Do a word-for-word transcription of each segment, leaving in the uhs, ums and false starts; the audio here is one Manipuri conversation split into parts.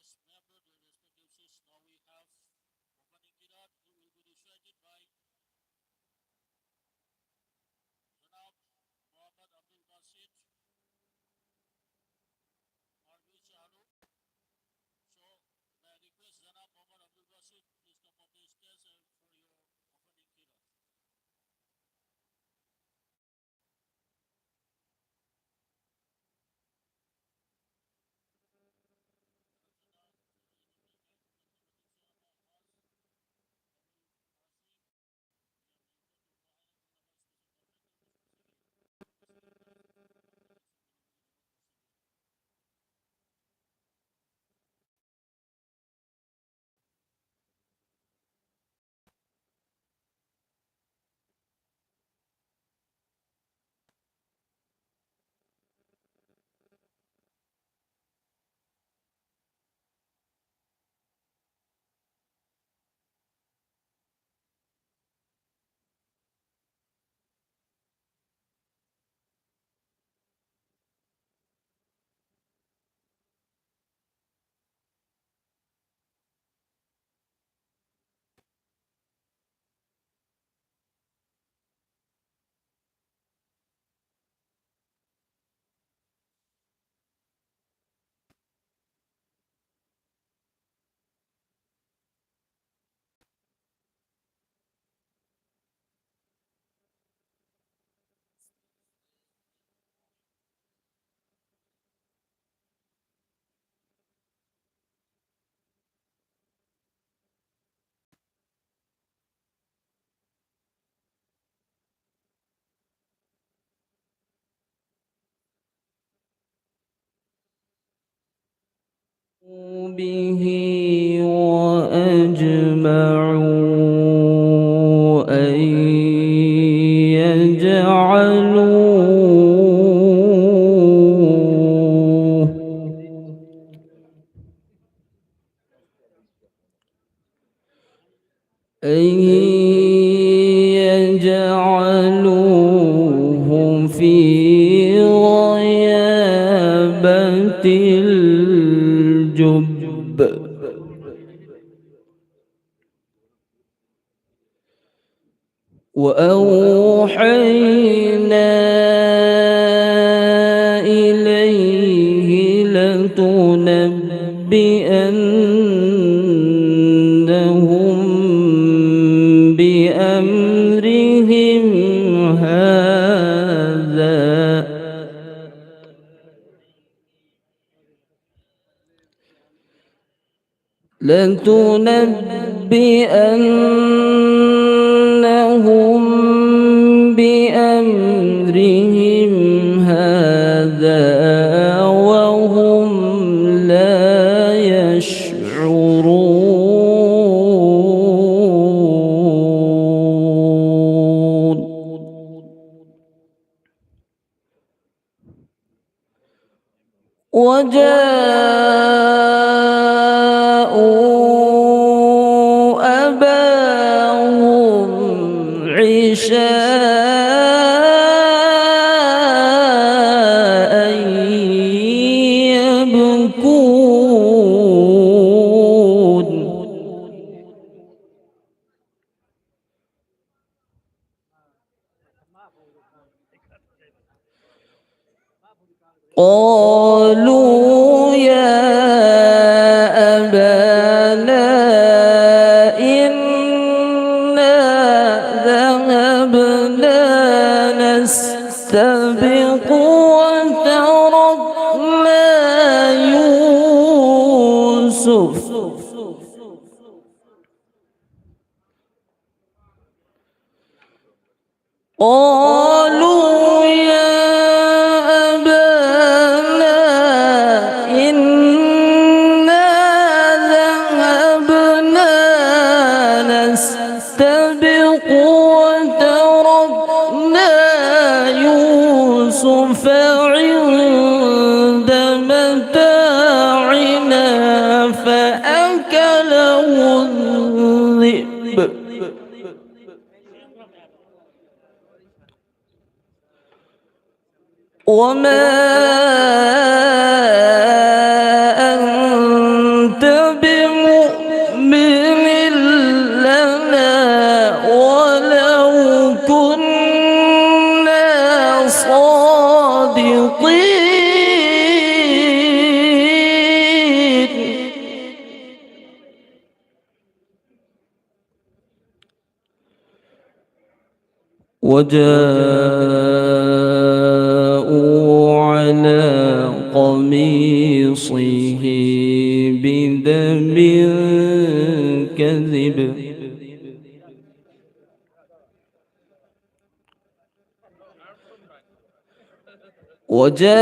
Member, their respective seats. Now we have opening qiraat. It will be recited by Janab Muhammad Abdul Basit, Arbi Chalu. So, may I request Janab Muhammad Abdul Basit, please come on the stage and for your opening qiraat. به وأجمعوا أن يجعلوه أن يجعلوه في غيابة الجب. وأوحينا إليه لتنبئنهم بأمرهم هذا لتنبئنهم بأمرهم هذا وهم لا يشعرون. وجاءوا أباهم عشاء يبكون. قالوا يا أبانا إنا ذهبنا نستبق وتركنا يوسف. قالوا يا أبانا إنا ذهبنا نستبق وتركنا يوسف عند متاعنا فأكله الذئب. وما أنت بمؤمن لنا ولو وجاءوا على قميصه بدم كذب. وجاءوا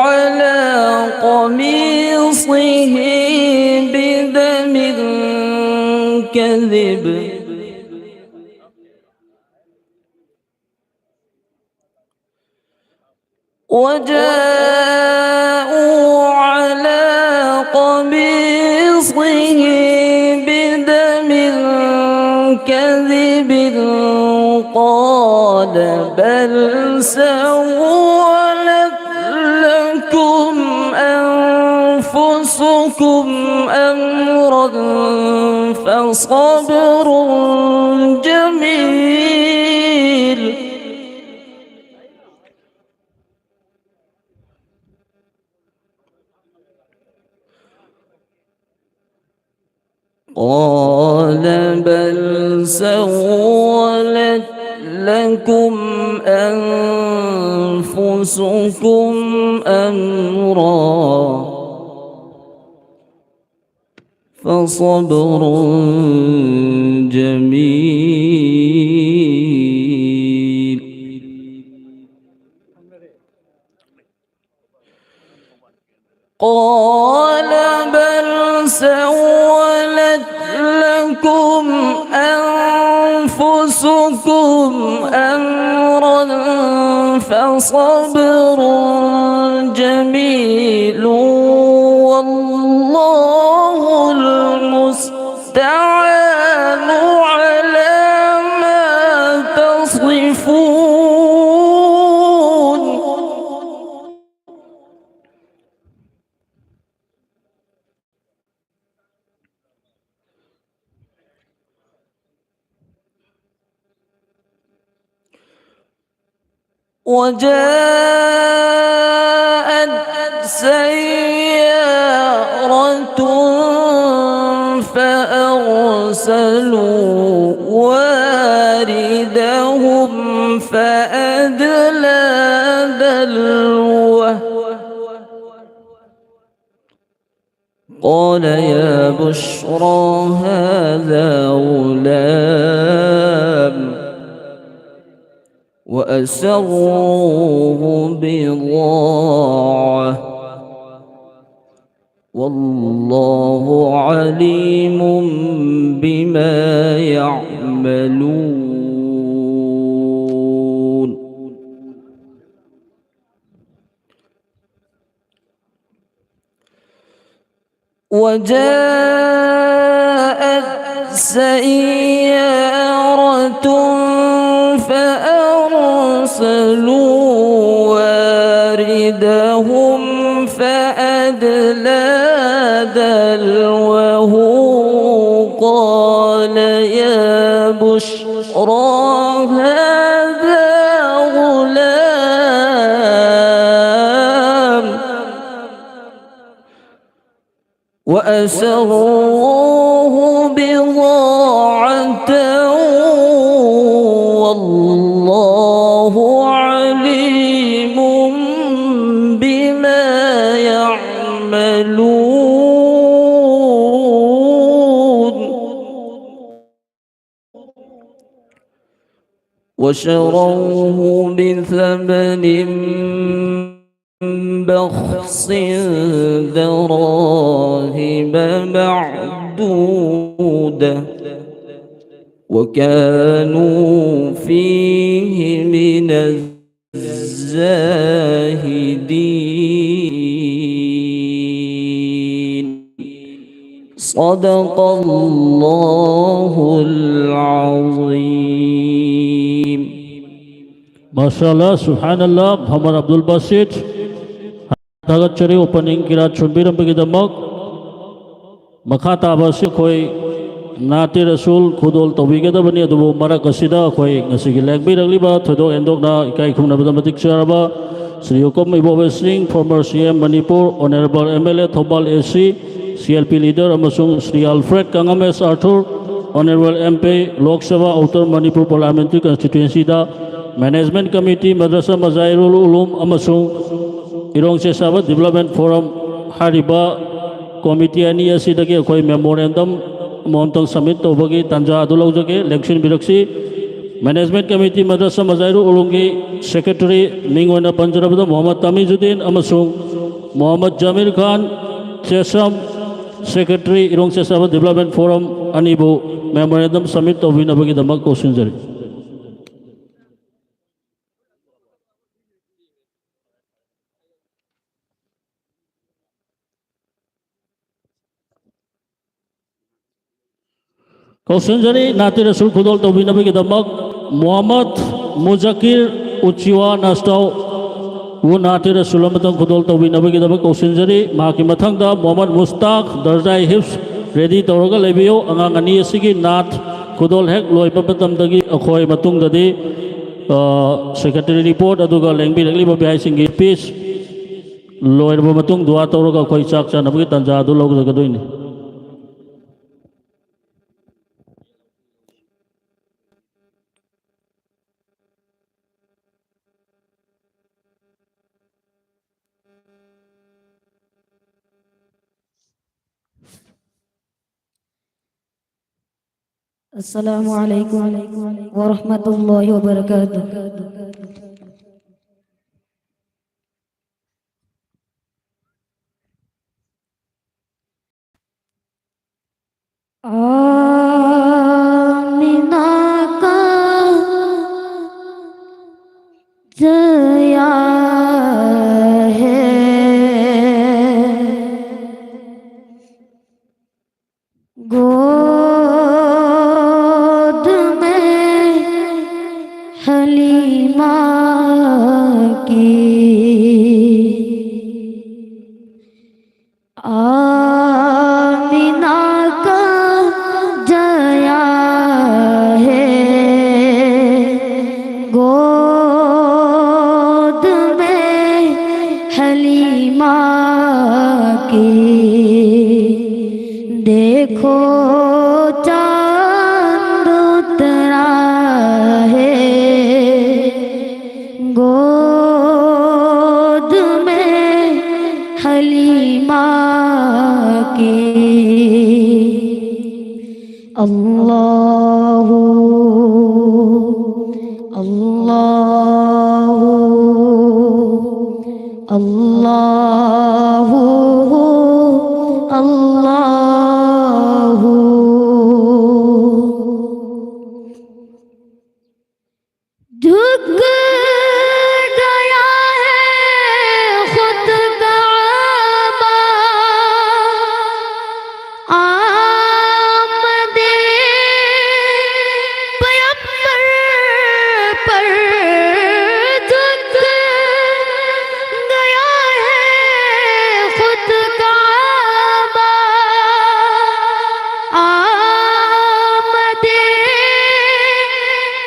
على قميصه بدم كذب. وجاءوا على قميصه بدم كذب. قال بل سولت لكم أنفسكم أمرا فصبر جميل. قال بل سولت لكم أنفسكم أمرا فصبر جميل. قال بل سولت لكم أنفسكم أمرا فصبر جميل والله المستعان على ما تصفون. وجاءت سيارة فأرسلوا واردهم فأدلى دلوه. قال يا بشرى هذا غلام وأسروه بضاعة والله عليم بما يعملون. وجاءت سيارة فأرسلوا واردهم فأدلى دلوه قال يا بشرى هذا غلام وأسروه بضاعة والله عليم بما يعملون. وشروه بثمن بخس دراهم معدودة وكانوا فيه من الزاهدين. صدق الله العظيم. ꯃꯥꯁꯥ ꯑꯜꯂꯥ, ꯁꯨꯕꯍꯥꯅ ꯑꯜꯂꯥ, Mohammad Abdul ꯕꯥꯁꯤꯠ꯫ ꯊꯥꯒꯠꯆꯔꯤ opening ꯀꯤꯔꯥꯠ ꯁꯣꯟꯕꯤꯔꯝꯕꯒꯤꯗꯃꯛ꯫ ꯃꯈꯥ ꯇꯥꯕ ꯑꯁꯤ ꯑꯩꯈꯣꯏ ꯅꯥꯇꯦ ꯔꯁꯨꯜ ꯈꯨꯗꯣꯜ ꯇꯧꯕꯤꯒꯗꯕꯅꯤ, ꯑꯗꯨꯕꯨ ꯃꯔꯛ ꯑꯁꯤꯗ ꯑꯩꯈꯣꯏ ꯉꯁꯤꯒꯤ ꯂꯦꯡꯕꯤꯔꯛꯂꯤꯕ ꯊꯣꯏꯗꯣꯛ ꯍꯦꯟꯗꯣꯛꯅ ꯏꯀꯥꯏ ꯈꯨꯝꯅꯕꯗ ꯃꯇꯤꯛ ꯆꯥꯔꯕ ꯁ꯭ꯔꯤ ꯌꯣꯀꯝ ꯏꯕꯣꯕꯤ ꯁꯤꯡ, former C M Manipur, Honourable M L A Thoubal A C, C L P leader, ꯑꯃꯁꯨꯡ Shri Alfred Kanngam S Arthur, Honorable M P, Lok Sabha Outer Manipur Parliamentary Constituency ꯗ Management Committee, Madrasa Mazairul Ulum ꯑꯃꯁꯨꯡ ꯏꯔꯣꯡ ꯆꯦꯁꯥꯕ Development Forum ꯍꯥꯏꯔꯤꯕ committee ꯑꯅꯤ ꯑꯁꯤꯗꯒꯤ ꯑꯩꯈꯣꯏ memorandum ꯑꯃꯃꯝꯇꯪ submit ꯇꯧꯕꯒꯤ ꯇꯥꯟꯖꯥ ꯑꯗꯨ ꯂꯧꯖꯒꯦ, ꯂꯦꯡꯁꯤꯟꯕꯤꯔꯛꯁꯤ꯫ Management Committee, Madrasa Mazairul Ulumꯒꯤ secretary, ꯃꯤꯡ ꯑꯣꯏꯅ ꯄꯟꯖꯔꯕꯗ ꯃꯣꯍꯝꯃꯗ ꯇꯥꯃꯤꯖꯨꯗꯤꯟ ꯑꯃꯁꯨꯡ ꯃꯣꯍꯝꯃꯗ ꯖꯃꯤꯔ ꯈꯥꯟ, ꯆꯦꯁꯝ, secretary, ꯏꯔꯣꯡ ꯆꯦꯁꯥꯕ Development Forum ꯑꯅꯤꯕꯨ memorandum submit ꯇꯧꯕꯤꯅꯕꯒꯤꯗꯃꯛ ꯀꯧꯁꯤꯟꯖꯔꯤ꯫ ꯀꯧꯁꯤꯟꯖꯔꯤ, ꯅꯥꯇꯤꯔ ꯁꯨꯜ ꯈꯨꯗꯣꯜ ꯇꯧꯕꯤꯅꯕꯒꯤꯗꯃꯛ ꯃꯣꯍꯝꯃꯗ ꯃꯨꯖꯥꯀꯤꯔ ꯎꯆꯤꯋꯥ ꯅꯥꯁꯇꯥꯎ ꯕꯨ ꯅꯥꯇꯤꯔ ꯁꯨꯜ ꯑꯃꯇꯪ ꯈꯨꯗꯣꯜ ꯇꯧꯕꯤꯅꯕꯒꯤꯗꯃꯛ ꯀꯧꯁꯤꯟꯖꯔꯤ꯫ ꯃꯍꯥꯛꯀꯤ ꯃꯊꯪꯗ ꯃꯣꯍꯝꯃꯗ ꯃꯨꯁꯇꯥꯛ ꯗꯔꯖꯥꯏ ꯍꯤꯞꯁ ready ꯇꯧꯔꯒ ꯂꯩꯕꯤꯌꯨ꯫ ꯑꯉꯥꯡ ꯑꯅꯤ ꯑꯁꯤꯒꯤ ꯅꯥꯠ ꯈꯨꯗꯣꯜ ꯍꯦꯛ ꯂꯣꯏꯕ ꯃꯇꯝꯗꯒꯤ ꯑꯩꯈꯣꯏ ꯃꯇꯨꯡꯗꯗꯤ, ꯑ, secretary report ꯑꯗꯨꯒ ꯂꯦꯡꯕꯤꯔꯛꯂꯤꯕ ꯚꯤꯑꯥꯏꯁꯤꯡꯒꯤ speech ꯂꯣꯏꯔꯕ ꯃꯇꯨꯡ ꯗꯨꯋꯥ ꯇꯧꯔꯒ ꯑꯩꯈꯣꯏ ꯆꯥꯛ ꯆꯥꯅꯕꯒꯤ ꯇꯥꯟꯖꯥ ꯑꯗꯨ ꯂꯧꯖꯒꯗꯣꯏꯅꯤ꯫ السلام عليكم ورحمة الله وبركاته. آمنہ کا جیا ہے، گود میں حلیمہ کی۔ آمنہ کا جیا ہے، گود میں حلیمہ کی۔ دیکھو چاند الله، الله، الله، الله. جھک گیا ہے خود کعبہ، آمد پیغمبر پر جھک گیا ہے خود کعبہ، آمد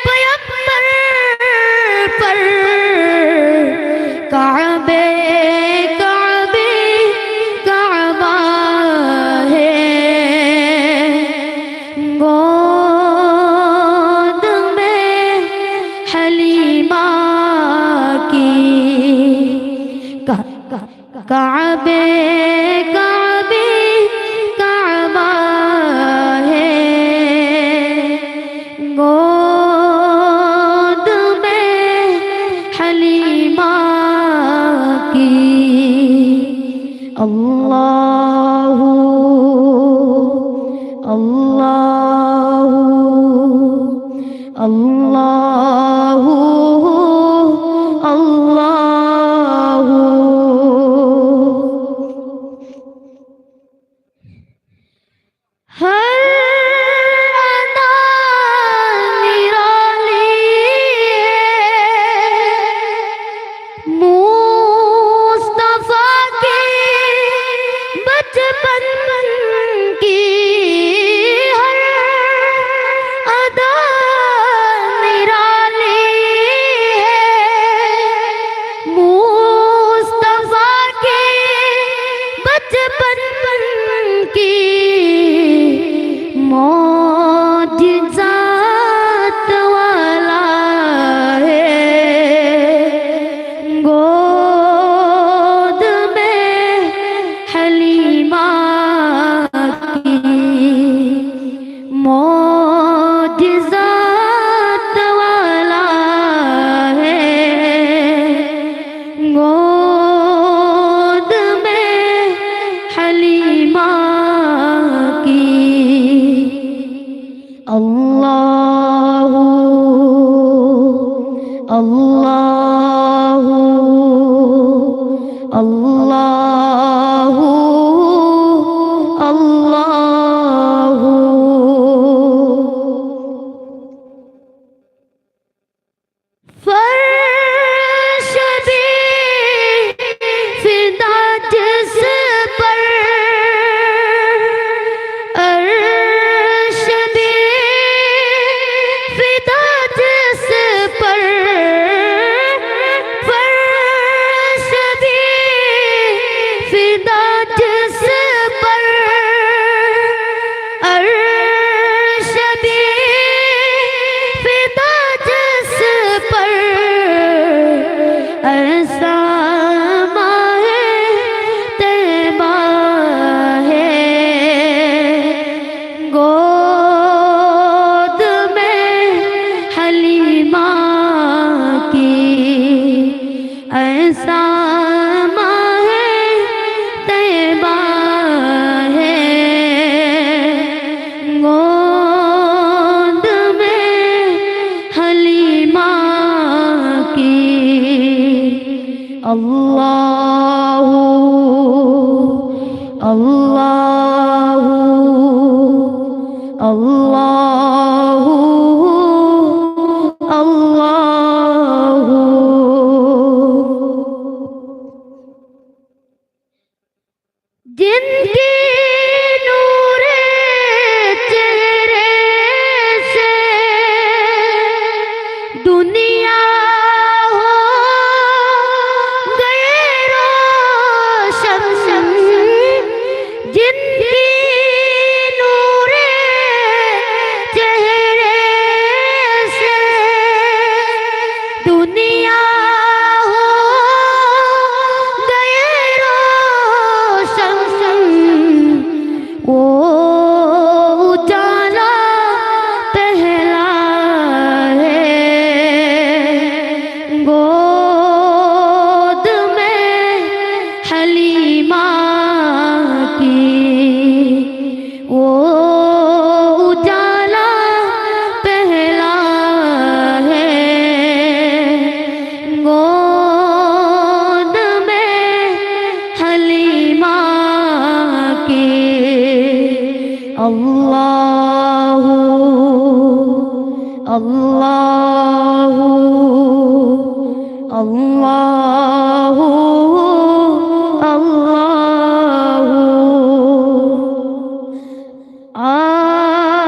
پیغمبر پر کعبے، کعبے، کعبہ ہے۔ گود میں حلیمہ کی کا-، کا-، کعبے، کعبے، کعبہ ہے۔ گود میں حلیمہ کی۔ اللہ، اللہ، اللہ، اللہ۔ الله، الله. جن کے نور چہرے سے دنیا ہو گئی روشن، جن کے نور چہرے سے دنیا ہو گئی روشن، وہ اجالا پہلا ہے گود میں حلیمہ کی، وہ اجالا پہلا ہے گود میں حلیمہ کے۔ اللہ، اللہ، اللہ، اللہ۔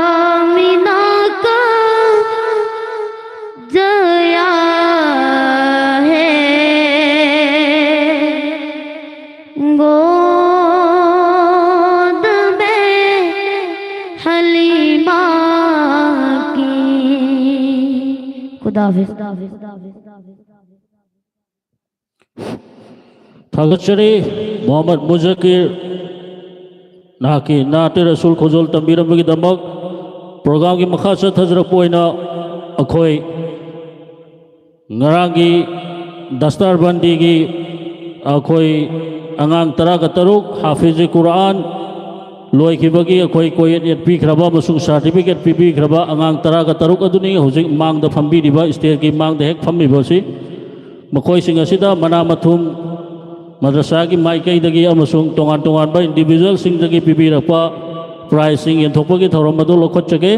آمینہ کا ضیاء ہے گود میں حلیمہ کی۔ خدا حافظ۔ ꯊꯥꯒꯠꯆꯔꯤ ꯃꯣꯍꯝꯃꯗ ꯃꯨꯖꯥꯀꯤꯔ, ꯅꯍꯥꯛꯀꯤ ꯅꯥꯇꯦ ꯔꯁꯨꯜ ꯈꯣꯟꯖꯦꯜ ꯇꯝꯕꯤꯔꯝꯕꯒꯤꯗꯃꯛ꯫ ꯄ꯭ꯔꯣꯒ꯭ꯔꯥꯝꯒꯤ ꯃꯈꯥ ꯆꯠꯊꯖꯔꯛꯄ ꯑꯣꯏꯅ ꯑꯩꯈꯣꯏ ꯉꯔꯥꯡꯒꯤ ꯗꯁꯇꯥꯔꯕꯟꯗꯤꯒꯤ ꯑꯩꯈꯣꯏ ꯑꯉꯥꯡ ꯇꯔꯥꯒ ꯇꯔꯨꯛ ꯍꯥꯐꯤꯖꯤ ꯀꯨꯔꯑꯥꯟ ꯂꯣꯏꯈꯤꯕꯒꯤ ꯑꯩꯈꯣꯏ ꯀꯣꯌꯦꯠ ꯌꯦꯠꯄꯤꯈ꯭ꯔꯕ ꯑꯃꯁꯨꯡ ꯁꯥꯔꯇꯤꯐꯤꯀꯦꯠ ꯄꯤꯕꯤꯈ꯭ꯔꯕ ꯑꯉꯥꯡ ꯇꯔꯥꯒ ꯇꯔꯨꯛ ꯑꯗꯨꯅꯤ ꯍꯧꯖꯤꯛ ꯃꯥꯡꯗ ꯐꯝꯕꯤꯔꯤꯕ, ꯁ꯭ꯇꯦꯖꯀꯤ ꯃꯥꯡꯗ ꯍꯦꯛ ꯐꯝꯃꯤꯕ ꯑꯁꯤ꯫ ꯃꯈꯣꯏꯁꯤꯡ ꯑꯁꯤꯗ ꯃꯅꯥ ꯃꯊꯨꯝ ꯃꯗ꯭ꯔꯁꯥꯒꯤ ꯃꯥꯏꯀꯩꯗꯒꯤ ꯑꯃꯁꯨꯡ ꯇꯣꯉꯥꯟ ꯇꯣꯉꯥꯟꯕ ꯏꯟꯗꯤꯚꯤꯖꯨꯋꯦꯜꯁꯤꯡꯗꯒꯤ ꯄꯤꯕꯤꯔꯛꯄ ꯄ꯭ꯔꯥꯏꯖꯁꯤꯡ ꯌꯦꯟꯊꯣꯛꯄꯒꯤ ꯊꯧꯔꯝ ꯑꯗꯨ ꯂꯧꯈꯠꯆꯒꯦ꯫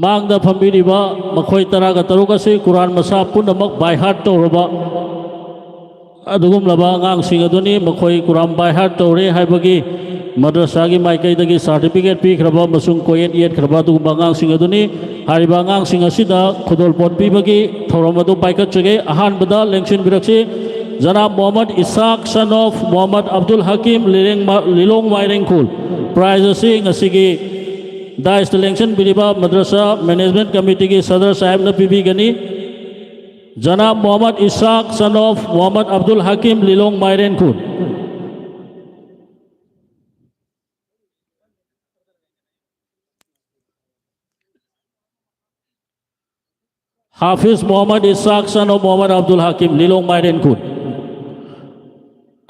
ꯃꯥꯡꯗ ꯐꯝꯕꯤꯔꯤꯕ ꯃꯈꯣꯏ ꯇꯔꯥꯒ ꯇꯔꯨꯛ ꯑꯁꯤ ꯀꯨꯔꯥꯟ ꯃꯁꯥ ꯄꯨꯝꯅꯃꯛ ꯕꯥꯏ ꯍꯥꯔꯠ ꯇꯧꯔꯕ ꯑꯗꯨꯒꯨꯝꯂꯕ ꯑꯉꯥꯡꯁꯤꯡ ꯑꯗꯨꯅꯤ꯫ ꯃꯈꯣꯏ ꯀꯨꯔꯥꯟ ꯕꯥꯏ ꯍꯥꯔꯠ ꯇꯧꯔꯦ ꯍꯥꯏꯕꯒꯤ ꯃꯗ꯭ꯔꯁꯥꯒꯤ ꯃꯥꯏꯀꯩꯗꯒꯤ ꯁꯥꯔꯇꯤꯐꯤꯀꯦꯠ ꯄꯤꯈ꯭ꯔꯕ ꯑꯃꯁꯨꯡ ꯀꯣꯌꯦꯠ ꯌꯦꯠꯈ꯭ꯔꯕ ꯑꯗꯨꯒꯨꯝꯕ ꯑꯉꯥꯡꯁꯤꯡ ꯑꯗꯨꯅꯤ꯫ ꯍꯥꯏꯔꯤꯕ ꯑꯉꯥꯡꯁꯤꯡ ꯑꯁꯤꯗ ꯈꯨꯗꯣꯜꯄꯣꯠ ꯄꯤꯕꯒꯤ ꯊꯧꯔꯝ ꯑꯗꯨ ꯄꯥꯏꯈꯠꯆꯒꯦ꯫ ꯑꯍꯥꯟꯕꯗ ꯂꯦꯡꯁꯤꯟꯕꯤꯔꯛꯁꯤ, ꯖꯅꯥꯕ ꯃꯣꯍꯝꯃꯗ ꯏꯁꯥꯛ, son of ꯃꯣꯍꯝꯃꯗ ꯑꯕꯗꯨꯜ ꯍꯀꯤꯝ, ꯂꯤꯂꯦꯡ ꯃ-, ꯂꯤꯂꯣꯡ ꯃꯥꯏꯔꯦꯡꯈꯣꯜ꯫ ꯄ꯭ꯔꯥꯏꯖ ꯑꯁꯤ ꯉꯁꯤꯒꯤ ꯗꯥꯏꯁꯇ ꯂꯦꯡꯁꯤꯟꯕꯤꯔꯤꯕ ꯃꯗ꯭ꯔꯁꯥ ꯃꯦꯅꯦꯖꯃꯦꯟꯠ ꯀꯃꯤꯇꯤꯒꯤ ꯁꯗꯔ ꯁꯥꯍꯦꯕꯅ ꯄꯤꯕꯤꯒꯅꯤ꯫ ꯖꯅꯥꯕ Mohammad Ishaq, son of Mohammad Abdul Hakim, Lilong Mairenkhul. Hafiz Mohammad Ishaq, son of Mohammad Abdul Hakim, Lilong Mairenkhul.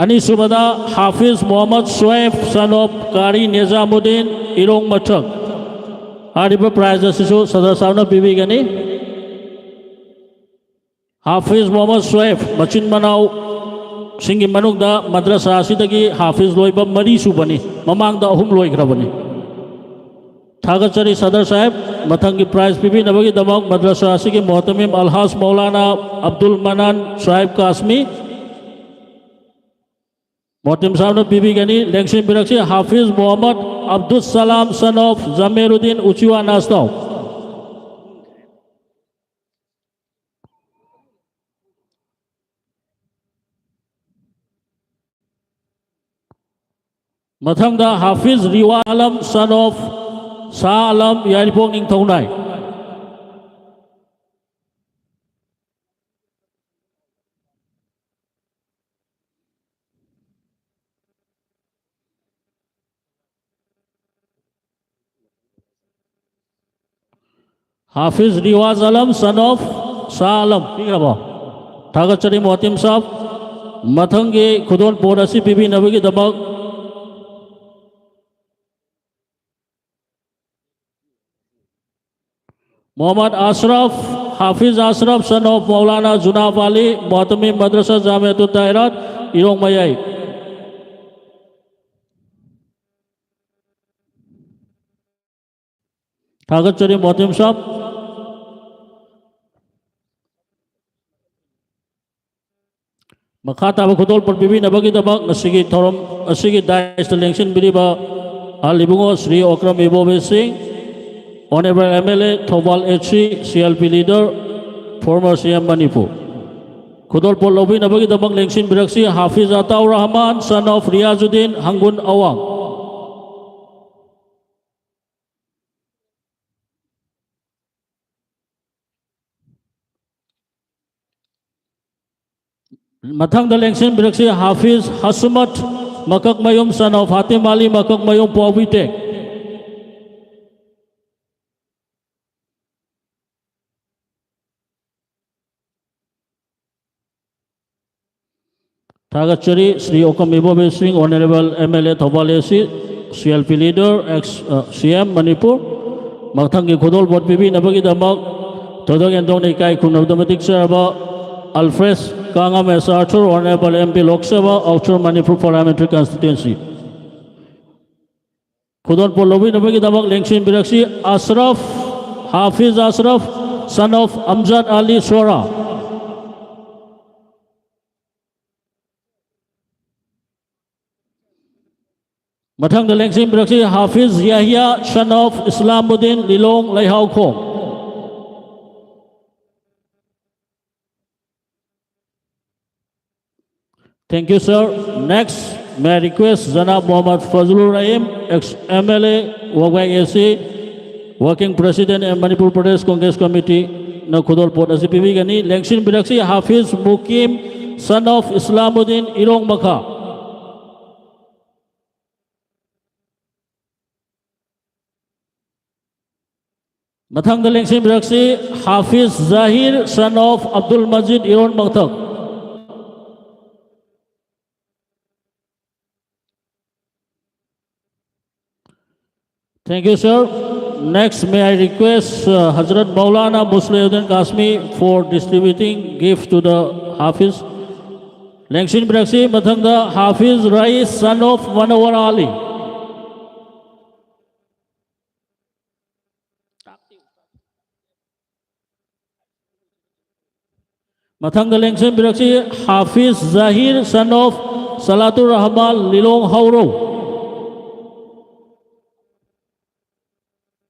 ꯑꯅꯤꯁꯨꯕꯗ ꯍꯥꯐꯤꯖ ꯃꯣꯍꯝꯃꯗ ꯁꯣꯑꯦꯕ, son of ꯀꯥꯔꯤ ꯅꯤꯖꯥꯃꯨꯗꯤꯟ, ꯏꯔꯣꯡ ꯃꯊꯛ꯫ ꯍꯥꯏꯔꯤꯕ ꯄ꯭ꯔꯥꯏꯖ ꯑꯁꯤꯁꯨ ꯁꯗꯔ ꯁꯥꯍꯦꯕꯅ ꯄꯤꯕꯤꯒꯅꯤ꯫ ꯍꯥꯐꯤꯖ ꯃꯣꯍꯝꯃꯗ ꯁꯣꯑꯦꯕ ꯃꯆꯤꯟ ꯃꯅꯥꯎꯁꯤꯡꯒꯤ ꯃꯅꯨꯡꯗ ꯃꯗ꯭ꯔꯁꯥ ꯑꯁꯤꯗꯒꯤ ꯍꯥꯐꯤꯖ ꯂꯣꯏꯕ ꯃꯔꯤ ꯁꯨꯕꯅꯤ꯫ ꯃꯃꯥꯡꯗ ꯑꯍꯨꯝ ꯂꯣꯏꯈ꯭ꯔꯕꯅꯤ꯫ ꯊꯥꯒꯠꯆꯔꯤ ꯁꯗꯔ ꯁꯥꯍꯦꯕ꯫ ꯃꯊꯪꯒꯤ ꯄ꯭ꯔꯥꯏꯖ ꯄꯤꯕꯤꯅꯕꯒꯤꯗꯃꯛ ꯃꯗ꯭ꯔꯁꯥ ꯑꯁꯤꯒꯤ ꯃꯣꯍꯇꯃꯤꯝ ꯑꯜꯍꯥꯖ ꯃꯧꯂꯥꯅꯥ ꯑꯕꯗꯨꯜ ꯃꯅꯥꯟ ꯁꯥꯍꯦꯕ ꯀꯥꯁꯃꯤ, ꯃꯣꯍꯇꯤꯝ ꯁꯥꯍꯦꯕꯅ ꯄꯤꯕꯤꯒꯅꯤ꯫ ꯂꯦꯡꯁꯤꯟꯕꯤꯔꯛꯁꯤ, ꯍꯥꯐꯤꯖ ꯃꯣꯍꯝꯃꯗ ꯑꯕꯗꯨꯜ ꯁꯂꯥꯝ, son of ꯖꯃꯦꯔꯨꯗꯤꯟ, ꯎꯆꯤꯋꯥ ꯅꯥꯁꯇꯥꯎ꯫ ꯃꯊꯪꯗ ꯍꯥꯐꯤꯖ Rewa Alam, son of Shah Alam, Yairipok ꯅꯤꯡꯊꯧꯅꯥꯏ꯫ ꯍꯥꯐꯤꯖ ꯔꯤꯋꯥꯖ Alam, son of Shah Alam. ꯄꯤꯈ꯭ꯔꯕꯣ? ꯊꯥꯒꯠꯆꯔꯤ ꯃꯣꯍꯇꯤꯝ ꯁꯥꯍꯦꯕ꯫ ꯃꯊꯪꯒꯤ ꯈꯨꯗꯣꯜꯄꯣꯠ ꯑꯁꯤ ꯄꯤꯕꯤꯅꯕꯒꯤꯗꯃꯛ ꯃꯣꯍꯝꯃꯗ ꯑꯁꯔꯐ, ꯍꯥꯐꯤꯖ ꯑꯁꯔꯐ, son of ꯃꯧꯂꯥꯅꯥ ꯖꯨꯅꯥꯕ ꯑꯂꯤ, ꯃꯣꯍꯇꯃꯤꯝ ꯃꯗ꯭ꯔꯁꯥ ꯖꯥꯃꯤꯌꯥꯇꯨ ꯗꯥꯏꯔꯥꯠ, ꯏꯔꯣꯡ ꯃꯌꯥꯏ꯫ ꯊꯥꯒꯠꯆꯔꯤ ꯃꯣꯇꯤꯝ ꯁꯥꯕ꯫ ꯃꯈꯥ ꯇꯥꯕ ꯈꯨꯗꯣꯜꯄꯣꯠ ꯄꯤꯕꯤꯅꯕꯒꯤꯗꯃꯛ ꯉꯁꯤꯒꯤ ꯊꯧꯔꯝ ꯑꯁꯤꯒꯤ ꯗꯥꯏꯁꯇ ꯂꯦꯡꯁꯤꯟꯕꯤꯔꯤꯕ ꯑꯍꯜ ꯏꯕꯨꯡꯉꯣ ꯁ꯭ꯔꯤ ꯑꯣꯀ꯭ꯔꯝ ꯏꯕꯣꯕꯤ ꯁꯤꯡ, Honourable M L A, Thoubal H C, C L P leader, former C M Manipur꯫ ꯈꯨꯗꯣꯜꯄꯣꯠ ꯂꯧꯕꯤꯅꯕꯒꯤꯗꯃꯛ ꯂꯦꯡꯁꯤꯟꯕꯤꯔꯛꯁꯤ ꯍꯥꯐꯤꯖ ꯑꯇꯥꯎ ꯔꯍꯃꯥꯟ, son of ꯔꯤꯌꯥꯖꯨꯗꯤꯟ, ꯍꯪꯒꯨꯟ ꯑꯋꯥꯡ꯫ ꯃꯊꯪꯗ ꯂꯦꯡꯁꯤꯟꯕꯤꯔꯛꯁꯤ ꯍꯥꯐꯤꯖ ꯍꯁꯃꯠ ꯃꯀꯛꯃꯌꯨꯝ, son of ꯐꯥꯇꯤꯃꯥ ꯑꯂꯤ ꯃꯀꯛꯃꯌꯨꯝ, ꯄꯥꯎꯕꯤꯇꯦꯛ꯫ ꯊꯥꯒꯠꯆꯔꯤ ꯁ꯭ꯔꯤ ꯑꯣꯀꯝ ꯏꯕꯣꯕꯤ ꯁꯤꯡ, Honourable M L A, Thoubal A C, C L P leader, ex, ꯑ, C M Manipur꯫ ꯃꯊꯪꯒꯤ ꯈꯨꯗꯣꯜꯄꯣꯠ ꯄꯤꯕꯤꯅꯕꯒꯤꯗꯃꯛ ꯊꯣꯏꯗꯣꯛ ꯍꯦꯟꯗꯣꯛꯅ ꯏꯀꯥꯏ ꯈꯨꯝꯅꯕꯗ ꯃꯇꯤꯛ ꯆꯥꯔꯕ ꯑꯜꯐ꯭ꯔꯦꯁ ꯀꯥꯉꯝ S Arthur, Honourable M P Lok Sabha, Outer Manipur Parliamentary Constituency꯫ ꯈꯨꯗꯣꯜꯄꯣꯠ ꯂꯧꯕꯤꯅꯕꯒꯤꯗꯃꯛ ꯂꯦꯡꯁꯤꯟꯕꯤꯔꯛꯁꯤ ꯑꯁꯔꯐ, ꯍꯥꯐꯤꯖ ꯑꯁꯔꯐ, son of ꯑꯝꯖꯥꯗ ꯑꯂꯤ ꯁꯣꯔꯥ꯫ ꯃꯊꯪꯗ ꯂꯦꯡꯁꯤꯟꯕꯤꯔꯛꯁꯤ ꯍꯥꯐꯤꯖ ꯌꯥꯍꯤꯌꯥ, son of ꯏꯁꯂꯥꯃꯨꯗꯤꯟ, Lilong ꯂꯩꯍꯥꯎꯈꯣꯡ꯫ Thank you, sir. Next, may I request Janab Mohammad Fazlur Rahim, ex M L A, Wagwai A C, Working President and Manipur Pradesh Congress Committee, ꯅ ꯈꯨꯗꯣꯜꯄꯣꯠ ꯑꯁꯤ ꯄꯤꯕꯤꯒꯅꯤ꯫ ꯂꯦꯡꯁꯤꯟꯕꯤꯔꯛꯁꯤ ꯍꯥꯐꯤꯖ ꯃꯨꯀꯤꯝ, son of ꯏꯁꯂꯥꯃꯨꯗꯤꯟ, ꯏꯔꯣꯡ ꯃꯈꯥ꯫ ꯃꯊꯪꯗ ꯂꯦꯡꯁꯤꯟꯕꯤꯔꯛꯁꯤ ꯍꯥꯐꯤꯖ ꯖꯥꯍꯤꯔ, son of ꯑꯕꯗꯨꯜ ꯃꯖꯤꯗ, ꯏꯔꯣꯟ ꯃꯊꯛ꯫ Thank you, sir. Next, may I request, uh, Hazrat Maulana Muslihuddin Kashmi for distributing gift to the Hafiz. ꯂꯦꯡꯁꯤꯟꯕꯤꯔꯛꯁꯤ꯫ ꯃꯊꯪꯗ ꯍꯥꯐꯤꯖ ꯔꯥꯏꯁ, son of ꯃꯅꯋꯔ ꯑꯂꯤ꯫ ꯃꯊꯪꯗ ꯂꯦꯡꯁꯤꯟꯕꯤꯔꯛꯁꯤ ꯍꯥꯐꯤꯖ ꯖꯍꯤꯔ, son of ꯁꯂꯥꯇꯨꯔ ꯔꯍꯃꯥꯟ, ꯂꯤꯂꯣꯡ ꯍꯥꯎꯔꯧ꯫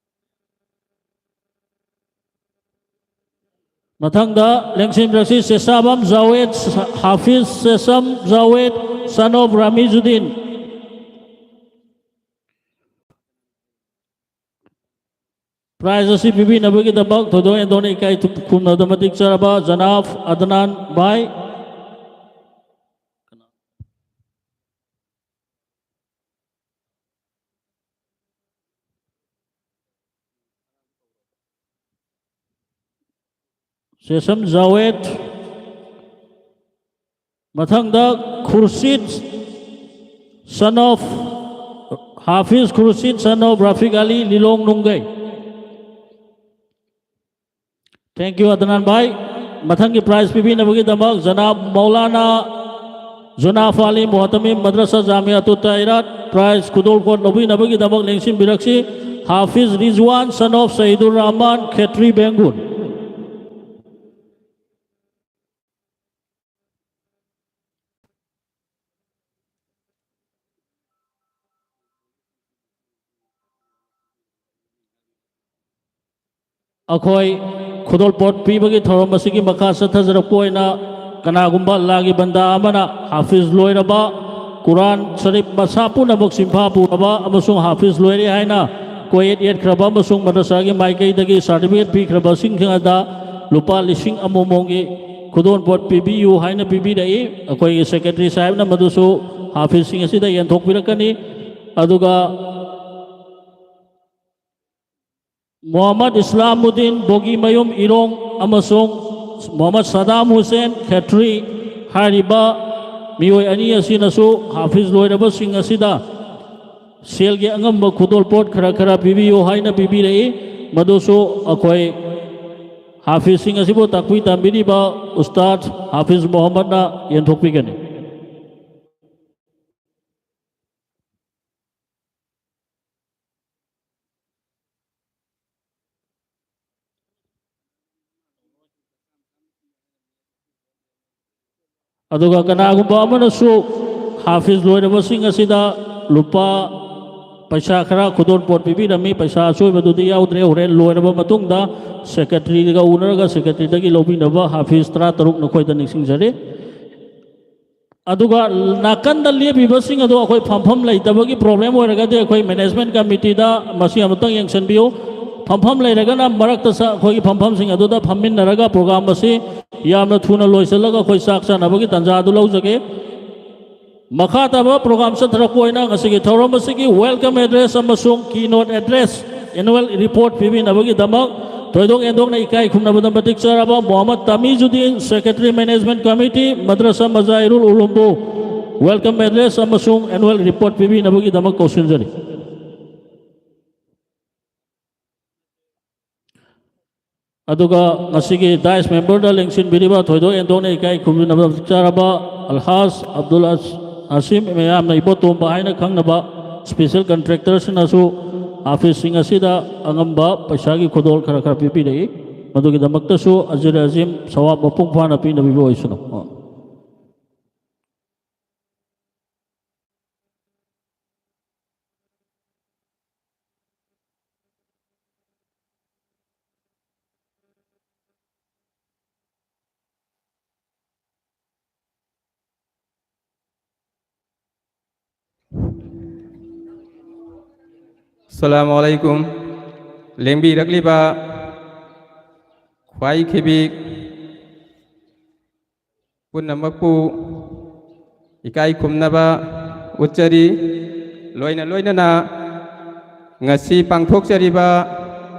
ꯃꯊꯪꯗ ꯂꯦꯡꯁꯤꯟꯕꯤꯔꯛꯁꯤ ꯁꯦꯁꯥꯕꯝ ꯖꯥꯋꯦꯗ, ꯍꯥꯐꯤꯖ sesame ꯖꯥꯋꯦꯗ, son of Ramizuddin. Prize ꯑꯁꯤ ꯄꯤꯕꯤꯅꯕꯒꯤꯗꯃꯛ ꯊꯣꯏꯗꯣꯛ ꯍꯦꯟꯗꯣꯛꯅ ꯏꯀꯥꯏ ꯈꯨꯝꯅꯗ ꯃꯇꯤꯛ ꯆꯥꯔꯕ ꯖꯅꯥꯐ ꯑꯗꯅꯥꯟ ꯚꯥꯏ, ꯁꯦꯁꯝ ꯖꯥꯋꯦꯗ, ꯃꯊꯪꯗ ꯈꯨꯔꯁꯤꯗ, son of ꯍꯥꯐꯤꯖ ꯈꯨꯔꯁꯤꯗ, son of Rafiq Ali, Lilong ꯅꯨꯡꯒꯩ꯫ Thank you, ꯑꯗꯅꯥꯟ ꯚꯥꯏ꯫ ꯃꯊꯪꯒꯤ ꯄ꯭ꯔꯥꯏꯖ ꯄꯤꯕꯤꯅꯕꯒꯤꯗꯃꯛ ꯖꯅꯥꯕ ꯃꯧꯂꯥꯅꯥ ꯖꯨꯅꯥꯐ ꯑꯂꯤ ꯃꯨꯍꯇꯃꯤꯝ ꯃꯗ꯭ꯔꯁꯥ ꯖꯥꯃꯤꯌꯥꯇꯨ ꯇꯥꯏꯔꯥꯠ ꯄ꯭ꯔꯥꯏꯖ ꯈꯨꯗꯣꯜꯄꯣꯠ ꯂꯧꯕꯤꯅꯕꯒꯤꯗꯃꯛ ꯂꯦꯡꯁꯤꯟꯕꯤꯔꯛꯁꯤ ꯍꯥꯐꯤꯖ ꯔꯤꯖꯋꯥꯟ, son of ꯁꯌꯤꯗꯨꯔ ꯔꯍꯃꯥꯟ, ꯈꯦꯇ꯭ꯔꯤ ꯕꯦꯡꯒꯨꯟ꯫ ꯑꯩꯈꯣꯏ ꯈꯨꯗꯣꯜꯄꯣꯠ ꯄꯤꯕꯒꯤ ꯊꯧꯔꯝ ꯑꯁꯤꯒꯤ ꯃꯈꯥ ꯆꯠꯊꯖꯔꯛꯄ ꯑꯣꯏꯅ ꯀꯅꯥꯒꯨꯝꯕ ꯑꯜꯂꯥꯒꯤ ꯕꯟꯗꯥ ꯑꯃꯅ ꯍꯥꯐꯤꯖ ꯂꯣꯏꯔꯕ, ꯀꯨꯔꯥꯟ ꯁꯔꯤꯐ ꯃꯁꯥ ꯄꯨꯝꯅꯃꯛ ꯆꯤꯟꯐꯥ ꯄꯨꯔꯕ ꯑꯃꯁꯨꯡ ꯍꯥꯐꯤꯖ ꯂꯣꯏꯔꯦ ꯍꯥꯏꯅ ꯀꯣꯌꯦꯠ ꯌꯦꯠꯈ꯭ꯔꯕ ꯑꯃꯁꯨꯡ ꯃꯗ꯭ꯔꯁꯥꯒꯤ ꯃꯥꯏꯀꯩꯗꯒꯤ ꯁꯥꯔꯇꯤꯐꯤꯀꯦꯠ ꯄꯤꯈ꯭ꯔꯕꯁꯤꯡ ꯑꯗ ꯂꯨꯄꯥ ꯂꯤꯁꯤꯡ ꯑꯃꯃꯝꯒꯤ ꯈꯨꯗꯣꯜꯄꯣꯠ ꯄꯤꯕꯤꯌꯨ ꯍꯥꯏꯅ ꯄꯤꯕꯤꯔꯛꯏ꯫ ꯑꯩꯈꯣꯏꯒꯤ ꯁꯦꯀ꯭ꯔꯦꯇꯔꯤ ꯁꯥꯍꯦꯕꯅ ꯃꯗꯨꯁꯨ ꯍꯥꯐꯤꯖꯁꯤꯡ ꯑꯁꯤꯗ ꯌꯦꯟꯊꯣꯛꯄꯤꯔꯛꯀꯅꯤ꯫ ꯑꯗꯨꯒ ꯃꯣꯍꯝꯃꯗ ꯏꯁꯂꯥꯃꯨꯗꯤꯟ ꯕꯣꯒꯤꯃꯌꯨꯝ ꯏꯔꯣꯡ ꯑꯃꯁꯨꯡ ꯃꯣꯍꯝꯃꯗ ꯁꯗꯥꯝ ꯍꯨꯁꯦꯟ ꯈꯦꯇ꯭ꯔꯤ ꯍꯥꯏꯔꯤꯕ ꯃꯤꯑꯣꯏ ꯑꯅꯤ ꯑꯁꯤꯅꯁꯨ ꯍꯥꯐꯤꯖ ꯂꯣꯏꯔꯕꯁꯤꯡ ꯑꯁꯤꯗ ꯁꯦꯜꯒꯤ ꯑꯉꯝꯕ ꯈꯨꯗꯣꯜꯄꯣꯠ ꯈꯔ ꯈꯔ ꯄꯤꯕꯤꯌꯨ ꯍꯥꯏꯅ ꯄꯤꯕꯤꯔꯛꯏ꯫ ꯃꯗꯨꯁꯨ ꯑꯩꯈꯣꯏ ꯍꯥꯐꯤꯖꯁꯤꯡ ꯑꯁꯤꯕꯨ ꯇꯥꯛꯄꯤ ꯇꯝꯕꯤꯔꯤꯕ ꯎꯁꯇꯥꯗ ꯍꯥꯐꯤꯖ ꯃꯣꯍꯝꯃꯗꯅ ꯌꯦꯟꯊꯣꯛꯄꯤꯒꯅꯤ꯫ ꯑꯗꯨꯒ ꯀꯅꯥꯒꯨꯝꯕ ꯑꯃꯅꯁꯨ ꯍꯥꯐꯤꯖ ꯂꯣꯏꯔꯕꯁꯤꯡ ꯑꯁꯤꯗ ꯂꯨꯄꯥ ꯄꯩꯁꯥ ꯈꯔ ꯈꯨꯗꯣꯜꯄꯣꯠ ꯄꯤꯕꯤꯔꯝꯃꯤ꯫ ꯄꯩꯁꯥ ꯑꯆꯣꯏꯕꯗꯨꯗꯤ ꯌꯥꯎꯗ꯭ꯔꯦ꯫ ꯍꯣꯔꯦꯟ ꯂꯣꯏꯔꯕ ꯃꯇꯨꯡꯗ ꯁꯦꯀ꯭ꯔꯦꯇꯔꯤꯒ ꯎꯅꯔꯒ ꯁꯦꯀ꯭ꯔꯦꯇꯔꯤꯗꯒꯤ ꯂꯧꯕꯤꯅꯕ ꯍꯥꯐꯤꯖ ꯇꯔꯥ ꯇꯔꯨꯛ ꯅꯈꯣꯏꯗ ꯅꯤꯡꯁꯤꯡꯖꯔꯤ꯫ ꯑꯗꯨꯒ ꯅꯥꯀꯟꯗ ꯂꯦꯞꯄꯤꯕꯁꯤꯡ ꯑꯗꯣ ꯑꯩꯈꯣꯏ ꯐꯝꯐꯝ ꯂꯩꯇꯕꯒꯤ ꯄ꯭ꯔꯣꯕ꯭ꯂꯦꯝ ꯑꯣꯏꯔꯒꯗꯤ ꯑꯩꯈꯣꯏ ꯃꯦꯅꯦꯖꯃꯦꯟ ꯀꯃꯤꯇꯤꯗ ꯃꯁꯤ ꯑꯃꯨꯛꯇꯪ ꯌꯦꯡꯁꯤꯟꯕꯤꯌꯨ꯫ ꯐꯝꯐꯝ ꯂꯩꯔꯒꯅ ꯃꯔꯛꯇ ꯆ-, ꯑꯩꯈꯣꯏꯒꯤ ꯐꯝꯐꯝꯁꯤꯡ ꯑꯗꯨꯗ ꯐꯝꯃꯤꯟꯅꯔꯒ ꯄ꯭ꯔꯣꯒ꯭ꯔꯥꯝ ꯑꯁꯤ ꯌꯥꯝꯅ ꯊꯨꯅ ꯂꯣꯏꯁꯤꯜꯂꯒ ꯑꯩꯈꯣꯏ ꯆꯥꯛ ꯆꯥꯅꯕꯒꯤ ꯇꯥꯟꯖꯥ ꯑꯗꯨ ꯂꯧꯖꯒꯦ꯫ ꯃꯈꯥ ꯇꯥꯕ ꯄ꯭ꯔꯣꯒ꯭ꯔꯥꯝ ꯆꯠꯊꯔꯛꯄ ꯑꯣꯏꯅ ꯉꯁꯤꯒꯤ ꯊꯧꯔꯝ ꯑꯁꯤꯒꯤ welcome address ꯑꯃꯁꯨꯡ keynote address, annual report ꯄꯤꯕꯤꯅꯕꯒꯤꯗꯃꯛ ꯊꯣꯏꯗꯣꯛ ꯍꯦꯟꯗꯣꯛꯅ ꯏꯀꯥꯏ ꯈꯨꯝꯅꯕꯗ ꯃꯇꯤꯛ ꯆꯥꯔꯕ Mohammad ꯇꯥꯃꯤꯖꯨꯗꯤꯟ, Secretary Management Committee, ꯃꯗ꯭ꯔꯁꯥ ꯃꯖꯥꯍꯤꯔꯨꯜ ꯎꯂꯨꯝꯕꯨ welcome address ꯑꯃꯁꯨꯡ annual report ꯄꯤꯕꯤꯅꯕꯒꯤꯗꯃꯛ ꯀꯧꯁꯤꯟꯖꯔꯤ꯫ ꯑꯗꯨꯒ ꯉꯁꯤꯒꯤ dais memberꯗ ꯂꯦꯡꯁꯤꯟꯕꯤꯔꯤꯕ ꯊꯣꯏꯗꯣꯛ ꯍꯦꯟꯗꯣꯛꯅ ꯏꯀꯥꯏ ꯈꯨꯝꯅꯕ ꯃꯇꯤꯛ ꯆꯥꯔꯕ ꯑꯜꯍꯥꯖ ꯑꯕꯗꯨꯜ ꯑꯁ-, ꯑꯁꯤꯝ, ꯃꯌꯥꯝꯅ ꯏꯕꯣꯇꯣꯝꯕ ꯍꯥꯏꯅ ꯈꯪꯅꯕ special contractorꯁꯤꯡꯅꯁꯨ ꯍꯥꯐꯤꯖꯁꯤꯡ ꯑꯁꯤꯗ ꯑꯉꯝꯕ ꯄꯩꯁꯥꯒꯤ ꯈꯨꯗꯣꯜ ꯈꯔ ꯈꯔ ꯄꯤꯕꯤꯔꯛꯏ꯫ ꯃꯗꯨꯒꯤꯗꯃꯛꯇꯁꯨ ꯑꯖꯤꯔ ꯑꯖꯤꯝ ꯁꯋꯥꯕ ꯃꯄꯨꯡ ꯐꯥꯅ ꯄꯤꯅꯕꯤꯕ ꯑꯣꯏꯁꯅꯨ꯫ ꯑꯁꯂꯥꯃꯨ ꯑꯂꯥꯏꯀꯨꯝ꯫ ꯂꯦꯡꯕꯤꯔꯛꯂꯤꯕ ꯈ꯭ꯋꯥꯏ ꯈꯤꯕꯤꯛ ꯄꯨꯝꯅꯃꯛꯄꯨ ꯏꯀꯥꯏ ꯈꯨꯝꯅꯕ ꯎꯠꯆꯔꯤ꯫ ꯂꯣꯏꯅ ꯂꯣꯏꯅꯅ ꯉꯁꯤ ꯄꯥꯡꯊꯣꯛꯆꯔꯤꯕ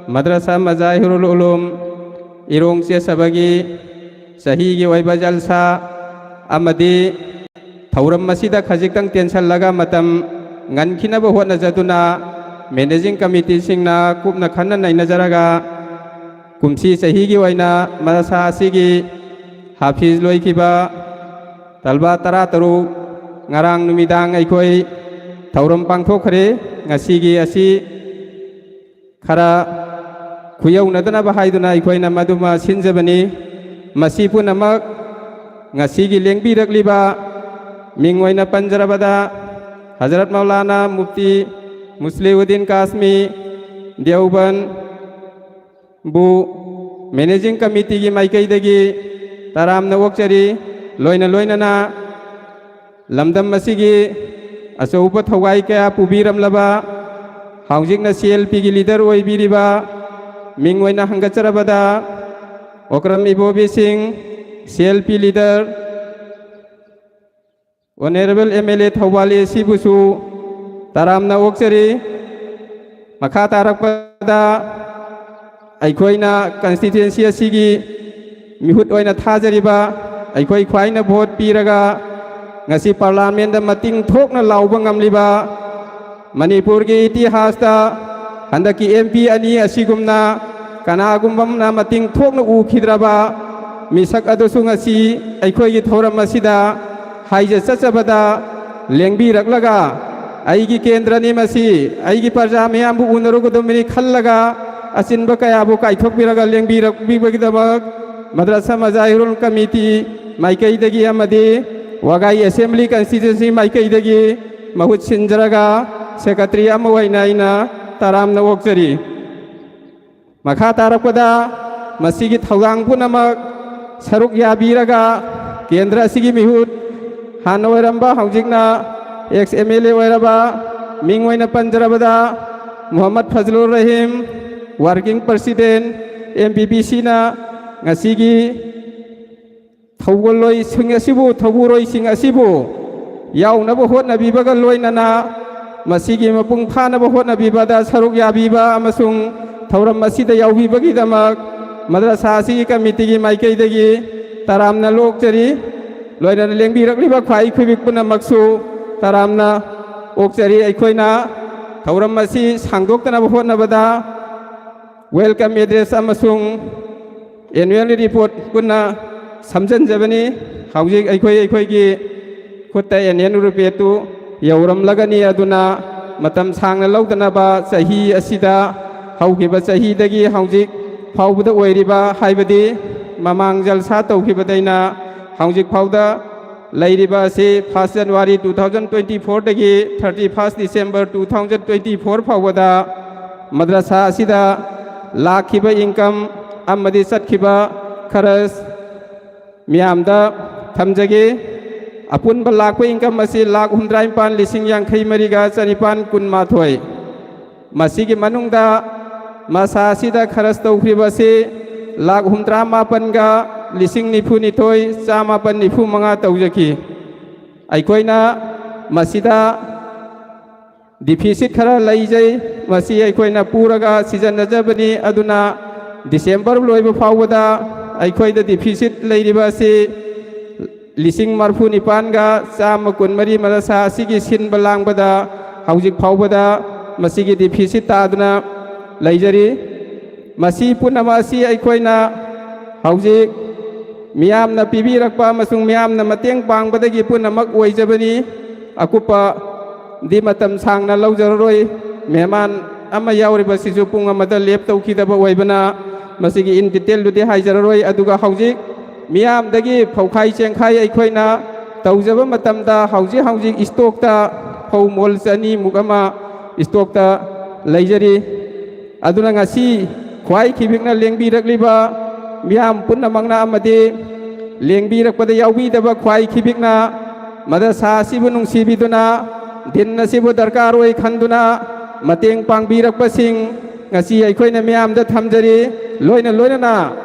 ꯃꯗ꯭ꯔꯁꯥ ꯃꯖꯥꯍꯤꯔꯨꯜ ꯎꯂꯨꯝ ꯏꯔꯣꯡ ꯆꯦꯠꯆꯕꯒꯤ ꯆꯍꯤꯒꯤ ꯑꯣꯏꯕ ꯖꯜꯁꯥ ꯑꯃꯗꯤ ꯊꯧꯔꯝ ꯑꯁꯤꯗ ꯈꯖꯤꯛꯇꯪ ꯇꯦꯟꯁꯜꯂꯒ ꯃꯇꯝ ꯉꯟꯈꯤꯅꯕ ꯍꯣꯠꯅꯖꯗꯨꯅ managing committeeꯁꯤꯡꯅ ꯀꯨꯞꯅ ꯈꯟꯅ ꯅꯩꯅꯖꯔꯒ ꯀꯨꯝꯁꯤ ꯆꯍꯤꯒꯤ ꯑꯣꯏꯅ ꯃꯗꯔꯁꯥ ꯑꯁꯤꯒꯤ ꯍꯥꯐꯤꯖ ꯂꯣꯏꯈꯤꯕ ꯇꯂꯕꯥ ꯇꯔꯥꯇꯔꯨꯛ ꯉꯔꯥꯡ ꯅꯨꯃꯤꯗꯥꯡ ꯑꯩꯈꯣꯏ ꯊꯧꯔꯝ ꯄꯥꯡꯊꯣꯛꯈ꯭ꯔꯦ꯫ ꯉꯁꯤꯒꯤ ꯑꯁꯤ ꯈꯔ ꯈꯨꯌꯧꯅꯗꯅꯕ ꯍꯥꯏꯗꯨꯅ ꯑꯩꯈꯣꯏꯅ ꯃꯗꯨꯃ ꯁꯤꯟꯖꯕꯅꯤ꯫ ꯃꯁꯤ ꯄꯨꯝꯅꯃꯛ ꯉꯁꯤꯒꯤ ꯂꯦꯡꯕꯤꯔꯛꯂꯤꯕ ꯃꯤꯡ ꯑꯣꯏꯅ ꯄꯟꯖꯔꯕꯗ ꯍꯖꯔꯠ ꯃꯧꯂꯥꯅꯥ ꯃꯨꯐꯇꯤ ꯃꯨꯁꯂꯤꯍꯨꯗꯗꯤꯟ ꯀꯥꯁꯃꯤ ꯗꯦꯎꯕꯟ ꯕꯨ ꯃꯦꯅꯦꯖꯤꯡ ꯀꯃꯤꯇꯤꯒꯤ ꯃꯥꯏꯀꯩꯗꯒꯤ ꯇꯔꯥꯝꯅ ꯑꯣꯛꯆꯔꯤ꯫ ꯂꯣꯏꯅ ꯂꯣꯏꯅꯅ ꯂꯝꯗꯝ ꯑꯁꯤꯒꯤ ꯑꯆꯧꯕ ꯊꯧꯒꯥꯏ ꯀꯌꯥ ꯄꯨꯕꯤꯔꯝꯂꯕ, ꯍꯧꯖꯤꯛꯅ ꯁꯤ ꯑꯦꯜ ꯄꯤꯒꯤ ꯂꯤꯗꯔ ꯑꯣꯏꯕꯤꯔꯤꯕ ꯃꯤꯡ ꯑꯣꯏꯅ ꯍꯪꯒꯠꯆꯔꯕꯗ Okram Ibobi Singh, C L P leader, honourable M L A Thoubal ꯑꯦ ꯁꯤꯕꯨꯁꯨ ꯇꯔꯥꯝꯅ ꯑꯣꯛꯆꯔꯤ꯫ ꯃꯈꯥ ꯇꯥꯔꯛꯄꯗ ꯑꯩꯈꯣꯏꯅ ꯀꯟꯁꯇꯤꯇ꯭ꯋꯦꯟꯁꯤ ꯑꯁꯤꯒꯤ ꯃꯤꯍꯨꯠ ꯑꯣꯏꯅ ꯊꯥꯖꯔꯤꯕ, ꯑꯩꯈꯣꯏ ꯈ꯭ꯋꯥꯏꯅ ꯚꯣꯠ ꯄꯤꯔꯒ ꯉꯁꯤ ꯄꯥꯔꯂꯥꯃꯦꯟꯗ ꯃꯇꯤꯡ ꯊꯣꯛꯅ ꯂꯥꯎꯕ ꯉꯝꯂꯤꯕ ꯃꯅꯤꯄꯨꯔꯒꯤ ꯏꯇꯤꯍꯥꯁꯇ ꯍꯟꯗꯛꯀꯤ ꯑꯦꯝ ꯄꯤ ꯑꯅꯤ ꯑꯁꯤꯒꯨꯝꯅ ꯀꯅꯥꯒꯨꯝꯕ ꯑꯃꯅ ꯃꯇꯤꯡ ꯊꯣꯛꯅ ꯎꯈꯤꯗ꯭ꯔꯕ ꯃꯤꯁꯛ ꯑꯗꯨꯁꯨ ꯉꯁꯤ ꯑꯩꯈꯣꯏꯒꯤ ꯊꯧꯔꯝ ꯑꯁꯤꯗ ꯍꯥꯏꯖ ꯆꯠꯆꯕꯗ ꯂꯦꯡꯕꯤꯔꯛꯂꯒ, ꯑꯩꯒꯤ ꯀꯦꯟꯗ꯭ꯔꯅꯤ ꯃꯁꯤ, ꯑꯩꯒꯤ ꯄ꯭ꯔꯖꯥ ꯃꯌꯥꯝꯕꯨ ꯎꯅꯔꯨꯒꯗꯕꯅꯤ ꯈꯜꯂꯒ ꯑꯆꯤꯟꯕ ꯀꯌꯥꯕꯨ ꯀꯥꯏꯊꯣꯛꯄꯤꯔꯒ ꯂꯦꯡꯕꯤꯔꯛꯄꯤꯕꯒꯤꯗꯃꯛ ꯃꯗ꯭ꯔꯁꯥ ꯃꯖꯥꯍꯤꯔꯨꯜ ꯀꯃꯤꯇꯤ ꯃꯥꯏꯀꯩꯗꯒꯤ ꯑꯃꯗꯤ ꯋꯥꯒꯥꯏ ꯑꯦꯁꯦꯝꯕ꯭ꯂꯤ ꯀꯟꯁꯇꯤꯇ꯭ꯋꯦꯟꯁꯤ ꯃꯥꯏꯀꯩꯗꯒꯤ ꯃꯍꯨꯠ ꯁꯤꯟꯖꯔꯒ ꯁꯦꯀ꯭ꯔꯦꯇꯔꯤ ꯑꯃ ꯑꯣꯏꯅ ꯑꯩꯅ ꯇꯔꯥꯝꯅ ꯑꯣꯛꯆꯔꯤ꯫ ꯃꯈꯥ ꯇꯥꯔꯛꯄꯗ ꯃꯁꯤꯒꯤ ꯊꯧꯔꯥꯡ ꯄꯨꯝꯅꯃꯛ ꯁꯔꯨꯛ ꯌꯥꯕꯤꯔꯒ ꯀꯦꯟꯗ꯭ꯔ ꯑꯁꯤꯒꯤ ꯃꯤꯍꯨꯠ ꯍꯥꯟꯅ ꯑꯣꯏꯔꯝꯕ, ꯍꯧꯖꯤꯛꯅ ꯑꯦꯛꯁ ꯑꯦꯝ ꯑꯦꯜ ꯑꯦ ꯑꯣꯏꯔꯕ, ꯃꯤꯡ ꯑꯣꯏꯅ ꯄꯟꯖꯔꯕꯗ ꯃꯨꯍꯝꯃꯗ ꯐꯖꯂꯨꯔ Rahim, working president, M P ꯄꯤ ꯁꯤꯅ ꯉꯁꯤꯒꯤ ꯊꯧꯒꯜꯂꯣꯏꯁꯤꯡ ꯑꯁꯤꯕꯨ, ꯊꯧꯕꯨꯔꯣꯏꯁꯤꯡ ꯑꯁꯤꯕꯨ ꯌꯥꯎꯅꯕ ꯍꯣꯠꯅꯕꯤꯕꯒ ꯂꯣꯏꯅꯅ ꯃꯁꯤꯒꯤ ꯃꯄꯨꯡ ꯐꯥꯅꯕ ꯍꯣꯠꯅꯕꯤꯕꯗ ꯁꯔꯨꯛ ꯌꯥꯕꯤꯕ ꯑꯃꯁꯨꯡ ꯊꯧꯔꯝ ꯑꯁꯤꯗ ꯌꯥꯎꯕꯤꯕꯒꯤꯗꯃꯛ ꯃꯗ꯭ꯔꯁꯥ ꯑꯁꯤꯒꯤ ꯀꯃꯤꯇꯤꯒꯤ ꯃꯥꯏꯀꯩꯗꯒꯤ ꯇꯔꯥꯝꯅ ꯂꯣꯛꯆꯔꯤ꯫ ꯂꯣꯏꯅꯅ ꯂꯦꯡꯕꯤꯔꯛꯂꯤꯕ ꯈ꯭ꯋꯥꯏ ꯈꯨꯕꯤꯛ ꯄꯨꯝꯅꯃꯛꯁꯨ ꯇꯔꯥꯝꯅ ꯑꯣꯛꯆꯔꯤ꯫ ꯑꯩꯈꯣꯏꯅ ꯊꯧꯔꯝ ꯑꯁꯤ ꯁꯥꯡꯗꯣꯛꯇꯅꯕ ꯍꯣꯠꯅꯕꯗ Welcome address ꯑꯃꯁꯨꯡ annual report ꯄꯨꯟꯅ ꯁꯝꯖꯤꯟꯖꯕꯅꯤ꯫ ꯍꯧꯖꯤꯛ ꯑꯩꯈꯣꯏ ꯑꯩꯈꯣꯏꯒꯤ ꯈꯨꯠꯇ annual report ꯇꯨ ꯌꯧꯔꯝꯂꯒꯅꯤ꯫ ꯑꯗꯨꯅ ꯃꯇꯝ ꯁꯥꯡꯅ ꯂꯧꯗꯅꯕ, ꯆꯍꯤ ꯑꯁꯤꯗ ꯍꯧꯈꯤꯕ ꯆꯍꯤꯗꯒꯤ ꯍꯧꯖꯤꯛ ꯐꯥꯎꯕꯗ ꯑꯣꯏꯔꯤꯕ, ꯍꯥꯏꯕꯗꯤ ꯃꯃꯥꯡ ꯖꯜꯁꯥ ꯇꯧꯈꯤꯕꯗꯩꯅ ꯍꯧꯖꯤꯛ ꯐꯥꯎꯗ ꯂꯩꯔꯤꯕ ꯑꯁꯤ first January two thousand twenty four ꯗꯒꯤ thirty first December two thousand twenty four ꯐꯥꯎꯕꯗ ꯃꯗ꯭ꯔꯁꯥ ꯑꯁꯤꯗ ꯂꯥꯛꯈꯤꯕ income ꯑꯃꯗꯤ ꯆꯠꯈꯤꯕ ꯈꯔꯖ ꯃꯤꯌꯥꯝꯗ ꯊꯝꯖꯒꯦ꯫ ꯑꯄꯨꯟꯕ ꯂꯥꯛꯄ income ꯑꯁꯤ ꯂꯥꯈ ꯍꯨꯝꯗ꯭ꯔꯥ ꯅꯤꯄꯥꯟ ꯂꯤꯁꯤꯡ ꯌꯥꯡꯈꯩ ꯃꯔꯤꯒ ꯆꯅꯤꯄꯥꯟ ꯀꯨꯟꯃꯥꯊꯣꯏ꯫ ꯃꯁꯤꯒꯤ ꯃꯅꯨꯡꯗ ꯃꯁꯥ ꯑꯁꯤꯗ ꯈꯔꯖ ꯇꯧꯈ꯭ꯔꯤꯕ ꯑꯁꯤ ꯂꯥꯈ ꯍꯨꯝꯗ꯭ꯔꯥ ꯃꯥꯄꯟꯒ ꯂꯤꯁꯤꯡ ꯅꯤꯐꯨ ꯅꯤꯊꯣꯏ ꯆꯥꯃꯥꯄꯟ ꯅꯤꯐꯨ ꯃꯉꯥ ꯇꯧꯖꯈꯤ꯫ ꯑꯩꯈꯣꯏꯅ ꯃꯁꯤꯗ deficit ꯈꯔ ꯂꯩꯖꯩ, ꯃꯁꯤ ꯑꯩꯈꯣꯏꯅ ꯄꯨꯔꯒ ꯁꯤꯖꯤꯟꯅꯖꯕꯅꯤ꯫ ꯑꯗꯨꯅ December ꯂꯣꯏꯕ ꯐꯥꯎꯕꯗ ꯑꯩꯈꯣꯏꯗ deficit ꯂꯩꯔꯤꯕ ꯑꯁꯤ ꯂꯤꯁꯤꯡ ꯃꯔꯐꯨ ꯅꯤꯄꯥꯟꯒ ꯆꯥꯝꯃ ꯀꯨꯟꯃꯔꯤ ꯃꯗ꯭ꯔꯁꯥ ꯑꯁꯤꯒꯤ ꯁꯤꯟꯕ ꯂꯥꯡꯕꯗ ꯍꯧꯖꯤꯛ ꯐꯥꯎꯕꯗ ꯃꯁꯤꯒꯤ deficit ꯇꯥꯗꯨꯅ ꯂꯩꯖꯔꯤ꯫ ꯃꯁꯤ ꯄꯨꯝꯅꯃꯛ ꯑꯁꯤ ꯑꯩꯈꯣꯏꯅ ꯍꯧꯖꯤꯛ ꯃꯤꯌꯥꯝꯅ ꯄꯤꯕꯤꯔꯛꯄ ꯑꯃꯁꯨꯡ ꯃꯤꯌꯥꯝꯅ ꯃꯇꯦꯡ ꯄꯥꯡꯕꯗꯒꯤ ꯄꯨꯝꯅꯃꯛ ꯑꯣꯏꯖꯕꯅꯤ꯫ ꯑꯀꯨꯞꯄꯗꯤ ꯃꯇꯝ ꯁꯥꯡꯅ ꯂꯧꯖꯔꯔꯣꯏ꯫ ꯃꯦꯍꯃꯥꯟ ꯑꯃ ꯌꯥꯎꯔꯤꯕꯁꯤꯁꯨ ꯄꯨꯡ ꯑꯃꯗ ꯂꯦꯞ ꯇꯧꯈꯤꯗꯕ ꯑꯣꯏꯕꯅ ꯃꯁꯤꯒꯤ in detail ꯗꯨꯗꯤ ꯍꯥꯏꯖꯔꯔꯣꯏ꯫ ꯑꯗꯨꯒ ꯍꯧꯖꯤꯛ ꯃꯤꯌꯥꯝꯗꯒꯤ ꯐꯧꯈꯥꯏ ꯆꯦꯡꯈꯥꯏ ꯑꯩꯈꯣꯏꯅ ꯇꯧꯖꯕ ꯃꯇꯝꯗ ꯍꯧꯖꯤꯛ ꯍꯧꯖꯤꯛ stock ꯇ ꯐꯧ ꯃꯣꯜ ꯆꯅꯤꯃꯨꯛ ꯑꯃ stock ꯇ ꯂꯩꯖꯔꯤ꯫ ꯑꯗꯨꯅ ꯉꯁꯤ ꯈ꯭ꯋꯥꯏ ꯈꯤꯕꯤꯛꯅ ꯂꯦꯡꯕꯤꯔꯛꯂꯤꯕ ꯃꯤꯌꯥꯝ ꯄꯨꯝꯅꯃꯛꯅ ꯑꯃꯗꯤ ꯂꯦꯡꯕꯤꯔꯛꯄꯗ ꯌꯥꯎꯕꯤꯗꯕ ꯈ꯭ꯋꯥꯏ ꯈꯤꯕꯤꯛꯅ ꯃꯗ꯭ꯔꯁꯥ ꯑꯁꯤꯕꯨ ꯅꯨꯡꯁꯤꯕꯤꯗꯨꯅ, ꯗꯤꯟ ꯑꯁꯤꯕꯨ ꯗꯔꯀꯥꯔ ꯑꯣꯏ ꯈꯟꯗꯨꯅ ꯃꯇꯦꯡ ꯄꯥꯡꯕꯤꯔꯛꯄꯁꯤꯡ ꯉꯁꯤ ꯑꯩꯈꯣꯏꯅ ꯃꯤꯌꯥꯝꯗ ꯊꯝꯖꯔꯤ꯫ ꯂꯣꯏꯅ ꯂꯣꯏꯅꯅ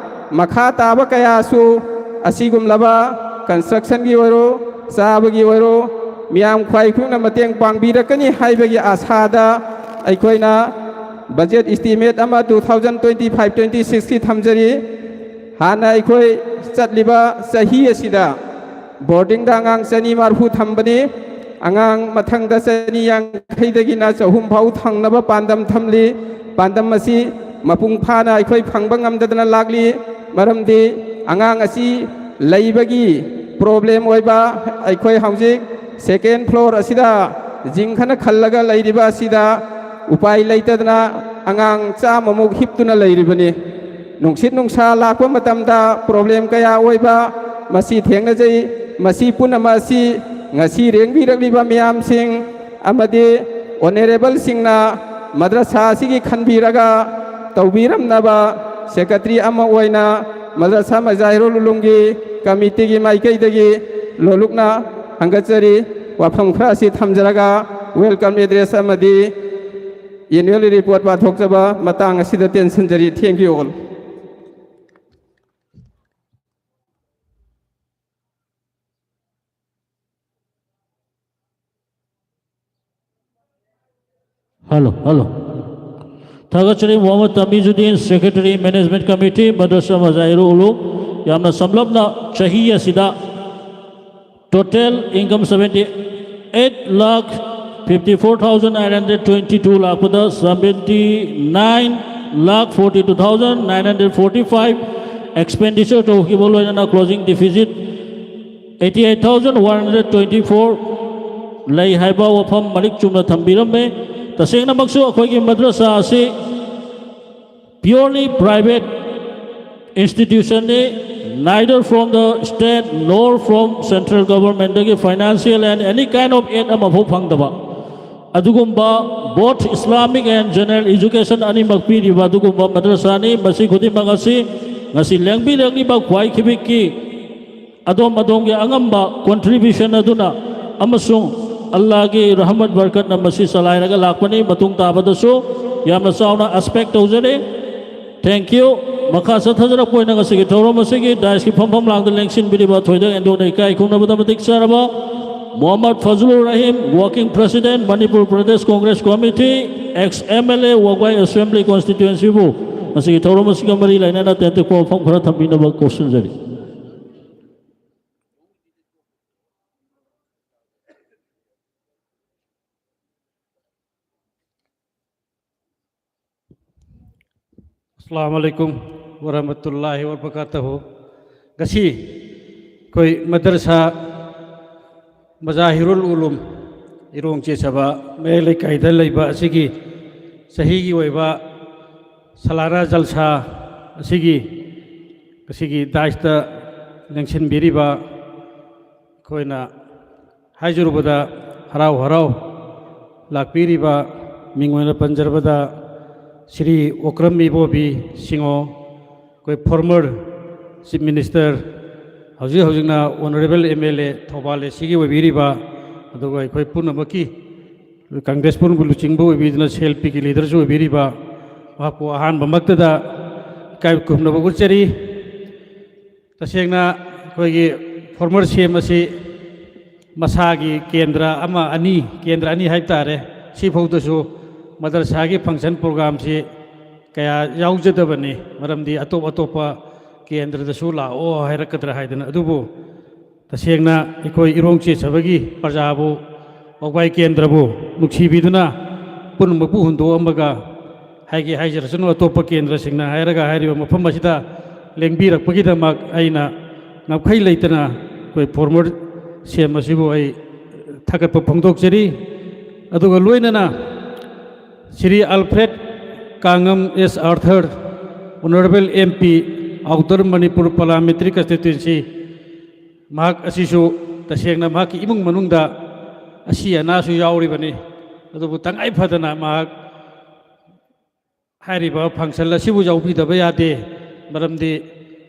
ꯃꯈꯥ ꯇꯥꯕ ꯀꯌꯥꯁꯨ ꯑꯁꯤꯒꯨꯝꯂꯕ construction ꯒꯤ ꯑꯣꯏꯔꯣ, ꯆꯥꯕꯒꯤ ꯑꯣꯏꯔꯣ, ꯃꯤꯌꯥꯝ ꯈ꯭ꯋꯥꯏ ꯈꯨꯗꯤꯡꯃꯛꯅ ꯃꯇꯦꯡ ꯄꯥꯡꯕꯤꯔꯛꯀꯅꯤ ꯍꯥꯏꯕꯒꯤ ꯑꯥꯁꯥꯗ ꯑꯩꯈꯣꯏꯅ budget estimate ꯑꯃ two thousand twenty five twenty six ꯀꯤ ꯊꯝꯖꯔꯤ꯫ ꯍꯥꯟꯅ ꯑꯩꯈꯣꯏ ꯆꯠꯂꯤꯕ ꯆꯍꯤ ꯑꯁꯤꯗ boarding ꯗ ꯑꯉꯥꯡ ꯆꯅꯤ ꯃꯔꯐꯨ ꯊꯝꯕꯅꯤ꯫ ꯑꯉꯥꯡ ꯃꯊꯪꯗ ꯆꯅꯤ ꯌꯥꯡꯈꯩꯗꯒꯤꯅ ꯆꯍꯨꯝ ꯐꯥꯎ ꯊꯝꯅꯕ ꯄꯥꯟꯗꯝ ꯊꯝꯂꯤ꯫ ꯄꯥꯟꯗꯝ ꯑꯁꯤ ꯃꯄꯨꯡ ꯐꯥꯅ ꯑꯩꯈꯣꯏ ꯐꯪꯕ ꯉꯝꯗꯗꯅ ꯂꯥꯛꯂꯤ꯫ ꯃꯔꯝꯗꯤ ꯑꯉꯥꯡ ꯑꯁꯤ ꯂꯩꯕꯒꯤ ꯄ꯭ꯔꯣꯕ꯭ꯂꯦꯝ ꯑꯣꯏꯕ, ꯑꯩꯈꯣꯏ ꯍꯧꯖꯤꯛ ꯁꯦꯀꯦꯟ ꯐ꯭ꯂꯣꯔ ꯑꯁꯤꯗ ꯖꯤꯡ ꯈꯅ ꯈꯜꯂꯒ ꯂꯩꯔꯤꯕ ꯑꯁꯤꯗ ꯎꯄꯥꯏ ꯂꯩꯇꯗꯅ ꯑꯉꯥꯡ ꯆꯥꯝꯃꯃꯨꯛ ꯍꯤꯞꯇꯨꯅ ꯂꯩꯔꯤꯕꯅꯤ꯫ ꯅꯨꯡꯁꯤꯠ ꯅꯨꯡꯁꯥ ꯂꯥꯛꯄ ꯃꯇꯝꯗ ꯄ꯭ꯔꯣꯕ꯭ꯂꯦꯝ ꯀꯌꯥ ꯑꯣꯏꯕ ꯃꯁꯤ ꯊꯦꯡꯅꯖꯩ꯫ ꯃꯁꯤ ꯄꯨꯝꯅꯃꯛ ꯑꯁꯤ ꯉꯁꯤ ꯂꯦꯡꯕꯤꯔꯛꯂꯤꯕ ꯃꯤꯌꯥꯝꯁꯤꯡ ꯑꯃꯗꯤ ꯑꯣꯅꯔꯦꯕꯜꯁꯤꯡꯅ ꯃꯗ꯭ꯔꯁꯥ ꯑꯁꯤꯒꯤ ꯈꯟꯕꯤꯔꯒ ꯇꯧꯕꯤꯔꯝꯅꯕ ꯁꯦꯀ꯭ꯔꯦꯇꯔꯤ ꯑꯃ ꯑꯣꯏꯅ ꯃꯗ꯭ꯔꯁꯥ ꯃꯖꯥꯍꯤꯔꯨꯜ ꯎꯂꯨꯝꯒꯤ ꯀꯃꯤꯇꯤꯒꯤ ꯃꯥꯏꯀꯩꯗꯒꯤ ꯂꯣꯂꯨꯛꯅ ꯍꯪꯒꯠꯆꯔꯤ꯫ ꯋꯥꯐꯝ ꯈꯔ ꯑꯁꯤ ꯊꯝꯖꯔꯒ ꯋꯦꯜꯀꯝ ꯑꯦꯗ꯭ꯔꯦꯁ ꯑꯃꯗꯤ ꯑꯦꯅꯨꯋꯦꯜ ꯔꯤꯄꯣꯔꯠ ꯄꯥꯊꯣꯛꯆꯕ ꯃꯇꯥꯡ ꯑꯁꯤꯗ ꯇꯦꯟꯁꯤꯟꯖꯔꯤ꯫ Thank you all. Hello, hello. ꯊꯥꯒꯠꯆꯔꯤ ꯃꯣꯍꯝꯃꯗ ꯇꯃꯤꯖꯨꯗꯤꯟ, ꯁꯦꯀ꯭ꯔꯦꯇꯔꯤ, ꯃꯦꯅꯦꯖꯃꯦꯟꯠ ꯀꯃꯤꯇꯤ, ꯃꯗ꯭ꯔꯁꯥ ꯃꯖꯥꯍꯤꯔꯨ ꯎꯂꯨꯝ꯫ ꯌꯥꯝꯅ ꯁꯝꯂꯞꯅ ꯆꯍꯤ ꯑꯁꯤꯗ total income seventy eight lakh fifty four thousand nine hundred twenty two ꯂꯥꯛꯄꯗ seventy nine lakh forty two thousand nine hundred forty five expenditure ꯇꯧꯈꯤꯕ ꯂꯣꯏꯅꯅ closing deficit eighty eight thousand one hundred twenty four ꯂꯩ ꯍꯥꯏꯕ ꯋꯥꯐꯝ ꯃꯔꯤꯛ ꯆꯨꯝꯅ ꯊꯝꯕꯤꯔꯝꯃꯦ꯫ ꯇꯁꯦꯡꯅꯃꯛꯁꯨ ꯑꯩꯈꯣꯏꯒꯤ ꯃꯗ꯭ꯔꯁꯥ ꯑꯁꯤ purely private institutionꯅꯤ, neither from the state nor from central governmentꯗꯒꯤ financial and any kind of aid ꯑꯃꯐꯥꯎ ꯐꯪꯗꯕ ꯑꯗꯨꯒꯨꯝꯕ both Islamic and general education ꯑꯅꯤꯃꯛ ꯄꯤꯔꯤꯕ ꯑꯗꯨꯒꯨꯝꯕ ꯃꯗ꯭ꯔꯁꯥꯅꯤ꯫ ꯃꯁꯤ ꯈꯨꯗꯤꯡꯃꯛ ꯑꯁꯤ ꯉꯁꯤ ꯂꯦꯡꯕꯤꯔꯛꯂꯤꯕ ꯈ꯭ꯋꯥꯏ ꯈꯤꯕꯤꯛꯀꯤ ꯑꯗꯣꯝ ꯑꯗꯣꯝꯒꯤ ꯑꯉꯝꯕ contribution ꯑꯗꯨꯅ ꯑꯃꯁꯨꯡ ꯑꯜꯂꯥꯒꯤ ꯔꯍꯃꯠ ꯕꯔꯀꯠꯅ ꯃꯁꯤ ꯆꯂꯥꯏꯔꯒ ꯂꯥꯛꯄꯅꯤ꯫ ꯃꯇꯨꯡ ꯇꯥꯕꯗꯁꯨ ꯌꯥꯝꯅ ꯆꯥꯎꯅ expect ꯇꯧꯖꯔꯤ꯫ Thank you꯫ ꯃꯈꯥ ꯆꯠꯊꯖꯔꯛꯄ ꯑꯣꯏꯅ ꯉꯁꯤꯒꯤ ꯊꯧꯔꯝ ꯑꯁꯤꯒꯤ dais ꯀꯤ ꯐꯝꯐꯝ ꯂꯥꯡꯗ ꯂꯦꯡꯁꯤꯟꯕꯤꯔꯤꯕ ꯊꯣꯏꯗꯣꯛ ꯍꯦꯟꯗꯣꯛꯅ ꯏꯀꯥꯏ ꯈꯨꯝꯅꯕꯗ ꯃꯇꯤꯛ ꯆꯥꯔꯕ Mohammad ꯐꯖꯂꯨꯔ Rahim, working president, Manipur Pradesh Congress Committee, ex MLA, ꯋꯥꯒ꯭ꯋꯥꯏ Assembly Constituency ꯕꯨ ꯉꯁꯤꯒꯤ ꯊꯧꯔꯝ ꯑꯁꯤꯒ ꯃꯔꯤ ꯂꯩꯅꯅ ꯇꯦꯟꯇꯛꯄ ꯋꯥꯐꯝ ꯈꯔ ꯊꯝꯕꯤꯅꯕ ꯀꯧꯁꯤꯟꯖꯔꯤ꯫ ꯑꯁꯂꯥꯃꯨ ꯑꯂꯥꯏꯀꯨꯝ ꯋꯔꯍꯃꯇꯨꯜꯂꯥꯍꯤ ꯋꯕꯔꯀꯥꯇꯨꯍꯨ꯫ ꯉꯁꯤ ꯑꯩꯈꯣꯏ ꯃꯗꯔꯁꯥ ꯃꯖꯥꯍꯤꯔꯨꯜ ꯎꯂꯨꯝ ꯏꯔꯣꯡ ꯆꯦꯁꯕ ꯃꯌꯥꯏ ꯂꯩꯀꯥꯏꯗ ꯂꯩꯕ ꯑꯁꯤꯒꯤ ꯆꯍꯤꯒꯤ ꯑꯣꯏꯕ ꯁꯂꯥꯅꯥ ꯖꯜꯁꯥ ꯑꯁꯤꯒꯤ ꯉꯁꯤꯒꯤ ꯗꯥꯏꯁꯇ ꯂꯦꯡꯁꯤꯟꯕꯤꯔꯤꯕ ꯑꯩꯈꯣꯏꯅ ꯍꯥꯏꯖꯔꯨꯕꯗ ꯍꯔꯥꯎ ꯍꯔꯥꯎ ꯂꯥꯛꯄꯤꯔꯤꯕ ꯃꯤꯡ ꯑꯣꯏꯅ ꯄꯟꯖꯔꯕꯗ ꯁ꯭ꯔꯤ ꯑꯣꯀ꯭ꯔꯝ ꯏꯕꯣꯕꯤ ꯁꯤꯡꯍꯣ, ꯑꯩꯈꯣꯏ former Chief Minister, ꯍꯧꯖꯤꯛ ꯍꯧꯖꯤꯛꯅ Honourable M L A Thoubal A Cꯒꯤ ꯑꯣꯏꯕꯤꯔꯤꯕ, ꯑꯗꯨꯒ ꯑꯩꯈꯣꯏ ꯄꯨꯝꯅꯃꯛꯀꯤ ꯀꯪꯒ꯭ꯔꯦꯁ ꯄꯨꯝꯅꯃꯛ ꯂꯨꯆꯤꯡꯕ ꯑꯣꯏꯕꯤꯗꯨꯅ C L Pꯒꯤ leaderꯁꯨ ꯑꯣꯏꯕꯤꯔꯤꯕ ꯃꯍꯥꯛꯄꯨ ꯑꯍꯥꯟꯕꯃꯛꯇꯗ ꯏꯀꯥꯏ ꯈꯨꯝꯅꯕ ꯎꯠꯆꯔꯤ꯫ ꯇꯁꯦꯡꯅ ꯑꯩꯈꯣꯏꯒꯤ former C M ꯑꯁꯤ ꯃꯁꯥꯒꯤ ꯀꯦꯟꯗ꯭ꯔ ꯑꯃ ꯑꯅꯤ, ꯀꯦꯟꯗ꯭ꯔ ꯑꯅꯤ ꯍꯥꯏꯕ ꯇꯥꯔꯦ, ꯁꯤꯐꯥꯎꯗꯁꯨ ꯃꯗꯔꯁꯥꯒꯤ function programꯁꯤ ꯀꯌꯥ ꯌꯥꯎꯖꯗꯕꯅꯤ꯫ ꯃꯔꯝꯗꯤ ꯑꯇꯣꯞ ꯑꯇꯣꯞꯄ ꯀꯦꯟꯗ꯭ꯔꯗꯁꯨ ꯂꯥꯛꯑꯣ ꯍꯥꯏꯔꯛꯀꯗ꯭ꯔꯥ ꯍꯥꯏꯗꯅ꯫ ꯑꯗꯨꯕꯨ ꯇꯁꯦꯡꯅ ꯑꯩꯈꯣꯏ ꯏꯔꯣꯡ ꯆꯦꯁꯕꯒꯤ ꯄ꯭ꯔꯖꯥꯕꯨ, ꯋꯥꯕꯒꯥꯏ ꯀꯦꯟꯗ꯭ꯔꯕꯨ ꯅꯨꯡꯁꯤꯕꯤꯗꯨꯅ ꯄꯨꯝꯅꯃꯛꯄꯨ ꯍꯨꯟꯗꯣꯛꯑꯝꯃꯒ, ꯍꯥꯏꯒꯦ ꯍꯥꯏꯖꯔꯁꯅꯨ, ꯑꯇꯣꯞꯄ ꯀꯦꯟꯗ꯭ꯔꯁꯤꯡꯅ ꯍꯥꯏꯔꯒ ꯍꯥꯏꯔꯤꯕ ꯃꯐꯝ ꯑꯁꯤꯗ ꯂꯦꯡꯕꯤꯔꯛꯄꯒꯤꯗꯃꯛ ꯑꯩꯅ ꯉꯝꯈꯩ ꯂꯩꯇꯅ ꯑꯩꯈꯣꯏ former C M ꯑꯁꯤꯕꯨ ꯑꯩ ꯊꯥꯒꯠꯄ ꯐꯣꯡꯗꯣꯛꯆꯔꯤ꯫ ꯑꯗꯨꯒ ꯂꯣꯏꯅꯅ Shri Alfred Kangam S Arthur, Honourable M P, Outer Manipur Parliamentary Constituency, ꯃꯍꯥꯛ ꯑꯁꯤꯁꯨ ꯇꯁꯦꯡꯅ ꯃꯍꯥꯛꯀꯤ ꯏꯃꯨꯡ ꯃꯅꯨꯡꯗ ꯑꯁꯤ ꯑꯅꯥꯁꯨ ꯌꯥꯎꯔꯤꯕꯅꯤ꯫ ꯑꯗꯨꯕꯨ ꯇꯉꯥꯏ ꯐꯗꯅ ꯃꯍꯥꯛ ꯍꯥꯏꯔꯤꯕ function ꯑꯁꯤꯕꯨ ꯌꯥꯎꯕꯤꯗꯕ ꯌꯥꯗꯦ꯫ ꯃꯔꯝꯗꯤ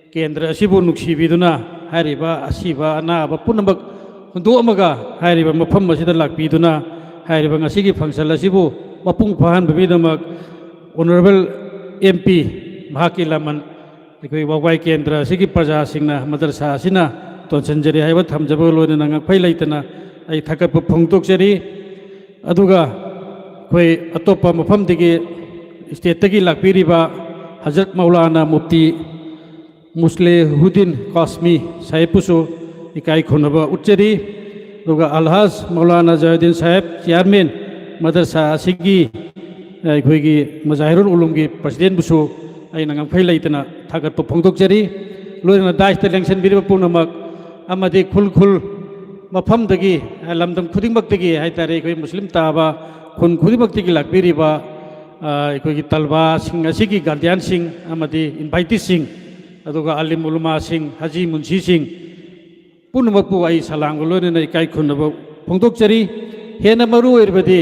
ꯀꯦꯟꯗ꯭ꯔ ꯑꯁꯤꯕꯨ ꯅꯨꯡꯁꯤꯕꯤꯗꯨꯅ ꯍꯥꯏꯔꯤꯕ ꯑꯁꯤꯕ ꯑꯅꯥꯕ ꯄꯨꯝꯅꯃꯛ ꯍꯨꯟꯗꯣꯛꯑꯝꯃꯒ ꯍꯥꯏꯔꯤꯕ ꯃꯐꯝ ꯑꯁꯤꯗ ꯂꯥꯛꯄꯤꯗꯨꯅ ꯍꯥꯏꯔꯤꯕ ꯉꯁꯤꯒꯤ function ꯑꯁꯤꯕꯨ ꯃꯄꯨꯡ ꯐꯥꯍꯟꯕꯒꯤꯗꯃꯛ Honourable M P ꯃꯍꯥꯛꯀꯤ ꯂꯃꯟ ꯑꯩꯈꯣꯏ ꯋꯥꯕꯒꯥꯏ ꯀꯦꯟꯗ꯭ꯔ ꯑꯁꯤꯒꯤ ꯄ꯭ꯔꯖꯥꯁꯤꯡꯅ, ꯃꯗꯔꯁꯥ ꯑꯁꯤꯅ ꯇꯣꯟꯁꯤꯟꯖꯔꯤ ꯍꯥꯏꯕ ꯊꯝꯖꯕ ꯂꯣꯏꯅꯅ ꯉꯝꯈꯩ ꯂꯩꯇꯅ ꯑꯩ ꯊꯥꯒꯠꯄ ꯐꯣꯡꯗꯣꯛꯆꯔꯤ꯫ ꯑꯗꯨꯒ ꯑꯩꯈꯣꯏ ꯑꯇꯣꯞꯄ ꯃꯐꯝꯗꯒꯤ, stateꯇꯒꯤ ꯂꯥꯛꯄꯤꯔꯤꯕ ꯍꯖꯔꯠ ꯃꯧꯂꯥꯅꯥ ꯃꯨꯐꯇꯤ ꯃꯨꯁꯂꯦꯍꯨꯗꯤꯟ ꯀꯥꯁꯃꯤ ꯁꯥꯍꯦꯕꯄꯨꯁꯨ ꯏꯀꯥꯏ ꯈꯨꯝꯅꯕ ꯎꯠꯆꯔꯤ꯫ ꯑꯗꯨꯒ ꯑꯜꯍꯥꯖ ꯃꯧꯂꯥꯅꯥ ꯖꯥꯍꯤꯗꯤꯟ ꯁꯥꯍꯦꯕ, chairman, ꯃꯗꯔꯁꯥ ꯑꯁꯤꯒꯤ ꯑꯩꯈꯣꯏꯒꯤ ꯃꯖꯥꯍꯤꯔꯨꯜ ꯎꯂꯨꯝꯒꯤ presidentꯕꯨꯁꯨ ꯑꯩꯅ ꯉꯝꯈꯩ ꯂꯩꯇꯅ ꯊꯥꯒꯠꯄ ꯐꯣꯡꯗꯣꯛꯆꯔꯤ꯫ ꯂꯣꯏꯅꯅ ꯗꯥꯏꯁꯇ ꯂꯦꯡꯁꯤꯟꯕꯤꯔꯤꯕ ꯄꯨꯝꯅꯃꯛ ꯑꯃꯗꯤ ꯈꯨꯜ ꯈꯨꯜ ꯃꯐꯝꯗꯒꯤ, ꯂꯝꯗꯝ ꯈꯨꯗꯤꯡꯃꯛꯇꯒꯤ ꯍꯥꯏꯇꯥꯔꯦ, ꯑꯩꯈꯣꯏ ꯃꯨꯁꯂꯤꯝ ꯇꯥꯕ ꯈꯨꯟ ꯈꯨꯗꯤꯡꯃꯛꯇꯒꯤ ꯂꯥꯛꯄꯤꯔꯤꯕ, ꯑ, ꯑꯩꯈꯣꯏꯒꯤ ꯇꯜꯕꯥꯁꯤꯡ ꯑꯁꯤꯒꯤ ꯒꯥꯔꯗꯤꯌꯥꯟꯁꯤꯡ ꯑꯃꯗꯤ ꯏꯟꯚꯥꯏꯇꯤꯁꯁꯤꯡ, ꯑꯗꯨꯒ ꯑꯥꯂꯤꯝ ꯎꯂꯃꯥꯁꯤꯡ, ꯍꯥꯖꯤ ꯃꯨꯟꯁꯤꯁꯤꯡ ꯄꯨꯝꯅꯃꯛꯄꯨ ꯑꯩ ꯁꯂꯥꯝꯒ ꯂꯣꯏꯅꯅ ꯏꯀꯥꯏ ꯈꯨꯝꯅꯕ ꯐꯣꯡꯗꯣꯛꯆꯔꯤ꯫ ꯍꯦꯟꯅ ꯃꯔꯨ ꯑꯣꯏꯔꯤꯕꯗꯤ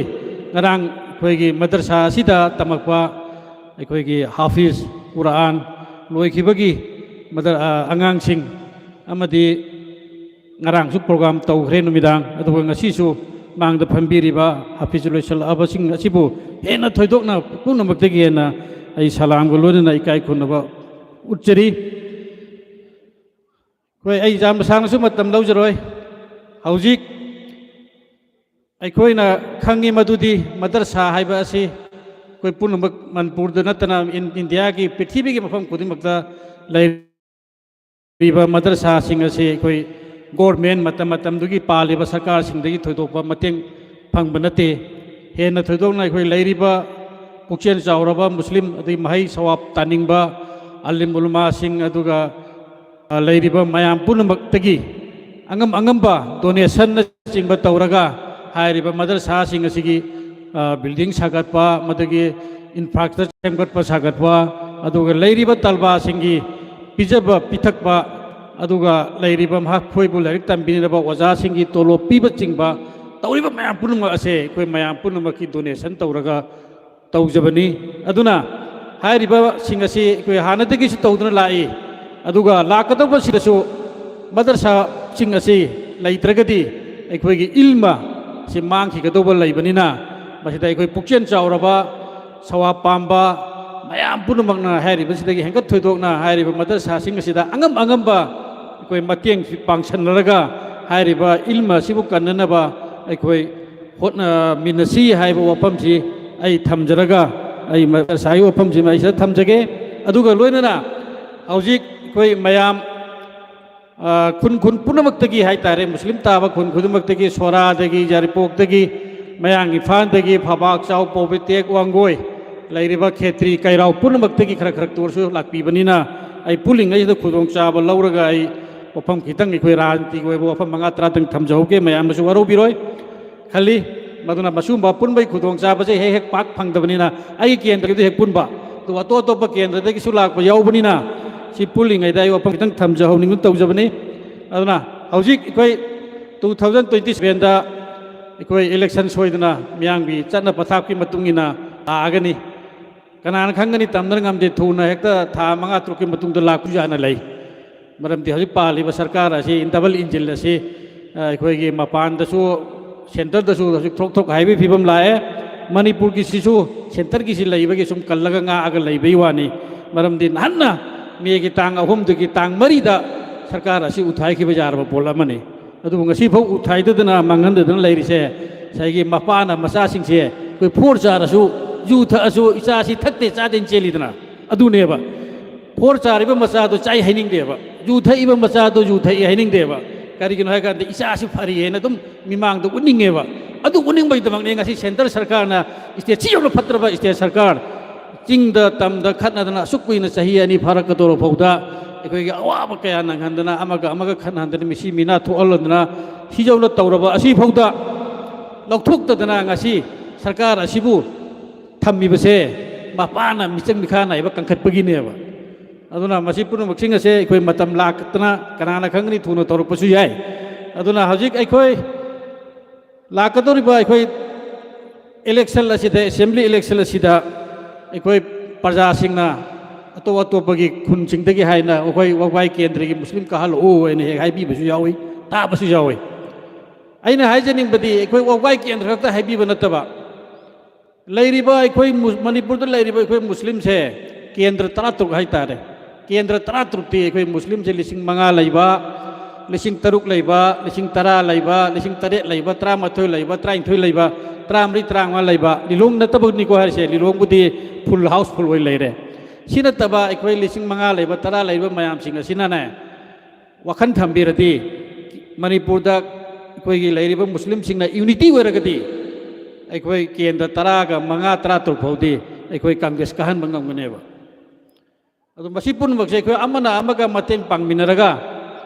ꯉꯔꯥꯡ ꯑꯩꯈꯣꯏꯒꯤ ꯃꯗꯔꯁꯥ ꯑꯁꯤꯗ ꯇꯝꯃꯛꯄ ꯑꯩꯈꯣꯏꯒꯤ ꯍꯥꯐꯤꯖ ꯀꯨꯔꯥꯟ ꯂꯣꯏꯈꯤꯕꯒꯤ ꯃꯗ-, ꯑ, ꯑꯉꯥꯡꯁꯤꯡ ꯑꯃꯗꯤ ꯉꯔꯥꯡꯁꯨ ꯄ꯭ꯔꯣꯒ꯭ꯔꯥꯝ ꯇꯧꯈ꯭ꯔꯦ ꯅꯨꯃꯤꯗꯥꯡ, ꯑꯗꯨꯒ ꯉꯁꯤꯁꯨ ꯃꯥꯡꯗ ꯐꯝꯕꯤꯔꯤꯕ ꯍꯥꯐꯤꯖ ꯂꯣꯏꯁꯤꯜꯂꯛꯑꯕꯁꯤꯡ ꯑꯁꯤꯕꯨ ꯍꯦꯟꯅ ꯊꯣꯏꯗꯣꯛꯅ ꯄꯨꯝꯅꯃꯛꯇꯒꯤ ꯍꯦꯟꯅ ꯑꯩ ꯁꯂꯥꯝꯒ ꯂꯣꯏꯅꯅ ꯏꯀꯥꯏ ꯈꯨꯝꯅꯕ ꯎꯠꯆꯔꯤ꯫ ꯑꯩꯈꯣꯏ, ꯑꯩ ꯌꯥꯝꯅ ꯁꯥꯡꯅꯁꯨ ꯃꯇꯝ ꯂꯧꯖꯔꯣꯏ꯫ ꯍꯧꯖꯤꯛ ꯑꯩꯈꯣꯏꯅ ꯈꯪꯉꯤ ꯃꯗꯨꯗꯤ ꯃꯗꯔꯁꯥ ꯍꯥꯏꯕ ꯑꯁꯤ ꯑꯩꯈꯣꯏ ꯄꯨꯝꯅꯃꯛ ꯃꯅꯤꯄꯨꯔꯗ ꯅꯠꯇꯅ ꯏꯟ-, ꯏꯟꯗꯤꯌꯥꯒꯤ ꯄ꯭ꯔꯤꯊꯤꯕꯤꯒꯤ ꯃꯐꯝ ꯈꯨꯗꯤꯡꯃꯛꯇ ꯂꯩꯔꯤꯕ ꯃꯗꯔꯁꯥꯁꯤꯡ ꯑꯁꯤ ꯑꯩꯈꯣꯏ ꯒꯣꯔꯃꯦꯟ ꯃꯇꯝ ꯃꯇꯝꯗꯨꯒꯤ ꯄꯥꯜꯂꯤꯕ ꯁꯔꯀꯥꯔꯁꯤꯡꯗꯒꯤ ꯊꯣꯏꯗꯣꯛꯄ ꯃꯇꯦꯡ ꯐꯪꯕ ꯅꯠꯇꯦ꯫ ꯍꯦꯟꯅ ꯊꯣꯏꯗꯣꯛꯅ ꯑꯩꯈꯣꯏ ꯂꯩꯔꯤꯕ ꯄꯨꯛꯆꯦꯜ ꯆꯥꯎꯔꯕ ꯃꯨꯁꯂꯤꯝ, ꯑꯗꯒꯤ ꯃꯍꯩ ꯁꯋꯥꯞ ꯇꯥꯅꯤꯡꯕ ꯑꯥꯂꯤꯝ ꯎꯂꯃꯥꯁꯤꯡ, ꯑꯗꯨꯒ, ꯑ, ꯂꯩꯔꯤꯕ ꯃꯌꯥꯝ ꯄꯨꯝꯅꯃꯛꯇꯒꯤ ꯑꯉꯝ ꯑꯉꯝꯕ ꯗꯣꯅꯦꯁꯟꯅꯆꯤꯡꯕ ꯇꯧꯔꯒ ꯍꯥꯏꯔꯤꯕ ꯃꯗꯔꯁꯥꯁꯤꯡ ꯑꯁꯤꯒꯤ, ꯑ, ꯕꯤꯜꯗꯤꯡ ꯁꯥꯒꯠꯄ, ꯃꯗꯨꯒꯤ ꯏꯟꯐ꯭ꯔꯥꯁ꯭ꯇ꯭ꯔꯛꯆꯔ ꯁꯦꯝꯒꯠꯄ ꯁꯥꯒꯠꯄ, ꯑꯗꯨꯒ ꯂꯩꯔꯤꯕ ꯇꯜꯕꯥꯁꯤꯡꯒꯤ ꯄꯤꯖꯕ ꯄꯤꯊꯛꯄ, ꯑꯗꯨꯒ ꯂꯩꯔꯤꯕ ꯃꯈꯣꯏꯕꯨ ꯂꯥꯏꯔꯤꯛ ꯇꯝꯕꯤꯅꯕ ꯑꯣꯖꯥꯁꯤꯡꯒꯤ ꯇꯣꯂꯣꯞ ꯄꯤꯕꯆꯤꯡꯕ ꯇꯧꯔꯤꯕ ꯃꯌꯥꯝ ꯄꯨꯝꯅꯃꯛ ꯑꯁꯦ ꯑꯩꯈꯣꯏ ꯃꯌꯥꯝ ꯄꯨꯝꯅꯃꯛꯀꯤ ꯗꯣꯅꯦꯁꯟ ꯇꯧꯔꯒ ꯇꯧꯖꯕꯅꯤ꯫ ꯑꯗꯨꯅ ꯍꯥꯏꯔꯤꯕꯁꯤꯡ ꯑꯁꯤ ꯑꯩꯈꯣꯏ ꯍꯥꯟꯅꯗꯒꯤꯁꯨ ꯇꯧꯗꯨꯅ ꯂꯥꯛꯏ, ꯑꯗꯨꯒ ꯂꯥꯛꯀꯗꯧꯕꯁꯤꯗꯁꯨ ꯃꯗꯔꯁꯥꯁꯤꯡ ꯑꯁꯤ ꯂꯩꯇ꯭ꯔꯒꯗꯤ ꯑꯩꯈꯣꯏꯒꯤ ꯏꯜꯃ ꯑꯁꯤ ꯃꯥꯡꯈꯤꯒꯗꯧꯕ ꯂꯩꯕꯅꯤꯅ, ꯃꯁꯤꯗ ꯑꯩꯈꯣꯏ ꯄꯨꯛꯆꯦꯜ ꯆꯥꯎꯔꯕ, ꯁꯋꯥꯞ ꯄꯥꯝꯕ ꯃꯌꯥꯝ ꯄꯨꯝꯅꯃꯛꯅ ꯍꯥꯏꯔꯤꯕꯁꯤꯗꯒꯤ ꯍꯦꯟꯒꯠ ꯊꯣꯏꯗꯣꯛꯅ ꯍꯥꯏꯔꯤꯕ ꯃꯗꯔꯁꯥꯁꯤꯡ ꯑꯁꯤꯗ ꯑꯉꯝ ꯑꯉꯝꯕ ꯑꯩꯈꯣꯏ ꯃꯇꯦꯡ ꯄꯥꯡꯁꯟꯅꯔꯒ ꯍꯥꯏꯔꯤꯕ ꯏꯜꯃ ꯑꯁꯤꯕꯨ ꯀꯟꯅꯅꯕ ꯑꯩꯈꯣꯏ ꯍꯣꯠꯅꯃꯤꯟꯅꯁꯤ ꯍꯥꯏꯕ ꯋꯥꯐꯝꯁꯤ ꯑꯩ ꯊꯝꯖꯔꯒ, ꯑꯩ ꯉꯁꯥꯏꯒꯤ ꯋꯥꯐꯝꯁꯤꯃ ꯑꯩ ꯁꯤꯗ ꯊꯝꯖꯒꯦ꯫ ꯑꯗꯨꯒ ꯂꯣꯏꯅꯅ ꯍꯧꯖꯤꯛ ꯑꯩꯈꯣꯏ ꯃꯌꯥꯝ, ꯑ, ꯈꯨꯟ ꯈꯨꯟ ꯄꯨꯝꯅꯃꯛꯇꯒꯤ ꯍꯥꯏꯇꯥꯔꯦ, ꯃꯨꯁꯂꯤꯝ ꯇꯥꯕ ꯈꯨꯟ ꯈꯨꯗꯤꯡꯃꯛꯇꯒꯤ, ꯁꯣꯔꯥꯗꯒꯤ, ꯌꯥꯏꯔꯤꯄꯣꯛꯇꯒꯤ, ꯃꯌꯥꯡ ꯏꯝꯐꯥꯜꯗꯒꯤ, ꯐꯕꯥꯛ ꯆꯥꯎ, ꯄꯧꯕ꯭ꯔꯤꯇꯦꯛ, ꯋꯥꯡꯒꯣꯏ, ꯂꯩꯔꯤꯕ ꯈꯦꯇ꯭ꯔꯤ ꯀꯩꯔꯥꯎ ꯄꯨꯝꯅꯃꯛꯇꯒꯤ ꯈꯔ ꯈꯔ ꯇꯣꯔꯁꯨ ꯂꯥꯛꯄꯤꯕꯅꯤꯅ, ꯑꯩ ꯄꯨꯜꯂꯤꯉꯩꯁꯤꯗ ꯈꯨꯗꯣꯡꯆꯥꯕ ꯂꯧꯔꯒ ꯑꯩ ꯋꯥꯐꯝ ꯈꯤꯇꯪ, ꯑꯩꯈꯣꯏ ꯔꯥꯖꯅꯤꯇꯤꯒꯤ ꯑꯣꯏꯕ ꯋꯥꯐꯝ ꯃꯉꯥ ꯇꯔꯥꯗꯪ ꯊꯝꯖꯍꯧꯒꯦ, ꯃꯌꯥꯝꯅꯁꯨ ꯋꯥꯔꯧꯕꯤꯔꯣꯏ ꯈꯜꯂꯤ꯫ ꯃꯗꯨꯅ ꯃꯁꯤꯒꯨꯝꯕ ꯄꯨꯟꯕꯒꯤ ꯈꯨꯗꯣꯡꯆꯥꯕꯁꯦ ꯍꯦꯛ ꯍꯦꯛ ꯄꯥꯛ ꯐꯪꯗꯕꯅꯤꯅ, ꯑꯩꯒꯤ ꯀꯦꯟꯗ꯭ꯔꯒꯤꯗꯤ ꯍꯦꯛ ꯄꯨꯟꯕ, ꯑꯗꯨꯒ ꯑꯇꯣꯞ ꯑꯇꯣꯞꯄ ꯀꯦꯟꯗ꯭ꯔꯗꯒꯤꯁꯨ ꯂꯥꯛꯄ ꯌꯥꯎꯕꯅꯤꯅ, ꯁꯤ ꯄꯨꯜꯂꯤꯉꯩꯗ ꯑꯩ ꯋꯥꯐꯝ ꯈꯤꯇꯪ ꯊꯝꯖꯍꯧꯅꯤꯡꯗꯨꯅ ꯇꯧꯖꯕꯅꯤ꯫ ꯑꯗꯨꯅ ꯍꯧꯖꯤꯛ ꯑꯩꯈꯣꯏ two thousand twenty sevenꯗ ꯑꯩꯈꯣꯏ election ꯁꯣꯏꯗꯅ ꯃꯤꯌꯥꯝꯒꯤ ꯆꯠꯅ ꯄꯊꯥꯞꯀꯤ ꯃꯇꯨꯡ ꯏꯟꯅ ꯂꯥꯛꯑꯒꯅꯤ꯫ ꯀꯅꯥꯅ ꯈꯪꯒꯅꯤ, ꯇꯝꯗꯅ ꯉꯝꯗꯦ, ꯊꯨꯅ ꯍꯦꯛꯇ ꯊꯥ ꯃꯉꯥ ꯇꯔꯨꯛꯀꯤ ꯃꯇꯨꯡꯗ ꯂꯥꯛꯄꯁꯨ ꯌꯥꯅ ꯂꯩ꯫ ꯃꯔꯝꯗꯤ ꯍꯧꯖꯤꯛ ꯄꯥꯜꯂꯤꯕ ꯁꯔꯀꯥꯔ ꯑꯁꯤ, double engine ꯑꯁꯤ, ꯑ, ꯑꯩꯈꯣꯏꯒꯤ ꯃꯄꯥꯟꯗꯁꯨ, centreꯗꯁꯨ ꯍꯧꯖꯤꯛ ꯊ꯭ꯔꯣꯛ ꯊ꯭ꯔꯣꯛ ꯍꯥꯏꯕꯒꯤ ꯐꯤꯕꯝ ꯂꯥꯛꯑꯦ꯫ ꯃꯅꯤꯄꯨꯔꯒꯤꯁꯤꯁꯨ centreꯒꯤꯁꯤ ꯂꯩꯕꯒꯤ ꯁꯨꯝ ꯀꯜꯂꯒ ꯉꯥꯛꯑꯒ ꯂꯩꯕꯒꯤ ꯋꯥꯅꯤ꯫ ꯃꯔꯝꯗꯤ ꯅꯍꯥꯟꯅ Mayꯒꯤ ꯇꯥꯡ ꯑꯍꯨꯝꯗꯒꯤ ꯇꯥꯡ ꯃꯔꯤꯗ ꯁꯔꯀꯥꯔ ꯑꯁꯤ ꯎꯊꯥꯏꯈꯤꯕ ꯌꯥꯔꯕ ꯄꯣꯠ ꯑꯃꯅꯤ꯫ ꯑꯗꯨꯕꯨ ꯉꯁꯤꯐꯥꯎ ꯎꯊꯥꯏꯗꯗꯅ ꯃꯥꯡꯍꯟꯗꯗꯅ ꯂꯩꯔꯤꯁꯦ ꯉꯁꯥꯏꯒꯤ ꯃꯄꯥꯅ ꯃꯆꯥꯁꯤꯡꯁꯦ ꯑꯩꯈꯣꯏ ꯐꯣꯔ ꯆꯥꯔꯁꯨ, ꯌꯨ ꯊꯛꯑꯁꯨ ꯏꯆꯥꯁꯤ ꯊꯛꯇꯦ ꯆꯥꯗꯦꯅ ꯆꯦꯜꯂꯤꯗꯅ꯫ ꯑꯗꯨꯅꯦꯕ꯫ ꯐꯣꯔ ꯆꯥꯔꯤꯕ ꯃꯆꯥꯗꯣ ꯆꯥꯏ ꯍꯥꯏꯅꯤꯡꯗꯦꯕ, ꯌꯨ ꯊꯛꯏꯕ ꯃꯆꯥꯗꯣ ꯌꯨ ꯊꯛꯏ ꯍꯥꯏꯅꯤꯡꯗꯦꯕ꯫ ꯀꯔꯤꯒꯤꯅꯣ ꯍꯥꯏ ꯀꯥꯟꯗ ꯏꯆꯥꯁꯤ ꯐꯔꯤ ꯍꯥꯏꯅ ꯑꯗꯨꯝ ꯃꯤꯃꯥꯡꯗ ꯎꯠꯅꯤꯡꯉꯦꯕ꯫ ꯑꯗꯨ ꯎꯠꯅꯤꯡꯕꯒꯤꯗꯃꯛꯅꯦ ꯉꯁꯤ centre ꯁꯔꯀꯥꯔꯅ state ꯁꯤ ꯌꯧꯅ ꯐꯠꯇ꯭ꯔꯕ state ꯁꯔꯀꯥꯔ, ꯆꯤꯡꯗ ꯇꯝꯗ ꯈꯠꯅꯗꯅ ꯑꯁꯨꯛ ꯀꯨꯏꯅ ꯆꯍꯤ ꯑꯅꯤ ꯐꯥꯔꯛꯀꯗꯧꯔ ꯐꯥꯎꯗ ꯑꯩꯈꯣꯏꯒꯤ ꯑꯋꯥꯕ ꯀꯌꯥ ꯅꯪꯍꯟꯗꯅ, ꯑꯃꯒ ꯑꯃꯒ ꯈꯠꯅꯍꯟꯗꯅ, ꯃꯤꯁꯤ ꯃꯤꯅꯥ ꯊꯣꯛꯍꯜꯂꯗꯅ, ꯁꯤ ꯌꯧꯅ ꯇꯧꯔꯕ ꯑꯁꯤ ꯐꯥꯎꯗ ꯂꯧꯊꯣꯛꯇꯗꯅ ꯉꯁꯤ ꯁꯔꯀꯥꯔ ꯑꯁꯤꯕꯨ ꯊꯝꯃꯤꯕꯁꯦ ꯃꯄꯥꯅ ꯃꯤꯆꯪ ꯃꯤꯈꯥ ꯅꯥꯏꯕ ꯀꯟꯈꯠꯄꯒꯤꯅꯦꯕ꯫ ꯑꯗꯨꯅ ꯃꯁꯤ ꯄꯨꯝꯅꯃꯛꯁꯤꯡ ꯑꯁꯦ ꯑꯩꯈꯣꯏ ꯃꯇꯝ ꯂꯥꯛꯇꯅ, ꯀꯅꯥꯅ ꯈꯪꯒꯅꯤ, ꯊꯨꯅ ꯇꯧꯔꯛꯄꯁꯨ ꯌꯥꯏ꯫ ꯑꯗꯨꯅ ꯍꯧꯖꯤꯛ ꯑꯩꯈꯣꯏ ꯂꯥꯛꯀꯗꯧꯔꯤꯕ ꯑꯩꯈꯣꯏ election ꯑꯁꯤꯗ, assembly election ꯑꯁꯤꯗ ꯑꯩꯈꯣꯏ ꯄ꯭ꯔꯖꯥꯁꯤꯡꯅ ꯑꯇꯣꯞ ꯑꯇꯣꯞꯄꯒꯤ ꯈꯨꯟꯁꯤꯡꯗꯒꯤ ꯍꯥꯏꯅ ꯑꯩꯈꯣꯏ ꯋꯥꯕꯥꯏ ꯀꯦꯟꯗ꯭ꯔꯒꯤ ꯃꯨꯁꯂꯤꯝ ꯀꯥꯍꯜꯂꯛꯎ ꯍꯥꯏꯅ ꯍꯦꯛ ꯍꯥꯏꯕꯤꯕꯁꯨ ꯌꯥꯎꯏ, ꯇꯥꯕꯁꯨ ꯌꯥꯎꯏ꯫ ꯑꯩꯅ ꯍꯥꯏꯖꯅꯤꯡꯕꯗꯤ ꯑꯩꯈꯣꯏ ꯋꯥꯕꯥꯏ ꯀꯦꯟꯗ꯭ꯔ ꯈꯛꯇ ꯍꯥꯏꯕꯤꯕ ꯅꯠꯇꯕ, ꯂꯩꯔꯤꯕ ꯑꯩꯈꯣꯏ ꯃꯨ-, ꯃꯅꯤꯄꯨꯔꯗ ꯂꯩꯔꯤꯕ ꯑꯩꯈꯣꯏ ꯃꯨꯁꯂꯤꯝꯁꯦ ꯀꯦꯟꯗ꯭ꯔ ꯇꯔꯥꯇꯔꯨꯛ ꯍꯥꯏꯇꯥꯔꯦ꯫ ꯀꯦꯟꯗ꯭ꯔ ꯇꯔꯥꯇꯔꯨꯛꯇꯤ ꯑꯩꯈꯣꯏ ꯃꯨꯁꯂꯤꯝꯁꯦ ꯂꯤꯁꯤꯡ ꯃꯉꯥ ꯂꯩꯕ, ꯂꯤꯁꯤꯡ ꯇꯔꯨꯛ ꯂꯩꯕ, ꯂꯤꯁꯤꯡ ꯇꯔꯥ ꯂꯩꯕ, ꯂꯤꯁꯤꯡ ꯇꯔꯦꯠ ꯂꯩꯕ, ꯇꯔꯥꯃꯥꯊꯣꯏ ꯂꯩꯕ, ꯇꯔꯥꯅꯤꯊꯣꯏ ꯂꯩꯕ, ꯇꯔꯥꯃꯔꯤ, ꯇꯔꯥꯃꯉꯥ ꯂꯩꯕ, ꯂꯤꯂꯣꯡ ꯅꯠꯇꯕꯅꯤꯀꯣ ꯍꯥꯏꯔꯤꯁꯦ, ꯂꯤꯂꯣꯡꯕꯨꯗꯤ full housefull ꯑꯣꯏ ꯂꯩꯔꯦ꯫ ꯁꯤ ꯅꯠꯇꯕ ꯑꯩꯈꯣꯏ ꯂꯤꯁꯤꯡ ꯃꯉꯥ ꯂꯩꯕ, ꯇꯔꯥ ꯂꯩꯕ ꯃꯌꯥꯝꯁꯤꯡ ꯑꯁꯤꯅꯅꯦ, ꯋꯥꯈꯜ ꯊꯝꯕꯤꯔꯗꯤ, ꯃꯅꯤꯄꯨꯔꯗ ꯑꯩꯈꯣꯏꯒꯤ ꯂꯩꯔꯤꯕ ꯃꯨꯁꯂꯤꯝꯁꯤꯡꯅ unity ꯑꯣꯏꯔꯒꯗꯤ, ꯑꯩꯈꯣꯏ ꯀꯦꯟꯗ꯭ꯔ ꯇꯔꯥꯒ ꯃꯉꯥ, ꯇꯔꯥꯇꯔꯨꯛ ꯐꯥꯎꯗꯤ ꯑꯩꯈꯣꯏ ꯀꯪꯒ꯭ꯔꯦꯁ ꯀꯥꯍꯟꯕ ꯉꯝꯒꯅꯦꯕ꯫ ꯑꯗꯣ ꯃꯁꯤ ꯄꯨꯝꯅꯃꯛꯁꯦ ꯑꯩꯈꯣꯏ ꯑꯃꯅ ꯑꯃꯒ ꯃꯇꯦꯡ ꯄꯥꯡꯃꯤꯟꯅꯔꯒ,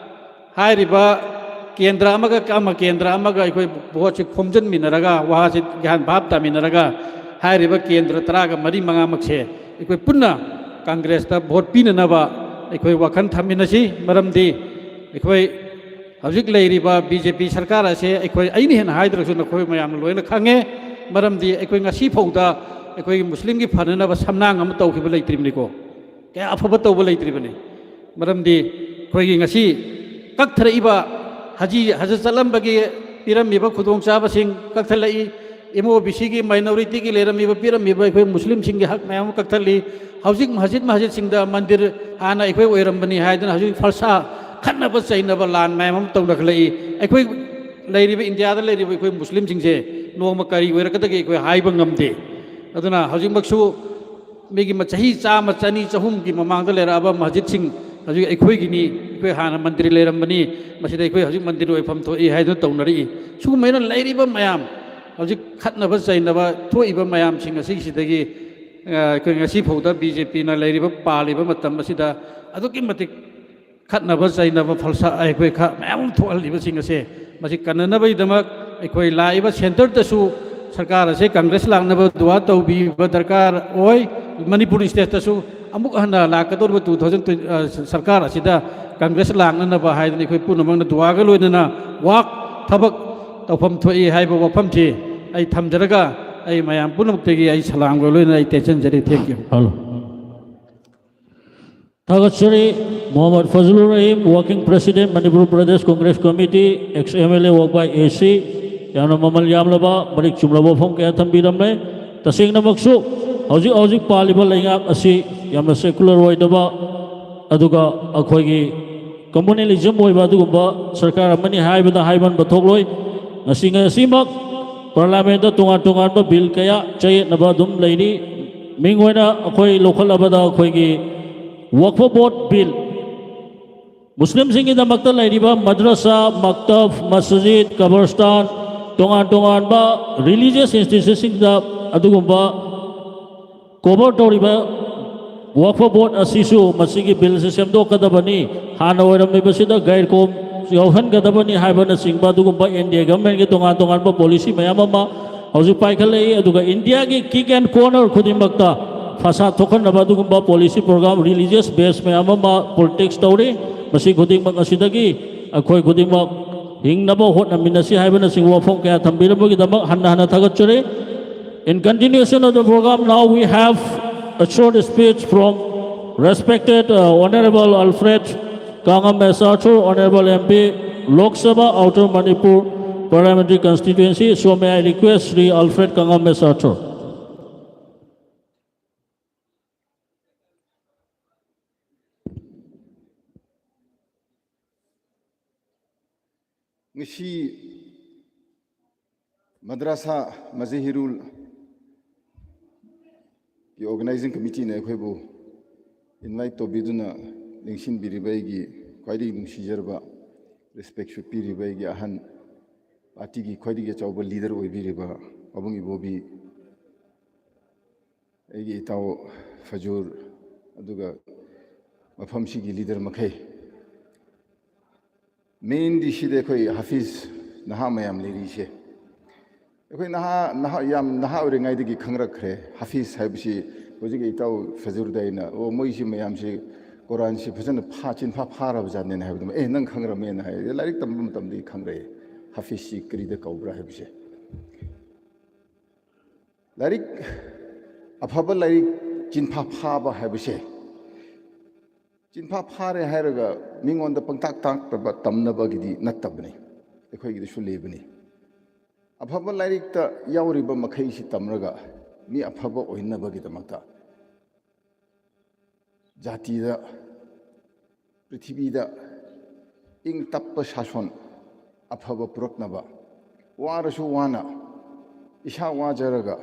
ꯍꯥꯏꯔꯤꯕ ꯀꯦꯟꯗ꯭ꯔ ꯑꯃꯒ ꯑꯃ, ꯀꯦꯟꯗ꯭ꯔ ꯑꯃꯒ ꯑꯩꯈꯣꯏ ꯚꯣꯠꯁꯤ ꯈꯣꯝꯖꯤꯟꯃꯤꯟꯅꯔꯒ, ꯋꯥꯁꯤ ꯒ꯭ꯌꯥꯟ ꯚꯥꯞ ꯇꯥꯃꯤꯟꯅꯔꯒ, ꯍꯥꯏꯔꯤꯕ ꯀꯦꯟꯗ꯭ꯔ ꯇꯔꯥꯒ ꯃꯔꯤ ꯃꯉꯥꯃꯛꯁꯦ ꯑꯩꯈꯣꯏ ꯄꯨꯟꯅ ꯀꯪꯒ꯭ꯔꯦꯁꯇ ꯚꯣꯠ ꯄꯤꯅꯅꯕ ꯑꯩꯈꯣꯏ ꯋꯥꯈꯜ ꯊꯝꯃꯤꯟꯅꯁꯤ꯫ ꯃꯔꯝꯗꯤ ꯑꯩꯈꯣꯏ ꯍꯧꯖꯤꯛ ꯂꯩꯔꯤꯕ ꯕꯤ ꯖꯦ ꯄꯤ ꯁꯔꯀꯥꯔ ꯑꯁꯦ ꯑꯩꯈꯣꯏ, ꯑꯩꯅ ꯍꯦꯟꯅ ꯍꯥꯏꯗ꯭ꯔꯁꯨ ꯅꯈꯣꯏ ꯃꯌꯥꯝꯅ ꯂꯣꯏꯅ ꯈꯪꯉꯦ꯫ ꯃꯔꯝꯗꯤ ꯑꯩꯈꯣꯏ ꯉꯁꯤ ꯐꯥꯎꯗ ꯑꯩꯈꯣꯏꯒꯤ ꯃꯨꯁꯂꯤꯝꯒꯤ ꯐꯅꯅꯕ ꯁꯝꯅꯥꯡ ꯑꯃ ꯇꯧꯈꯤꯕ ꯂꯩꯇ꯭ꯔꯤꯕꯅꯤꯀꯣ꯫ ꯀꯌꯥ ꯑꯐꯕ ꯇꯧꯕ ꯂꯩꯇ꯭ꯔꯤꯕꯅꯤ꯫ ꯃꯔꯝꯗꯤ ꯑꯩꯈꯣꯏꯒꯤ ꯉꯁꯤ ꯀꯛꯊꯔꯛꯏꯕ ꯍꯖꯤ, ꯍꯖ ꯆꯠꯂꯝꯕꯒꯤ ꯄꯤꯔꯝꯃꯤꯕ ꯈꯨꯗꯣꯡꯆꯥꯕꯁꯤꯡ ꯀꯛꯊꯠꯂꯛꯏ, ꯑꯦꯝ ꯑꯣ ꯕꯤ ꯁꯤꯒꯤ ꯃꯥꯏꯅꯣꯔꯤꯇꯤꯒꯤ ꯂꯩꯔꯝꯃꯤꯕ, ꯄꯤꯔꯝꯃꯤꯕ ꯑꯩꯈꯣꯏ ꯃꯨꯁꯂꯤꯝꯁꯤꯡꯒꯤ ꯍꯛ ꯃꯌꯥꯝ ꯑꯃ ꯀꯛꯊꯠꯂꯤ꯫ ꯍꯧꯖꯤꯛ ꯃꯁꯖꯤꯗ, ꯃꯁꯖꯤꯗꯁꯤꯡꯗ ꯃꯟꯗꯤꯔ ꯍꯥꯟꯅ ꯑꯩꯈꯣꯏ ꯑꯣꯏꯔꯝꯕꯅꯤ ꯍꯥꯏꯗꯨꯅ ꯍꯧꯖꯤꯛ ꯐꯜꯁꯥ, ꯈꯠꯅꯕ ꯆꯩꯅꯕ ꯂꯥꯟ ꯃꯌꯥꯝ ꯑꯃ ꯇꯧꯅꯈꯠꯂꯛꯏ꯫ ꯑꯩꯈꯣꯏ ꯂꯩꯔꯤꯕ ꯏꯟꯗꯤꯌꯥꯗ ꯂꯩꯔꯤꯕ ꯑꯩꯈꯣꯏ ꯃꯨꯁꯂꯤꯝꯁꯤꯡꯁꯦ ꯅꯣꯡꯃ ꯀꯔꯤ ꯑꯣꯏꯔꯛꯀꯗꯒꯦ ꯑꯩꯈꯣꯏ ꯍꯥꯏꯕ ꯉꯝꯗꯦ꯫ ꯑꯗꯨꯅ ꯍꯧꯖꯤꯛꯃꯛꯁꯨ ꯃꯤꯒꯤ ꯃ-, ꯆꯍꯤ ꯆꯥꯝꯃ, ꯆꯅꯤ, ꯆꯍꯨꯝꯒꯤ ꯃꯃꯥꯡꯗ ꯂꯩꯔꯛꯑꯕ ꯃꯁꯖꯤꯗꯁꯤꯡ ꯍꯧꯖꯤꯛ ꯑꯩꯈꯣꯏꯒꯤꯅꯤ, ꯑꯩꯈꯣꯏ ꯍꯥꯟꯅ ꯃꯟꯗꯤꯔ ꯂꯩꯔꯝꯕꯅꯤ, ꯃꯁꯤꯗ ꯑꯩꯈꯣꯏ ꯍꯧꯖꯤꯛ ꯃꯟꯗꯤꯔ ꯑꯣꯏꯐꯝ ꯊꯣꯛꯏ ꯍꯥꯏꯗꯨꯅ ꯇꯧꯅꯔꯛꯏ꯫ ꯁꯤꯒꯨꯝꯕ ꯂꯩꯔꯤꯕ ꯃꯌꯥꯝ, ꯍꯧꯖꯤꯛ ꯈꯠꯅꯕ ꯆꯩꯅꯕ ꯊꯣꯛꯏꯕ ꯃꯌꯥꯝꯁꯤꯡ ꯑꯁꯤꯁꯤꯗꯒꯤ, ꯑ, ꯑꯩꯈꯣꯏ ꯉꯁꯤ ꯐꯥꯎꯗ ꯕꯤ ꯖꯦ ꯄꯤꯅ ꯂꯩꯔꯤꯕ, ꯄꯥꯜꯂꯤꯕ ꯃꯇꯝ ꯑꯁꯤꯗ ꯑꯗꯨꯛꯀꯤ ꯃꯇꯤꯛ ꯈꯠꯅꯕ ꯆꯩꯅꯕ ꯐꯜꯁꯥ ꯑꯩꯈꯣꯏ ꯈ-, ꯃꯌꯥꯝ ꯑꯃ ꯊꯣꯛꯍꯜꯂꯤꯕꯁꯤꯡ ꯑꯁꯦ, ꯃꯁꯤ ꯀꯟꯅꯅꯕꯒꯤꯗꯃꯛ ꯑꯩꯈꯣꯏ ꯂꯥꯛꯏꯕ ꯁꯦꯟꯇꯔꯗꯁꯨ ꯁꯔꯀꯥꯔ ꯑꯁꯦ ꯀꯪꯒ꯭ꯔꯦꯁ ꯂꯥꯛꯅꯕ ꯗꯨꯋꯥ ꯇꯧꯕꯤꯕ ꯗꯔꯀꯥꯔ ꯑꯣꯏ꯫ ꯃꯅꯤꯄꯨꯔ ꯁ꯭ꯇꯦꯠꯇꯁꯨ ꯑꯃꯨꯛ ꯍꯟꯅ ꯂꯥꯛꯀꯗꯧꯔꯤꯕ ꯇꯨ ꯊꯥꯎꯖꯟ ꯇ꯭ꯋꯦꯟꯇꯤ, ꯑ, ꯁꯔꯀꯥꯔ ꯑꯁꯤꯗ ꯀꯪꯒ꯭ꯔꯦꯁ ꯂꯥꯛꯅꯅꯕ ꯍꯥꯏꯗꯅ ꯑꯩꯈꯣꯏ ꯄꯨꯝꯅꯃꯛꯅ ꯗꯨꯋꯥꯒ ꯂꯣꯏꯅꯅ ꯋꯥꯛ ꯊꯕꯛ ꯇꯧꯐꯝ ꯊꯣꯛꯏ ꯍꯥꯏꯕ ꯋꯥꯐꯝꯁꯤ ꯑꯩ ꯊꯝꯖꯔꯒ, ꯑꯩ ꯃꯌꯥꯝ ꯄꯨꯝꯅꯃꯛꯇꯒꯤ ꯑꯩ ꯁꯂꯥꯝꯒ ꯂꯣꯏꯅꯅ ꯑꯩ ꯇꯦꯛꯁꯤꯟꯖꯔꯤ꯫ Thank you꯫ ꯍꯜꯂꯣ꯫ ꯊꯥꯒꯠꯆꯔꯤ꯫ Mohammad ꯐꯖꯂꯨꯔ Rahim, Working President, Manipur Pradesh Congress Committee, ex M L A, Wagbai A C, ꯌꯥꯝꯅ ꯃꯃꯜ ꯌꯥꯝꯂꯕ, ꯃꯔꯤꯛ ꯆꯨꯝꯂꯕ ꯋꯥꯐꯝ ꯀꯌꯥ ꯊꯝꯕꯤꯔꯝꯂꯦ꯫ ꯇꯁꯦꯡꯅꯃꯛꯁꯨ ꯍꯧꯖꯤꯛ ꯍꯧꯖꯤꯛ ꯄꯥꯜꯂꯤꯕ ꯂꯩꯉꯥꯛ ꯑꯁꯤ ꯌꯥꯝꯅ secular ꯑꯣꯏꯗꯕ, ꯑꯗꯨꯒ ꯑꯩꯈꯣꯏꯒꯤ communalism ꯑꯣꯏꯕ ꯑꯗꯨꯒꯨꯝꯕ ꯁꯔꯀꯥꯔ ꯑꯃꯅꯤ ꯍꯥꯏꯕꯗ ꯍꯥꯏꯃꯟꯕ ꯊꯣꯛꯂꯣꯏ꯫ ꯉꯁꯤ ꯉꯁꯤꯃꯛ parliament ꯇꯣꯉꯥꯟ ꯇꯣꯉꯥꯟꯕ bill ꯀꯌꯥ ꯆꯌꯦꯠꯅꯕ ꯑꯗꯨꯝ ꯂꯩꯔꯤ꯫ ꯃꯤꯡ ꯑꯣꯏꯅ ꯑꯩꯈꯣꯏ ꯂꯧꯈꯠꯂꯕꯗ ꯑꯩꯈꯣꯏꯒꯤ Waqf Board bill, ꯃꯨꯁꯂꯤꯝꯁꯤꯡꯒꯤꯗꯃꯛꯇ ꯂꯩꯔꯤꯕ ꯃꯗ꯭ꯔꯁꯥ, ꯃꯛꯇꯕ, ꯃꯁꯖꯤꯗ, ꯀꯕꯔꯁꯇꯥꯟ, ꯇꯣꯉꯥꯟ ꯇꯣꯉꯥꯟꯕ religious institution ꯁꯤꯡꯗ ꯑꯗꯨꯒꯨꯝꯕ ꯀꯣꯚꯔ ꯇꯧꯔꯤꯕ ꯋꯛꯐ ꯕꯣꯔꯗ ꯑꯁꯤꯁꯨ ꯃꯁꯤꯒꯤ ꯕꯤꯜꯁꯤ ꯁꯦꯝꯗꯣꯛꯀꯗꯕꯅꯤ, ꯍꯥꯟꯅ ꯑꯣꯏꯔꯝꯃꯤꯕꯁꯤꯗ ꯒꯩꯔ ꯀꯣꯝ ꯌꯥꯎꯍꯟꯒꯗꯕꯅꯤ ꯍꯥꯏꯕꯅꯆꯤꯡꯕ ꯑꯗꯨꯒꯨꯝꯕ ꯑꯦꯟ ꯗꯤ ꯑꯦ ꯒꯚꯔꯟꯃꯦꯟꯒꯤ ꯇꯣꯉꯥꯟ ꯇꯣꯉꯥꯟꯕ ꯄꯣꯂꯤꯁꯤ ꯃꯌꯥꯝ ꯑꯃ ꯍꯧꯖꯤꯛ ꯄꯥꯏꯈꯠꯂꯛꯏ꯫ ꯑꯗꯨꯒ ꯏꯟꯗꯤꯌꯥꯒꯤ ꯀꯤꯛ ꯑꯦꯟ ꯀꯣꯔꯅꯔ ꯈꯨꯗꯤꯡꯃꯛꯇ ꯐꯁꯥꯗ ꯊꯣꯛꯍꯟꯅꯕ ꯑꯗꯨꯒꯨꯝꯕ ꯄꯣꯂꯤꯁꯤ ꯄ꯭ꯔꯣꯒ꯭ꯔꯥꯝ, ꯔꯤꯂꯤꯖꯤꯌꯁ ꯕꯦꯁ ꯃꯌꯥꯝ ꯑꯃ ꯄꯣꯂꯤꯇꯤꯛꯁ ꯇꯧꯔꯤ꯫ ꯃꯁꯤ ꯈꯨꯗꯤꯡꯃꯛ ꯑꯁꯤꯗꯒꯤ ꯑꯩꯈꯣꯏ ꯈꯨꯗꯤꯡꯃꯛ ꯍꯤꯡꯅꯕ ꯍꯣꯠꯅꯃꯤꯟꯅꯁꯤ ꯍꯥꯏꯕꯅꯆꯤꯡꯕ ꯋꯥꯐꯝ ꯀꯌꯥ ꯊꯝꯕꯤꯔꯝꯕꯒꯤꯗꯃꯛ ꯍꯟꯅ ꯍꯟꯅ ꯊꯥꯒꯠꯆꯔꯤ꯫ In continuation of the program, now we have a short speech from respected, uh, Honorable Alfred Kangam S. Arthur, Honorable M P, Lok Sabha, Outer Manipur Parliamentary Constituency. So may I request Shri Alfred Kangam S. Arthur. ꯉꯁꯤ ꯃꯗ꯭ꯔꯥꯁꯥ ꯃꯖꯥꯍꯤꯔꯨꯜ ꯒꯤ ꯑꯣꯔꯒꯅꯥꯏꯖꯤꯡ ꯀꯃꯤꯇꯤꯅ ꯑꯩꯈꯣꯏꯕꯨ ꯏꯟꯚꯥꯏꯠ ꯇꯧꯕꯤꯗꯨꯅ ꯂꯦꯡꯁꯤꯟꯕꯤꯔꯤꯕ ꯑꯩꯒꯤ ꯈ꯭ꯋꯥꯏꯗꯒꯤ ꯅꯨꯡꯁꯤꯖꯔꯕ, ꯔꯦꯁꯄꯦꯛꯁꯨ ꯄꯤꯔꯤꯕ ꯑꯩꯒꯤ ꯑꯍꯟ, ꯄꯥꯔꯇꯤꯒꯤ ꯈ꯭ꯋꯥꯏꯗꯒꯤ ꯑꯆꯧꯕ ꯂꯤꯗꯔ ꯑꯣꯏꯕꯤꯔꯤꯕ ꯄꯥꯕꯨꯡ ꯏꯕꯣꯕꯤ, ꯑꯩꯒꯤ ꯏꯇꯥꯎ ꯐꯖꯨꯔ, ꯑꯗꯨꯒ ꯃꯐꯝꯁꯤꯒꯤ ꯂꯤꯗꯔ ꯃꯈꯩ, ꯃꯦꯟꯗꯤ ꯁꯤꯗ ꯑꯩꯈꯣꯏ ꯍꯥꯐꯤꯖ ꯅꯍꯥ ꯃꯌꯥꯝ ꯂꯩꯔꯤꯁꯦ꯫ ꯑꯩꯈꯣꯏ ꯅꯍꯥ, ꯅꯍꯥ, ꯌꯥꯝ ꯅꯍꯥ ꯑꯣꯏꯔꯤꯉꯩꯗꯒꯤ ꯈꯪꯔꯛꯈ꯭ꯔꯦ꯫ ꯍꯥꯐꯤꯖ ꯍꯥꯏꯕꯁꯤ ꯍꯧꯖꯤꯛ ꯏꯇꯥꯎ ꯐꯖꯨꯔꯗ ꯑꯩꯅ, "ꯑꯣ, ꯃꯣꯏꯁꯤ ꯃꯌꯥꯝꯁꯤ ꯀꯣꯔꯥꯟꯁꯤ ꯐꯖꯅ ꯐꯥ-, ꯆꯤꯟꯐꯥ ꯐꯥꯔꯕ ꯖꯥꯠꯅꯦꯅ" ꯍꯥꯏꯕꯗ, "ꯑꯦ, ꯅꯪ ꯈꯪꯔꯝꯃꯦꯅ" ꯍꯥꯏ꯫ ꯂꯥꯏꯔꯤꯛ ꯇꯝꯕ ꯃꯇꯝꯗꯒꯤ ꯈꯪꯔꯛꯑꯦ ꯍꯥꯐꯤꯖꯁꯤ ꯀꯔꯤꯗ ꯀꯧꯕ꯭ꯔꯥ ꯍꯥꯏꯕꯁꯦ꯫ ꯂꯥꯏꯔꯤꯛ, ꯑꯐꯕ ꯂꯥꯏꯔꯤꯛ ꯆꯤꯟꯐꯥ ꯐꯥꯕ ꯍꯥꯏꯕꯁꯦ, ꯆꯤꯟꯐꯥ ꯐꯥꯔꯦ ꯍꯥꯏꯔꯒ ꯃꯤꯉꯣꯟꯗ ꯄꯪꯇꯥꯛ ꯇꯥꯛꯇꯕ ꯇꯝꯅꯕꯒꯤꯗꯤ ꯅꯠꯇꯕꯅꯤ, ꯑꯩꯈꯣꯏꯒꯤꯗꯁꯨ ꯂꯩꯕꯅꯤ꯫ ꯑꯐꯕ ꯂꯥꯏꯔꯤꯛꯇ ꯌꯥꯎꯔꯤꯕ ꯃꯈꯩꯁꯤ ꯇꯝꯔꯒ ꯃꯤ ꯑꯐꯕ ꯑꯣꯏꯅꯕꯒꯤꯗꯃꯛꯇ ꯖꯥꯇꯤꯗ, ꯄ꯭ꯔꯤꯊꯤꯕꯤꯗ ꯏꯪ ꯇꯞꯄ ꯁꯥꯁꯣꯟ ꯑꯐꯕ ꯄꯨꯔꯛꯅꯕ, ꯋꯥꯔꯁꯨ ꯋꯥꯅ, ꯏꯁꯥ ꯋꯥꯖꯔꯒ,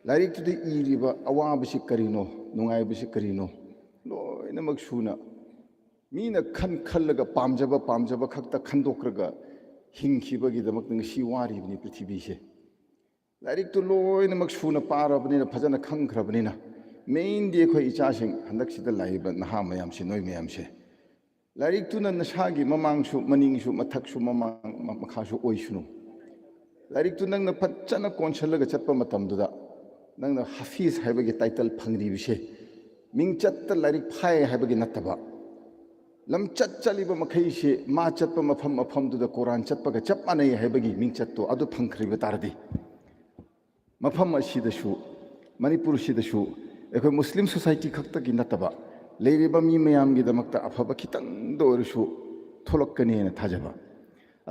ꯂꯥꯏꯔꯤꯛꯇꯨꯗ ꯏꯔꯤꯕ ꯑꯋꯥꯕꯁꯤ ꯀꯔꯤꯅꯣ, ꯅꯨꯡꯉꯥꯏꯕꯁꯤ ꯀꯔꯤꯅꯣ, ꯂꯣꯏꯅꯃꯛ ꯁꯨꯅ ꯃꯤꯅ ꯈꯟ ꯈꯜꯂꯒ ꯄꯥꯝꯖꯕ, ꯄꯥꯝꯖꯕ ꯈꯛꯇ ꯈꯟꯗꯣꯛꯈ꯭ꯔꯒ ꯍꯤꯡꯈꯤꯕꯒꯤꯗꯃꯛꯇ ꯉꯁꯤ ꯋꯥꯔꯤꯕꯅꯤ ꯄ꯭ꯔꯤꯊꯤꯕꯤꯁꯦ꯫ ꯂꯥꯏꯔꯤꯛꯇꯨ ꯂꯣꯏꯅꯃꯛ ꯁꯨꯅ ꯄꯥꯔꯕꯅꯤꯅ, ꯐꯖꯅ ꯈꯪꯈ꯭ꯔꯕꯅꯤꯅ, ꯃꯦꯟꯗꯤ ꯑꯩꯈꯣꯏ ꯏꯆꯥꯁꯤꯡ, ꯍꯟꯗꯛꯁꯤꯗ ꯂꯥꯛꯏꯕ ꯅꯍꯥ ꯃꯌꯥꯝꯁꯤ, ꯅꯣꯏ ꯃꯌꯥꯝꯁꯦ, ꯂꯥꯏꯔꯤꯛꯇꯨꯅ ꯅꯁꯥꯒꯤ ꯃꯃꯥꯡꯁꯨ, ꯃꯅꯤꯡꯁꯨ, ꯃꯊꯛꯁꯨ, ꯃꯃꯥꯡ, ꯃ-, ꯃꯈꯥꯁꯨ ꯑꯣꯏꯁꯅꯨ꯫ ꯂꯥꯏꯔꯤꯛꯇꯨ ꯅꯪꯅ ꯐꯖꯅ ꯀꯣꯟꯁꯤꯜꯂꯒ ꯆꯠꯄ ꯃꯇꯝꯗꯨꯗ, ꯅꯪꯅ ꯍꯥꯐꯤꯖ ꯍꯥꯏꯕꯒꯤ ꯇꯥꯏꯇꯜ ꯐꯪꯂꯤꯕꯁꯦ, ꯃꯤꯡꯆꯠꯇ ꯂꯥꯏꯔꯤꯛ ꯐꯥꯏ ꯍꯥꯏꯕꯒꯤ ꯅꯠꯇꯕ, ꯂꯝꯆꯠ ꯆꯠꯂꯤꯕ ꯃꯈꯩꯁꯤ ꯃꯥ ꯆꯠꯄ ꯃꯐꯝ ꯃꯐꯝꯗꯨꯗ ꯀꯣꯔꯥꯟ ꯆꯠꯄꯒ ꯆꯞ ꯃꯥꯟꯅꯩ ꯍꯥꯏꯕꯒꯤ ꯃꯤꯡꯆꯠꯇꯣ ꯑꯗꯨ ꯐꯪꯈ꯭ꯔꯤꯕ ꯇꯥꯔꯗꯤ, ꯃꯐꯝ ꯑꯁꯤꯗꯁꯨ, ꯃꯅꯤꯄꯨꯔꯁꯤꯗꯁꯨ ꯑꯩꯈꯣꯏ ꯃꯨꯁꯂꯤꯝ ꯁꯣꯁꯥꯏꯇꯤ ꯈꯛꯇꯒꯤ ꯅꯠꯇꯕ, ꯂꯩꯔꯤꯕ ꯃꯤ ꯃꯌꯥꯝꯒꯤꯗꯃꯛꯇ ꯑꯐꯕ ꯈꯤꯇꯪꯗ ꯑꯣꯏꯔꯁꯨ ꯊꯣꯛꯂꯛꯀꯅꯤ ꯍꯥꯏꯅ ꯊꯥꯖꯕ꯫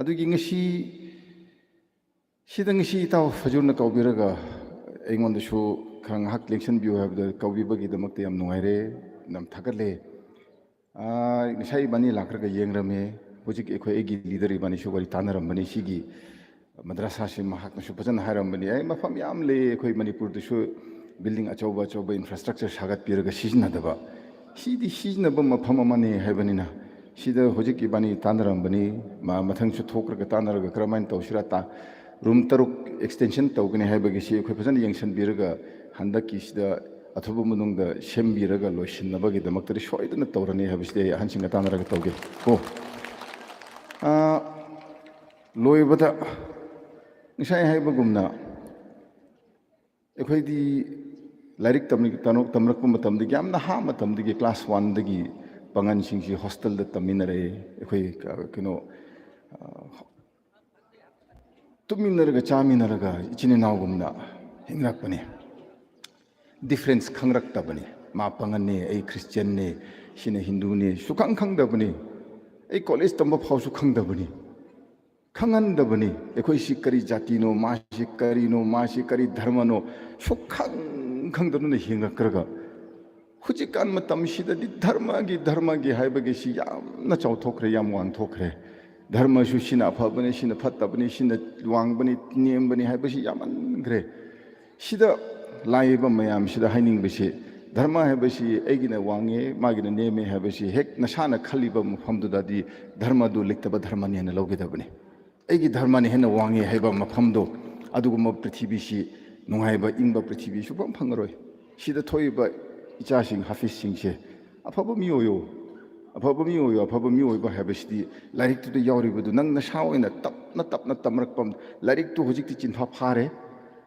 ꯑꯗꯨꯒꯤ ꯉꯁꯤ, ꯁꯤꯗ ꯉꯁꯤ ꯏꯇꯥꯎ ꯐꯖꯨꯔꯅ ꯀꯧꯕꯤꯔꯒ ꯑꯩꯉꯣꯟꯗꯁꯨ ꯈꯔ ꯉꯥꯏꯍꯥꯛ ꯂꯦꯡꯁꯟꯕꯤꯌꯨ ꯍꯥꯏꯕꯗ ꯀꯧꯕꯤꯕꯒꯤꯗꯃꯛꯇ ꯌꯥꯝ ꯅꯨꯡꯉꯥꯏꯔꯦ, ꯌꯥꯝ ꯊꯥꯒꯠꯂꯦ꯫ ꯑꯥ, ꯉꯁꯥꯏ ꯏꯕꯥꯅꯤ ꯂꯥꯛꯈ꯭ꯔꯒ ꯌꯦꯡꯔꯝꯃꯦ꯫ ꯍꯧꯖꯤꯛ ꯑꯩꯈꯣꯏ, ꯑꯩꯒꯤ ꯂꯤꯗꯔ ꯏꯕꯥꯅꯤꯁꯨ ꯋꯥꯔꯤ ꯇꯥꯟꯅꯔꯝꯕꯅꯤ꯫ ꯁꯤꯒꯤ ꯃꯗ꯭ꯔꯁꯥꯁꯤ ꯃꯍꯥꯛꯅꯁꯨ ꯐꯖꯅ ꯍꯥꯏꯔꯝꯕꯅꯤ꯫ ꯑꯩ ꯃꯐꯝ ꯌꯥꯝ ꯂꯩ, ꯑꯩꯈꯣꯏ ꯃꯅꯤꯄꯨꯔꯗꯁꯨ ꯕꯤꯜꯗꯤꯡ ꯑꯆꯧꯕ ꯑꯆꯧꯕ ꯏꯟꯐ꯭ꯔꯥꯁ꯭ꯇ꯭ꯔꯛꯆꯔ ꯁꯥꯒꯠꯄꯤꯔꯒ ꯁꯤꯖꯤꯟꯅꯗꯕ꯫ ꯁꯤꯗꯤ ꯁꯤꯖꯤꯟꯅꯕ ꯃꯐꯝ ꯑꯃꯅꯤ ꯍꯥꯏꯕꯅꯤꯅ, ꯁꯤꯗ ꯍꯧꯖꯤꯛ ꯏꯕꯥꯅꯤ ꯇꯥꯟꯅꯔꯝꯕꯅꯤ꯫ ꯃ-, ꯃꯊꯪꯁꯨ ꯊꯣꯛꯈ꯭ꯔꯒ ꯇꯥꯟꯅꯔꯒ ꯀꯔꯝꯍꯥꯏꯅ ꯇꯧꯁꯤꯔꯥ, ꯇꯥ-, ꯔꯨꯝ ꯇꯔꯨꯛ ꯑꯦꯛꯁꯇꯦꯟꯁꯟ ꯇꯧꯒꯅꯤ ꯍꯥꯏꯕꯒꯤꯁꯤ ꯑꯩꯈꯣꯏ ꯐꯖꯅ ꯌꯦꯡꯁꯤꯟꯕꯤꯔꯒ, ꯍꯟꯗꯛꯀꯤꯁꯤꯗ ꯑꯊꯨꯕ ꯃꯅꯨꯡꯗ ꯁꯦꯝꯕꯤꯔꯒ ꯂꯣꯏꯁꯤꯟꯅꯕꯒꯤꯗꯃꯛꯇꯗꯤ ꯁꯣꯏꯗꯅ ꯇꯧꯔꯅꯤ ꯍꯥꯏꯕꯁꯤꯗꯤ ꯑꯩ ꯑꯍꯟꯁꯤꯡꯒ ꯇꯥꯟꯅꯔꯒ ꯇꯧꯒꯦ꯫ ꯀꯣ, ꯑꯥ, ꯂꯣꯏꯕꯗ ꯉꯁꯥꯏ ꯍꯥꯏꯕꯒꯨꯝꯅ, ꯑꯩꯈꯣꯏꯗꯤ ꯂꯥꯏꯔꯤꯛ ꯇꯝꯂꯤ-, ꯇꯝꯂꯛ-, ꯇꯝꯂꯛꯄ ꯃꯇꯝꯗꯒꯤ, ꯌꯥꯝ ꯅꯍꯥ ꯃꯇꯝꯗꯒꯤ, ꯀ꯭ꯂꯥꯁ ꯋꯥꯟꯗꯒꯤ ꯄꯥꯉꯜꯁꯤꯡꯁꯤ ꯍꯣꯁꯇꯦꯜꯗ ꯇꯝꯃꯤꯟꯅꯔꯛꯑꯦ꯫ ꯑꯩꯈꯣꯏ ꯀ-, ꯀꯩꯅꯣ, ꯑ, ꯇꯨꯝꯃꯤꯟꯅꯔꯒ ꯆꯥꯃꯤꯟꯅꯔꯒ ꯏꯆꯤꯟ ꯏꯅꯥꯎꯒꯨꯝꯅ ꯍꯤꯡꯂꯛꯄꯅꯤ꯫ ꯗꯤꯐ꯭ꯔꯦꯟꯁ ꯈꯪꯔꯛꯇꯕꯅꯤ꯫ ꯃꯥ ꯄꯥꯉꯜꯅꯦ, ꯑꯩ ꯈ꯭ꯔꯤꯁꯇꯤꯌꯟꯅꯦ, ꯁꯤꯅ ꯍꯤꯟꯗꯨꯅꯦ, ꯁꯨꯈꯪ ꯈꯪꯗꯕꯅꯤ꯫ ꯑꯩ ꯀꯣꯂꯦꯖ ꯇꯝꯕ ꯐꯥꯎꯁꯨ ꯈꯪꯗꯕꯅꯤ꯫ ꯈꯪꯍꯟꯗꯕꯅꯤ꯫ ꯑꯩꯈꯣꯏꯁꯤ ꯀꯔꯤ ꯖꯥꯇꯤꯅꯣ, ꯃꯥꯁꯤ ꯀꯔꯤꯅꯣ, ꯃꯥꯁꯤ ꯀꯔꯤ ꯙꯔꯃꯅꯣ, ꯁꯨꯈꯪ ꯈꯪꯗꯗꯨꯅ ꯍꯤꯡꯉꯛꯈ꯭ꯔꯒ, ꯍꯧꯖꯤꯛꯀꯥꯟ ꯃꯇꯝꯁꯤꯗꯗꯤ ꯙꯔꯃꯒꯤ, ꯙꯔꯃꯒꯤ ꯍꯥꯏꯕꯒꯤꯁꯤ ꯌꯥꯝꯅ ꯆꯥꯎꯊꯣꯛꯈ꯭ꯔꯦ, ꯌꯥꯝ ꯋꯥꯡꯊꯣꯛꯈ꯭ꯔꯦ꯫ ꯙꯔꯃꯁꯨ ꯁꯤꯅ ꯑꯐꯕꯅꯤ, ꯁꯤꯅ ꯐꯠꯇꯕꯅꯤ, ꯁꯤꯅ ꯋꯥꯡꯕꯅꯤ, ꯅꯦꯝꯕꯅꯤ ꯍꯥꯏꯕꯁꯤ ꯌꯥꯝꯃꯟꯈ꯭ꯔꯦ꯫ ꯁꯤꯗ ꯂꯥꯛꯏꯕ ꯃꯌꯥꯝꯁꯤꯗ ꯍꯥꯏꯅꯤꯡꯕꯁꯤ, ꯙꯔꯃ ꯍꯥꯏꯕꯁꯤ ꯑꯩꯒꯤꯅ ꯋꯥꯡꯉꯦ, ꯃꯥꯒꯤꯅ ꯅꯦꯝꯃꯦ ꯍꯥꯏꯕꯁꯤ ꯍꯦꯛ ꯅꯁꯥꯅ ꯈꯜꯂꯤꯕ ꯃꯐꯝꯗꯨꯗꯗꯤ ꯙꯔꯃꯗꯨ ꯂꯩꯇꯕ ꯙꯔꯃꯅꯤ ꯍꯥꯏꯅ ꯂꯧꯒꯗꯕꯅꯤ꯫ ꯑꯩꯒꯤ ꯙꯔꯃꯅ ꯍꯦꯟꯅ ꯋꯥꯡꯉꯦ ꯍꯥꯏꯕ ꯃꯐꯝꯗꯣ ꯑꯗꯨꯒꯨꯝꯕ ꯄ꯭ꯔꯤꯊꯤꯕꯤꯁꯤ, ꯅꯨꯡꯉꯥꯏꯕ ꯏꯪꯕ ꯄ꯭ꯔꯤꯊꯤꯕꯤ ꯁꯨꯐꯪ ꯐꯪꯉꯔꯣꯏ꯫ ꯁꯤꯗ ꯊꯣꯛꯏꯕ ꯏꯆꯥꯁꯤꯡ, ꯍꯥꯐꯤꯖꯁꯤꯡꯁꯦ ꯑꯐꯕ ꯃꯤ ꯑꯣꯏꯌꯣ, ꯑꯐꯕ ꯃꯤ ꯑꯣꯏꯌꯣ, ꯑꯐꯕ ꯃꯤ ꯑꯣꯏꯕ ꯍꯥꯏꯕꯁꯤꯗꯤ ꯂꯥꯏꯔꯤꯛꯇꯨꯗ ꯌꯥꯎꯔꯤꯕꯗꯨ ꯅꯪ ꯅꯁꯥ ꯑꯣꯏꯅ ꯇꯞꯅ ꯇꯞꯅ ꯇꯝꯔꯛꯄ ꯑꯃ-, ꯂꯥꯏꯔꯤꯛꯇꯨ ꯍꯧꯖꯤꯛꯇꯤ ꯆꯤꯟꯐꯥ ꯐꯥꯔꯦ꯫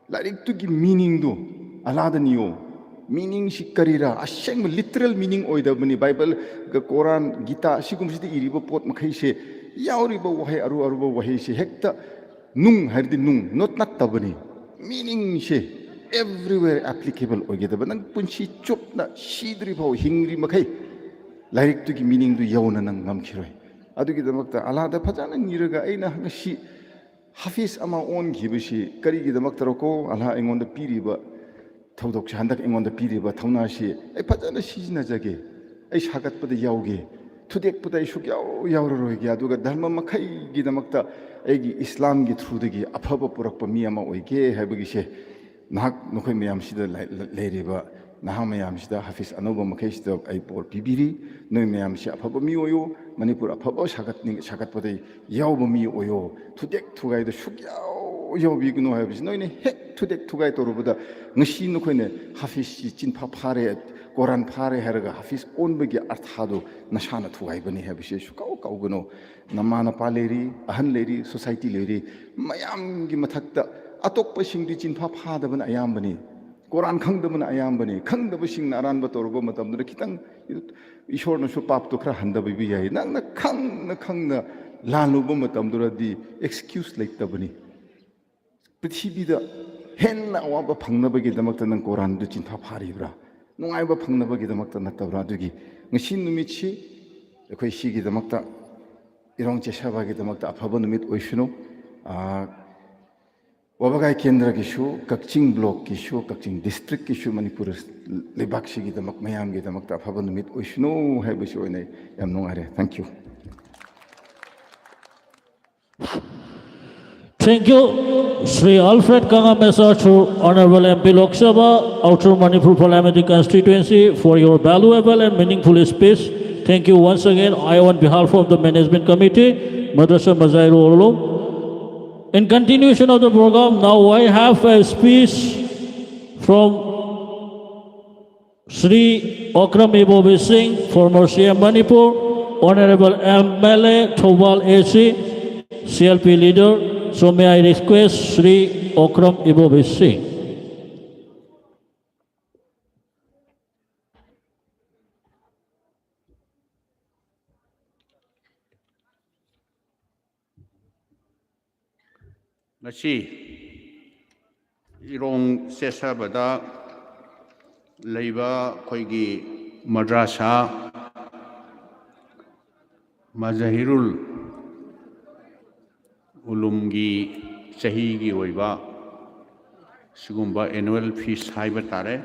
ꯂꯥꯏꯔꯤꯛꯇꯨꯒꯤ ꯃꯤꯅꯤꯡꯗꯨ ꯑꯂꯥꯗ ꯅꯤꯌꯣ꯫ ꯃꯤꯅꯤꯡꯁꯤ ꯀꯔꯤꯔꯥ? ꯑꯁꯦꯡꯕ ꯂꯤꯇꯔꯦꯜ ꯃꯤꯅꯤꯡ ꯑꯣꯏꯗꯕꯅꯤ꯫ ꯕꯥꯏꯕꯜ, ꯀꯣꯔꯥꯟ, ꯒꯤꯇꯥ, ꯑꯁꯤꯒꯨꯝꯕꯁꯤꯗ ꯏꯔꯤꯕ ꯄꯣꯠ ꯃꯈꯩꯁꯦ, ꯌꯥꯎꯔꯤꯕ ꯋꯥꯍꯩ ꯑꯔꯨ ꯑꯔꯨꯕ ꯋꯥꯍꯩꯁꯦ ꯍꯦꯛꯇ ꯅꯨꯡ ꯍꯥꯏꯔꯗꯤ ꯅꯨꯡ, ꯅꯣꯠ ꯅꯠꯇꯕꯅꯤ꯫ ꯃꯤꯅꯤꯡꯁꯦ everywhere applicable ꯑꯣꯏꯒꯗꯕ꯫ ꯅꯪ ꯄꯨꯟꯁꯤ ꯆꯨꯞꯅ ꯁꯤꯗ꯭ꯔꯤ ꯐꯥꯎ, ꯍꯤꯡꯂꯤ ꯃꯈꯩ ꯂꯥꯏꯔꯤꯛꯇꯨꯒꯤ ꯃꯤꯅꯤꯡꯗꯨ ꯌꯧꯅ ꯅꯪ ꯉꯝꯈꯤꯔꯣꯏ꯫ ꯑꯗꯨꯒꯤꯗꯃꯛꯇ ꯑꯂꯥꯗ ꯐꯖꯅ ꯅꯤꯔꯒ, ꯑꯩꯅ ꯉꯁꯤ ꯍꯥꯐꯤꯖ ꯑꯃ ꯑꯣꯟꯈꯤꯕꯁꯤ ꯀꯔꯤꯒꯤꯗꯃꯛꯇꯔꯀꯣ? ꯑꯂꯥ ꯑꯩꯉꯣꯟꯗ ꯄꯤꯔꯤꯕ ꯊꯧꯗꯣꯛꯁꯦ, ꯍꯟꯗꯛ ꯑꯩꯉꯣꯟꯗ ꯄꯤꯔꯤꯕ ꯊꯧꯅꯥꯁꯤ ꯑꯩ ꯐꯖꯅ ꯁꯤꯖꯤꯟꯅꯖꯒꯦ꯫ ꯑꯩ ꯁꯥꯒꯠꯄꯗ ꯌꯥꯎꯒꯦ, ꯊꯨꯗꯦꯛꯄꯗ ꯑꯩ ꯁꯨꯛꯌꯥꯎ ꯌꯥꯎꯔꯔꯣꯏꯒꯦ, ꯑꯗꯨꯒ ꯙꯔꯃ ꯃꯈꯩꯒꯤꯗꯃꯛꯇ ꯑꯩꯒꯤ ꯏꯁꯂꯥꯝꯒꯤ ꯊ꯭ꯔꯨꯗꯒꯤ ꯑꯐꯕ ꯄꯨꯔꯛꯄ ꯃꯤ ꯑꯃ ꯑꯣꯏꯒꯦ ꯍꯥꯏꯕꯒꯤꯁꯦ ꯅꯍꯥꯛ, ꯅꯈꯣꯏ ꯃꯌꯥꯝꯁꯤꯗ ꯂꯩ-, ꯂꯩꯔꯤꯕ ꯅꯍꯥ ꯃꯌꯥꯝꯁꯤꯗ, ꯍꯥꯐꯤꯖ ꯑꯅꯧꯕ ꯃꯈꯩꯁꯤꯗ ꯑꯩ ꯕꯣꯔ ꯄꯤꯕꯤꯔꯤ꯫ ꯅꯣꯏ ꯃꯌꯥꯝꯁꯤ ꯑꯐꯕ ꯃꯤ ꯑꯣꯏꯌꯨ, ꯃꯅꯤꯄꯨꯔ ꯑꯐꯕ ꯁꯥꯒꯠꯅꯤꯡ-, ꯁꯥꯒꯠꯄꯗ ꯌꯥꯎꯕ ꯃꯤ ꯑꯣꯏꯌꯣ꯫ ꯊꯨꯗꯦꯛ ꯊꯨꯒꯥꯏꯗ ꯁꯨꯛꯌꯥꯎ ꯌꯥꯎꯕꯤꯒꯅꯨ ꯍꯥꯏꯕꯁꯤ ꯅꯣꯏꯅ ꯍꯦꯛ ꯊꯨꯗꯦꯛ ꯊꯨꯒꯥꯏ ꯇꯧꯔꯨꯕꯗ, ꯉꯁꯤ ꯅꯈꯣꯏꯅ ꯍꯥꯐꯤꯖꯁꯤ ꯆꯤꯟꯐꯥ ꯐꯥꯔꯦ, ꯀꯣꯔꯥꯟ ꯐꯥꯔꯦ ꯍꯥꯏꯔꯒ ꯍꯥꯐꯤꯖ ꯑꯣꯟꯕꯒꯤ ꯑꯔꯊꯥꯗꯨ ꯅꯁꯥꯅ ꯊꯨꯒꯥꯏꯕꯅꯤ ꯍꯥꯏꯕꯁꯤ ꯁꯨꯀꯥꯎ ꯀꯥꯎꯒꯅꯨ꯫ ꯅꯃꯥ ꯅꯄꯥ ꯂꯩꯔꯤ, ꯑꯍꯟ ꯂꯩꯔꯤ, ꯁꯣꯁꯥꯏꯇꯤ ꯂꯩꯔꯤ, ꯃꯌꯥꯝꯒꯤ ꯃꯊꯛꯇ ꯑꯇꯣꯞꯄꯁꯤꯡꯗꯤ ꯆꯤꯟꯐꯥ ꯐꯥꯗꯕꯅ ꯑꯌꯥꯝꯕꯅꯤ꯫ ꯀꯣꯔꯥꯟ ꯈꯪꯗꯕꯅ ꯑꯌꯥꯝꯕꯅꯤ꯫ ꯈꯪꯗꯕꯁꯤꯡꯅ ꯑꯔꯥꯟꯕ ꯇꯧꯔꯨꯕ ꯃꯇꯝꯗꯨꯗ ꯈꯤꯇꯪ ꯏꯁꯣꯔꯅꯁꯨ ꯄꯥꯞꯇꯨ ꯈꯔ ꯍꯟꯊꯕꯤꯕ ꯌꯥꯏ꯫ ꯅꯪꯅ ꯈꯪꯅ ꯈꯪꯅ ꯂꯥꯜꯂꯨꯕ ꯃꯇꯝꯗꯨꯗꯗꯤ ꯑꯦꯛꯁꯀ꯭ꯌꯨꯁ ꯂꯩꯇꯕꯅꯤ꯫ ꯄ꯭ꯔꯤꯊꯤꯕꯤꯗ ꯍꯦꯟꯅ ꯑꯋꯥꯕ ꯐꯪꯅꯕꯒꯤꯗꯃꯛꯇ ꯅꯪ ꯀꯣꯔꯥꯟꯗꯨ ꯆꯤꯟꯐꯥ ꯐꯥꯔꯤꯕ꯭ꯔꯥ? ꯅꯨꯡꯉꯥꯏꯕ ꯐꯪꯅꯕꯒꯤꯗꯃꯛꯇ ꯅꯠꯇꯕ꯭ꯔꯥ? ꯑꯗꯨꯒꯤ ꯉꯁꯤ ꯅꯨꯃꯤꯠꯁꯤ ꯑꯩꯈꯣꯏ ꯁꯤꯒꯤꯗꯃꯛꯇ, ꯏꯔꯣꯡ ꯆꯦꯁꯥꯕꯥꯒꯤꯗꯃꯛꯇ ꯑꯐꯕ ꯅꯨꯃꯤꯠ ꯑꯣꯏꯁꯅꯨ꯫ ꯑꯥ, ꯋꯥꯕꯒꯥꯏ ꯀꯦꯟꯗ꯭ꯔꯒꯤꯁꯨ, ꯀꯛꯆꯤꯡ ꯕ꯭ꯂꯣꯛꯀꯤꯁꯨ, ꯀꯛꯆꯤꯡ ꯗꯤꯁꯇ꯭ꯔꯤꯛꯀꯤꯁꯨ, ꯃꯅꯤꯄꯨꯔ ꯂꯩꯕꯥꯛꯁꯤꯒꯤꯗꯃꯛ, ꯃꯌꯥꯝꯒꯤꯗꯃꯛꯇ ꯑꯐꯕ ꯅꯨꯃꯤꯠ ꯑꯣꯏꯁꯅꯨ ꯍꯥꯏꯕꯁꯤ ꯑꯣꯏꯅ ꯌꯥꯝ ꯅꯨꯡꯉꯥꯏꯔꯦ꯫ Thank you. Thank you, Shri Alfred Kanga Mesachar, Honorable M P Lok Sabha, Outer Manipur Parliamentary Constituency, for your valuable and meaningful speech. Thank you once again. I, on behalf of the Management Committee, Madrasa Mazairu Olum, In continuation of the program, now I have a speech from Shri Okram Ibobi Singh, former C M Manipur, Honorable M L A, Thoubal A C, C L P leader. So may I request Shri Okram Ibobi Singh. ꯉꯁꯤ ꯏꯔꯣꯡ ꯆꯦꯁꯥꯕꯗ ꯂꯩꯕ ꯑꯩꯈꯣꯏꯒꯤ ꯃꯗ꯭ꯔꯥꯁꯥ ꯃꯖꯥꯍꯤꯔꯨꯜ ꯎꯂꯨꯝꯒꯤ ꯆꯍꯤꯒꯤ ꯑꯣꯏꯕ ꯁꯤꯒꯨꯝꯕ annual feast ꯍꯥꯏꯕ ꯇꯥꯔꯦ,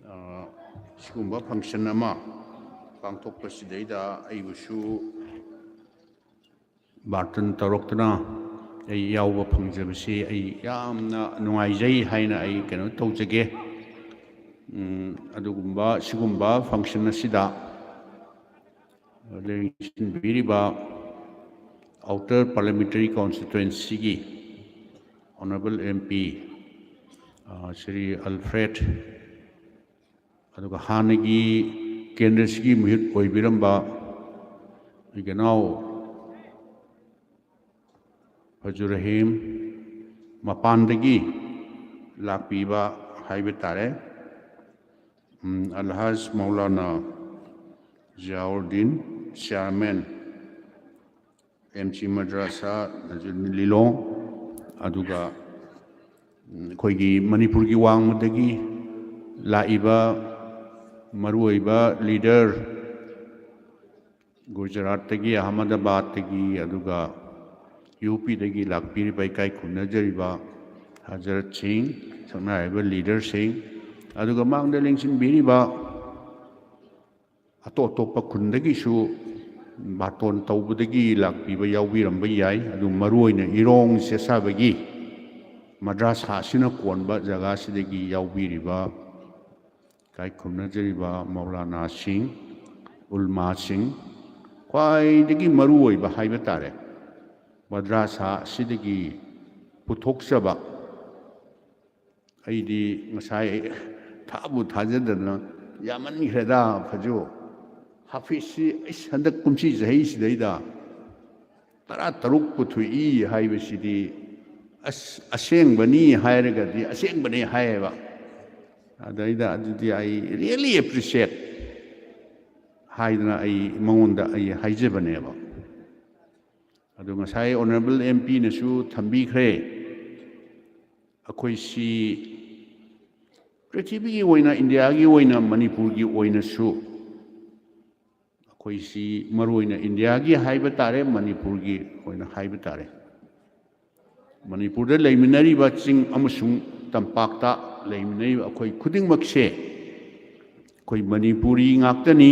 ꯑ, ꯁꯤꯒꯨꯝꯕ function ꯑꯃ ꯄꯥꯡꯊꯣꯛꯄꯁꯤꯗꯩꯗ ꯑꯩꯕꯨꯁꯨ ꯕꯥꯔꯇꯟ ꯇꯧꯔꯛꯇꯨꯅ ꯑꯩ ꯌꯥꯎꯕ ꯐꯪꯖꯕꯁꯤ ꯑꯩ ꯌꯥꯝꯅ ꯅꯨꯡꯉꯥꯏꯖꯩ ꯍꯥꯏꯅ ꯑꯩ ꯀꯩꯅꯣ ꯇꯧꯖꯒꯦ꯫ ꯎꯝ, ꯑꯗꯨꯒꯨꯝꯕ ꯁꯤꯒꯨꯝꯕ function ꯑꯁꯤꯗ ꯂꯦꯡꯁꯤꯟꯕꯤꯔꯤꯕ Outer Parliamentary Constituencyꯒꯤ Honorable M P, ꯑ, ꯁ꯭ꯔꯤ ꯑꯜꯐ꯭ꯔꯦꯗ, ꯑꯗꯨꯒ ꯍꯥꯟꯅꯒꯤ ꯀꯦꯟꯗ꯭ꯔꯁꯤꯒꯤ ꯃꯤꯍꯨꯠ ꯑꯣꯏꯕꯤꯔꯝꯕ ꯑꯩꯒꯤ ꯏꯅꯥꯎ ꯐꯖꯨꯔ ꯔꯍꯤꯝ, ꯃꯄꯥꯟꯗꯒꯤ ꯂꯥꯛꯄꯤꯕ ꯍꯥꯏꯕ ꯇꯥꯔꯦ, ꯎꯝ, ꯑꯜꯍꯥꯖ ꯃꯧꯂꯥꯅꯥ ꯖꯤꯌꯥꯎꯔꯗꯤꯟ, chairman, M C ꯃꯗ꯭ꯔꯥꯁꯥ ꯅꯖꯔꯨꯗꯤꯟ ꯂꯤꯂꯣꯡ, ꯑꯗꯨꯒ, ꯎꯝ, ꯑꯩꯈꯣꯏꯒꯤ ꯃꯅꯤꯄꯨꯔꯒꯤ ꯋꯥꯡꯃꯗꯒꯤ ꯂꯥꯛꯏꯕ ꯃꯔꯨꯑꯣꯏꯕ leader, ꯒꯨꯖꯔꯥꯠꯇꯒꯤ, ꯑꯍꯃꯗꯥꯕꯥꯗꯇꯒꯤ, ꯑꯗꯨꯒ UPꯗꯒꯤ ꯂꯥꯛꯄꯤꯔꯤꯕ ꯏꯀꯥꯏ ꯈꯨꯝꯅꯖꯔꯤꯕ ꯍꯖꯔꯠꯁꯤꯡ, ꯁꯛꯅꯥꯏꯔꯤꯕ leaderꯁꯤꯡ, ꯑꯗꯨꯒ ꯃꯥꯡꯗ ꯂꯦꯡꯁꯤꯟꯕꯤꯔꯤꯕ ꯑꯇꯣꯞ ꯑꯇꯣꯞꯄ ꯈꯨꯟꯗꯒꯤꯁꯨ ꯕꯥꯔꯇꯣꯟ ꯇꯧꯕꯗꯒꯤ ꯂꯥꯛꯄꯤꯕ ꯌꯥꯎꯕꯤꯔꯝꯕ ꯌꯥꯏ꯫ ꯑꯗꯨ ꯃꯔꯨꯑꯣꯏꯅ ꯏꯔꯣꯡ ꯆꯦꯁꯥꯕꯒꯤ ꯃꯗ꯭ꯔꯥꯁꯥ ꯑꯁꯤꯅ ꯀꯣꯟꯕ ꯖꯒꯥꯁꯤꯗꯒꯤ ꯌꯥꯎꯕꯤꯔꯤꯕ ꯏꯀꯥꯏ ꯈꯨꯝꯅꯖꯔꯤꯕ ꯃꯧꯂꯥꯅꯥꯁꯤꯡ, ꯎꯜꯃꯥꯁꯤꯡ, ꯈ꯭ꯋꯥꯏꯗꯒꯤ ꯃꯔꯨꯑꯣꯏꯕ ꯍꯥꯏꯕ ꯇꯥꯔꯦ, ꯃꯗ꯭ꯔꯥꯁꯥ ꯑꯁꯤꯗꯒꯤ ꯄꯨꯊꯣꯛꯆꯕ, ꯑꯩꯗꯤ ꯉꯁꯥꯏ ꯊꯥꯕꯨ ꯊꯥꯖꯗꯅ ꯌꯥꯝꯃꯟꯈ꯭ꯔꯦꯗ ꯐꯖꯨ꯫ ꯍꯥꯐꯤꯖꯁꯤ ꯑꯩꯁ ꯍꯟꯗꯛ ꯀꯨꯝꯁꯤ ꯆꯍꯤꯁꯤꯗꯩꯗ ꯇꯔꯥ ꯇꯔꯨꯛ ꯄꯨꯊꯣꯛꯏ ꯍꯥꯏꯕꯁꯤꯗꯤ ꯑꯁ ꯑꯁꯦꯡꯕꯅꯤ ꯍꯥꯏꯔꯒꯗꯤ ꯑꯁꯦꯡꯕꯅꯤ ꯍꯥꯏꯌꯦꯕ꯫ ꯑꯗꯩꯗ ꯑꯗꯨꯗꯤ ꯑꯩ really appreciate ꯍꯥꯏꯗꯅ ꯑꯩ ꯃꯉꯣꯟꯗ ꯑꯩ ꯍꯥꯏꯖꯕꯅꯦꯕ꯫ ꯑꯗꯨ ꯉꯁꯥꯏ ꯑꯣꯅꯔꯦꯕꯜ ꯑꯦꯝ ꯄꯤꯅꯁꯨ ꯊꯝꯕꯤꯈ꯭ꯔꯦ꯫ ꯑꯩꯈꯣꯏꯁꯤ ꯄ꯭ꯔꯤꯊꯤꯕꯤꯒꯤ ꯑꯣꯏꯅ, ꯏꯟꯗꯤꯌꯥꯒꯤ ꯑꯣꯏꯅ, ꯃꯅꯤꯄꯨꯔꯒꯤ ꯑꯣꯏꯅꯁꯨ ꯑꯩꯈꯣꯏꯁꯤ ꯃꯔꯨ ꯑꯣꯏꯅ ꯏꯟꯗꯤꯌꯥꯒꯤ ꯍꯥꯏꯕ ꯇꯥꯔꯦ, ꯃꯅꯤꯄꯨꯔꯒꯤ ꯑꯣꯏꯅ ꯍꯥꯏꯕ ꯇꯥꯔꯦ, ꯃꯅꯤꯄꯨꯔꯗ ꯂꯩꯃꯤꯟꯅꯔꯤꯕ ꯆꯤꯡ ꯑꯃꯁꯨꯡ ꯇꯝꯄꯥꯛꯇ ꯂꯩꯃꯤꯟꯅꯔꯤꯕ ꯑꯩꯈꯣꯏ ꯈꯨꯗꯤꯡꯃꯛꯁꯦ ꯑꯩꯈꯣꯏ ꯃꯅꯤꯄꯨꯔꯤ ꯉꯥꯛꯇꯅꯤ꯫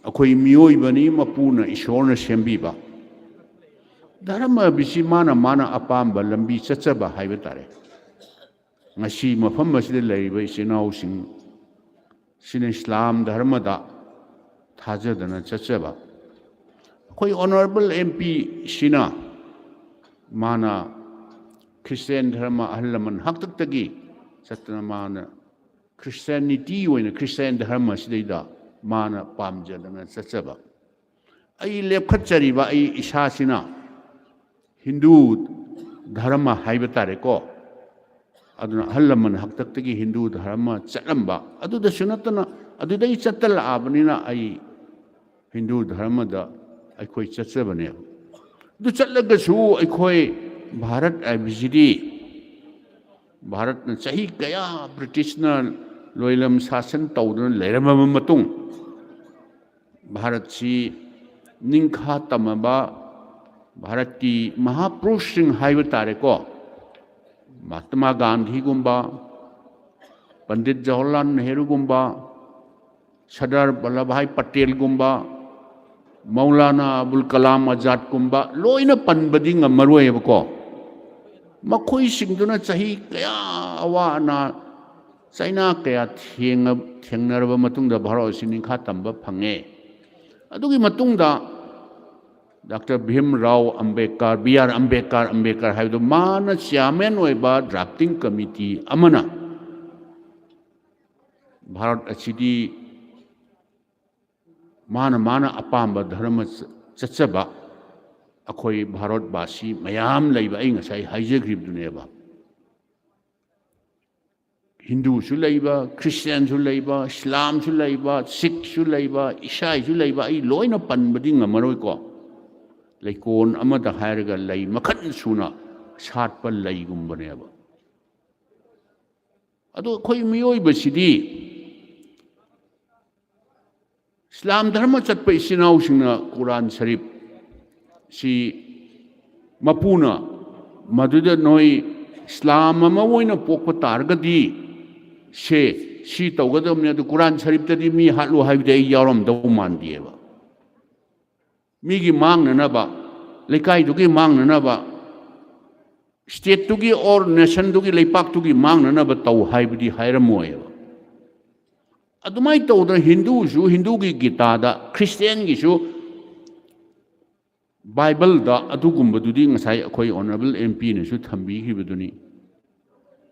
ꯑꯩꯈꯣꯏ ꯃꯤꯑꯣꯏꯕꯅꯤ, ꯃꯄꯨꯅ ꯏꯁꯣꯔꯅ ꯁꯦꯝꯕꯤꯕ꯫ ꯙꯔꯃ ꯍꯥꯏꯕꯁꯤ ꯃꯥꯅ ꯃꯥꯅ ꯑꯄꯥꯝꯕ ꯂꯝꯕꯤ ꯆꯠꯆꯕ ꯍꯥꯏꯕ ꯇꯥꯔꯦ꯫ ꯉꯁꯤ ꯃꯐꯝ ꯑꯁꯤꯗ ꯂꯩꯔꯤꯕ ꯏꯆꯤꯟ ꯏꯅꯥꯎꯁꯤꯡ ꯁꯤꯅ ꯏꯁꯂꯥꯝ ꯙꯔꯃꯗ ꯊꯥꯖꯗꯅ ꯆꯠꯆꯕ꯫ ꯑꯩꯈꯣꯏ ꯑꯣꯅꯔꯦꯕꯜ ꯑꯦꯝ ꯄꯤ ꯁꯤꯅ ꯃꯥꯅ ꯈ꯭ꯔꯤꯁꯇꯤꯌꯥꯟ ꯙꯔꯃ ꯑꯍꯜ ꯂꯃꯟ ꯍꯥꯛꯇꯛꯇꯒꯤ ꯆꯠꯇꯅ ꯃꯥꯅ ꯈ꯭ꯔꯤꯁꯇꯤꯌꯥꯅꯤꯇꯤ ꯑꯣꯏꯅ ꯈ꯭ꯔꯤꯁꯇꯤꯌꯥꯟ ꯙꯔꯃ ꯑꯁꯤꯗꯩꯗ ꯃꯥꯅ ꯄꯥꯝꯖꯗꯅ ꯆꯠꯆꯕ꯫ ꯑꯩ ꯂꯦꯞꯈꯠꯆꯔꯤꯕ ꯑꯩ ꯏꯁꯥꯁꯤꯅ ꯍꯤꯟꯗꯨ ꯙꯔꯃ ꯍꯥꯏꯕ ꯇꯥꯔꯦꯀꯣ꯫ ꯑꯗꯨꯅ ꯑꯍꯜ ꯂꯃꯟ ꯍꯥꯛꯇꯛꯇꯒꯤ ꯍꯤꯟꯗꯨ ꯙꯔꯃ ꯆꯠꯂꯝꯕ ꯑꯗꯨꯗꯁꯨ ꯅꯠꯇꯅ ꯑꯗꯨꯗꯒꯤ ꯆꯠꯇ ꯂꯥꯛꯑꯕꯅꯤꯅ ꯑꯩ ꯍꯤꯟꯗꯨ ꯙꯔꯃꯗ ꯑꯩꯈꯣꯏ ꯆꯠꯆꯕꯅꯦꯕ꯫ ꯑꯗꯨ ꯆꯠꯂꯒꯁꯨ ꯑꯩꯈꯣꯏ ꯚꯥꯔꯠ ꯍꯥꯏꯕꯁꯤꯗꯤ ꯚꯥꯔꯠꯅ ꯆꯍꯤ ꯀꯌꯥ ꯕ꯭ꯔꯤꯇꯤꯁꯅ ꯂꯣꯏꯂꯝ ꯁꯥꯁꯟ ꯇꯧꯗꯨꯅ ꯂꯩꯔꯝꯃꯕ ꯃꯇꯨꯡ ꯚꯥꯔꯠꯁꯤ ꯅꯤꯡꯈꯥ ꯇꯝꯃꯕ ꯚꯥꯔꯠꯀꯤ ꯃꯍꯥꯄꯨꯔꯨꯁꯁꯤꯡ ꯍꯥꯏꯕ ꯇꯥꯔꯦꯀꯣ, ꯃꯍꯥꯇꯃꯥ ꯒꯥꯟꯙꯤꯒꯨꯝꯕ, ꯄꯟꯗꯤꯠ ꯖꯋꯥꯍꯔꯂꯥꯜ ꯅꯦꯍꯔꯨꯒꯨꯝꯕ, ꯁꯔꯗꯥꯔ ꯕꯜꯂꯚꯚꯥꯏ ꯄꯇꯦꯜꯒꯨꯝꯕ, ꯃꯧꯂꯥꯅꯥ ꯑꯕꯨꯜ ꯀꯂꯥꯝ ꯑꯖꯥꯗꯀꯨꯝꯕ ꯂꯣꯏꯅ ꯄꯟꯕꯗꯤ ꯉꯝꯃꯔꯣꯏꯕꯀꯣ꯫ ꯃꯈꯣꯏꯁꯤꯡꯗꯨꯅ ꯆꯍꯤ ꯀꯌꯥ ꯑꯋꯥ ꯑꯅꯥ ꯆꯩꯅꯥ ꯀꯌꯥ ꯊꯦꯡꯉ-, ꯊꯦꯡꯅꯔꯕ ꯃꯇꯨꯡꯗ ꯚꯥꯔꯠ ꯑꯁꯤ ꯅꯤꯡꯈꯥ ꯇꯝꯕ ꯐꯪꯉꯦ꯫ ꯑꯗꯨꯒꯤ ꯃꯇꯨꯡꯗ ꯗꯥꯛꯇꯔ ꯚꯤꯝ ꯔꯥꯎ ꯑꯝꯕꯦꯗꯀꯔ, ꯕꯤ ꯑꯥꯔ ꯑꯝꯕꯦꯗꯀꯔ, ꯑꯝꯕꯦꯗꯀꯔ ꯍꯥꯏꯕꯗꯣ, ꯃꯥꯅ ꯆꯤꯌꯥꯔꯃꯦꯟ ꯑꯣꯏꯕ ꯗ꯭ꯔꯥꯐꯇꯤꯡ ꯀꯃꯤꯇꯤ ꯑꯃꯅ ꯚꯥꯔꯠ ꯑꯁꯤꯗꯤ ꯃꯥꯅ ꯃꯥꯅ ꯑꯄꯥꯝꯕ ꯙꯔꯃ ꯆ-, ꯆꯠꯆꯕ ꯑꯩꯈꯣꯏ ꯚꯥꯔꯠꯕꯥꯁꯤ ꯃꯌꯥꯝ ꯂꯩꯕ, ꯑꯩ ꯉꯁꯥꯏ ꯍꯥꯏꯖꯈ꯭ꯔꯤꯕꯗꯨꯅꯦꯕ꯫ ꯍꯤꯟꯗꯨꯁꯨ ꯂꯩꯕ, ꯈ꯭ꯔꯤꯁꯇꯤꯌꯥꯟꯁꯨ ꯂꯩꯕ, ꯏꯁꯂꯥꯝꯁꯨ ꯂꯩꯕ, ꯁꯤꯈꯁꯨ ꯂꯩꯕ, ꯏꯁꯥꯏꯁꯨ ꯂꯩꯕ, ꯑꯩ ꯂꯣꯏꯅ ꯄꯟꯕꯗꯤ ꯉꯝꯃꯔꯣꯏꯀꯣ꯫ ꯂꯩꯀꯣꯟ ꯑꯃꯗ ꯍꯥꯏꯔꯒ ꯂꯩ ꯃꯈꯜ ꯁꯨꯅ ꯁꯥꯠꯄ ꯂꯩꯒꯨꯝꯕꯅꯦꯕ꯫ ꯑꯗꯣ ꯑꯩꯈꯣꯏ ꯃꯤꯑꯣꯏꯕꯁꯤꯗꯤ ꯏꯁꯂꯥꯝ ꯙꯔꯃ ꯆꯠꯄ ꯏꯆꯤꯟ ꯏꯅꯥꯎꯁꯤꯡꯅ ꯀꯨꯔꯥꯟ ꯁꯔꯤꯐ ꯁꯤ ꯃꯄꯨꯅ ꯃꯗꯨꯗ ꯅꯣꯏ ꯏꯁꯂꯥꯝ ꯑꯃ ꯑꯣꯏꯅ ꯄꯣꯛꯄ ꯇꯥꯔꯒꯗꯤ ꯁꯦ ꯁꯤ ꯇꯧꯒꯗꯕꯅꯤ, ꯑꯗꯨ ꯀꯨꯔꯥꯟ ꯁꯔꯤꯐꯇꯗꯤ ꯃꯤ ꯍꯥꯠꯂꯨ ꯍꯥꯏꯕꯗꯤ ꯑꯩ ꯌꯥꯎꯔꯝꯗꯧ ꯃꯥꯟꯗꯦꯕ꯫ ꯃꯤꯒꯤ ꯃꯥꯡꯅꯅꯕ, ꯂꯩꯀꯥꯏꯗꯨꯒꯤ ꯃꯥꯡꯅꯅꯕ, ꯁ꯭ꯇꯦꯠꯇꯨꯒꯤ ꯑꯣꯔ ꯅꯦꯁꯟꯗꯨꯒꯤ, ꯂꯩꯄꯥꯛꯇꯨꯒꯤ ꯃꯥꯡꯅꯅꯕ ꯇꯧ ꯍꯥꯏꯕꯗꯤ ꯍꯥꯏꯔꯝꯃꯣꯏꯕ꯫ ꯑꯗꯨꯃꯥꯏꯅ ꯇꯧꯗꯅ ꯍꯤꯟꯗꯨꯁꯨ ꯍꯤꯟꯗꯨꯒꯤ ꯒꯤꯇꯥꯗ, ꯈ꯭ꯔꯤꯁꯇꯤꯌꯥꯟꯒꯤꯁꯨ ꯕꯥꯏꯕꯜꯗ ꯑꯗꯨꯒꯨꯝꯕꯗꯨꯗꯤ ꯉꯁꯥꯏ ꯑꯩꯈꯣꯏ ꯑꯣꯅꯔꯦꯕꯜ ꯑꯦꯝ ꯄꯤꯅꯁꯨ ꯊꯝꯕꯤꯈꯤꯕꯗꯨꯅꯤ꯫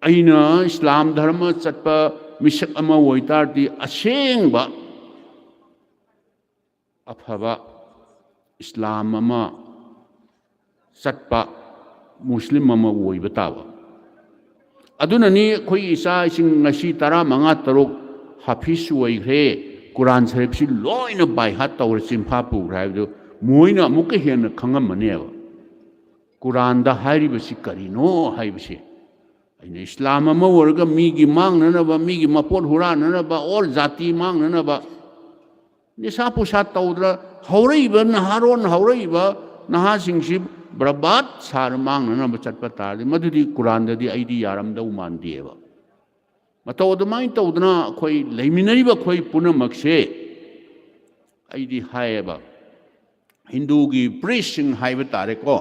ꯑꯩꯅ ꯏꯁꯂꯥꯝ ꯙꯔꯃ ꯆꯠꯄ ꯃꯤꯁꯛ ꯑꯃ ꯑꯣꯏꯇꯥꯔꯗꯤ ꯑꯁꯦꯡꯕ ꯑꯐꯕ ꯏꯁꯂꯥꯝ ꯑꯃ ꯆꯠꯄ ꯃꯨꯁꯂꯤꯝ ꯑꯃ ꯑꯣꯏꯕ ꯇꯥꯕ꯫ ꯑꯗꯨꯅꯅꯤ ꯑꯩꯈꯣꯏꯒꯤ ꯏꯆꯥꯁꯤꯡ ꯉꯁꯤ ꯇꯔꯥꯃꯉꯥ ꯇꯔꯨꯛ ꯍꯥꯐꯤꯁ ꯑꯣꯏꯈ꯭ꯔꯦ, ꯀꯨꯔꯥꯟ ꯁꯔꯤꯐꯁꯤ ꯂꯣꯏꯅ ꯕꯥꯏ ꯍꯥꯔꯠ ꯇꯧꯔ ꯆꯤꯟꯐꯥ ꯄꯨꯈ꯭ꯔꯦ ꯍꯥꯏꯕꯗꯨ ꯃꯣꯏꯅ ꯑꯃꯨꯛꯀ ꯍꯦꯟꯅ ꯈꯪꯉꯝꯃꯅꯦꯕ꯫ ꯀꯨꯔꯥꯟꯗ ꯍꯥꯏꯔꯤꯕꯁꯤ ꯀꯔꯤꯅꯣ ꯍꯥꯏꯕꯁꯦ꯫ ꯑꯩꯅ ꯏꯁꯂꯥꯝ ꯑꯃ ꯑꯣꯏꯔꯒ ꯃꯤꯒꯤ ꯃꯥꯡꯅꯅꯕ, ꯃꯤꯒꯤ ꯃꯄꯣꯠ ꯍꯨꯔꯥꯟꯅꯅꯕ, ꯑꯣꯔ ꯖꯥꯇꯤ ꯃꯥꯡꯅꯅꯕ ꯅꯤꯁꯥ ꯄꯨꯁꯥ ꯇꯧꯗ꯭ꯔ ꯍꯧꯔꯛꯏꯕ ꯅꯍꯥꯔꯣꯟ, ꯍꯧꯔꯛꯏꯕ ꯅꯍꯥꯁꯤꯡꯁꯤ ꯕꯔꯕꯥꯠ ꯁꯥꯔ ꯃꯥꯡꯅꯅꯕ ꯆꯠꯄ ꯇꯥꯔꯗꯤ, ꯃꯗꯨꯗꯤ ꯀꯨꯔꯥꯟꯗꯗꯤ ꯑꯩꯗꯤ ꯌꯥꯔꯝꯗꯧ ꯃꯥꯟꯗꯦꯕ꯫ ꯃꯇꯧ ꯑꯗꯨꯃꯥꯏꯅ ꯇꯧꯗꯅ ꯑꯩꯈꯣꯏ ꯂꯩꯃꯤꯟꯅꯔꯤꯕ ꯑꯩꯈꯣꯏ ꯄꯨꯝꯅꯃꯛꯁꯦ, ꯑꯩꯗꯤ ꯍꯥꯏꯌꯦꯕ, ꯍꯤꯟꯗꯨꯒꯤ ꯄ꯭ꯔꯤꯁꯁꯤꯡ ꯍꯥꯏꯕ ꯇꯥꯔꯦꯀꯣ,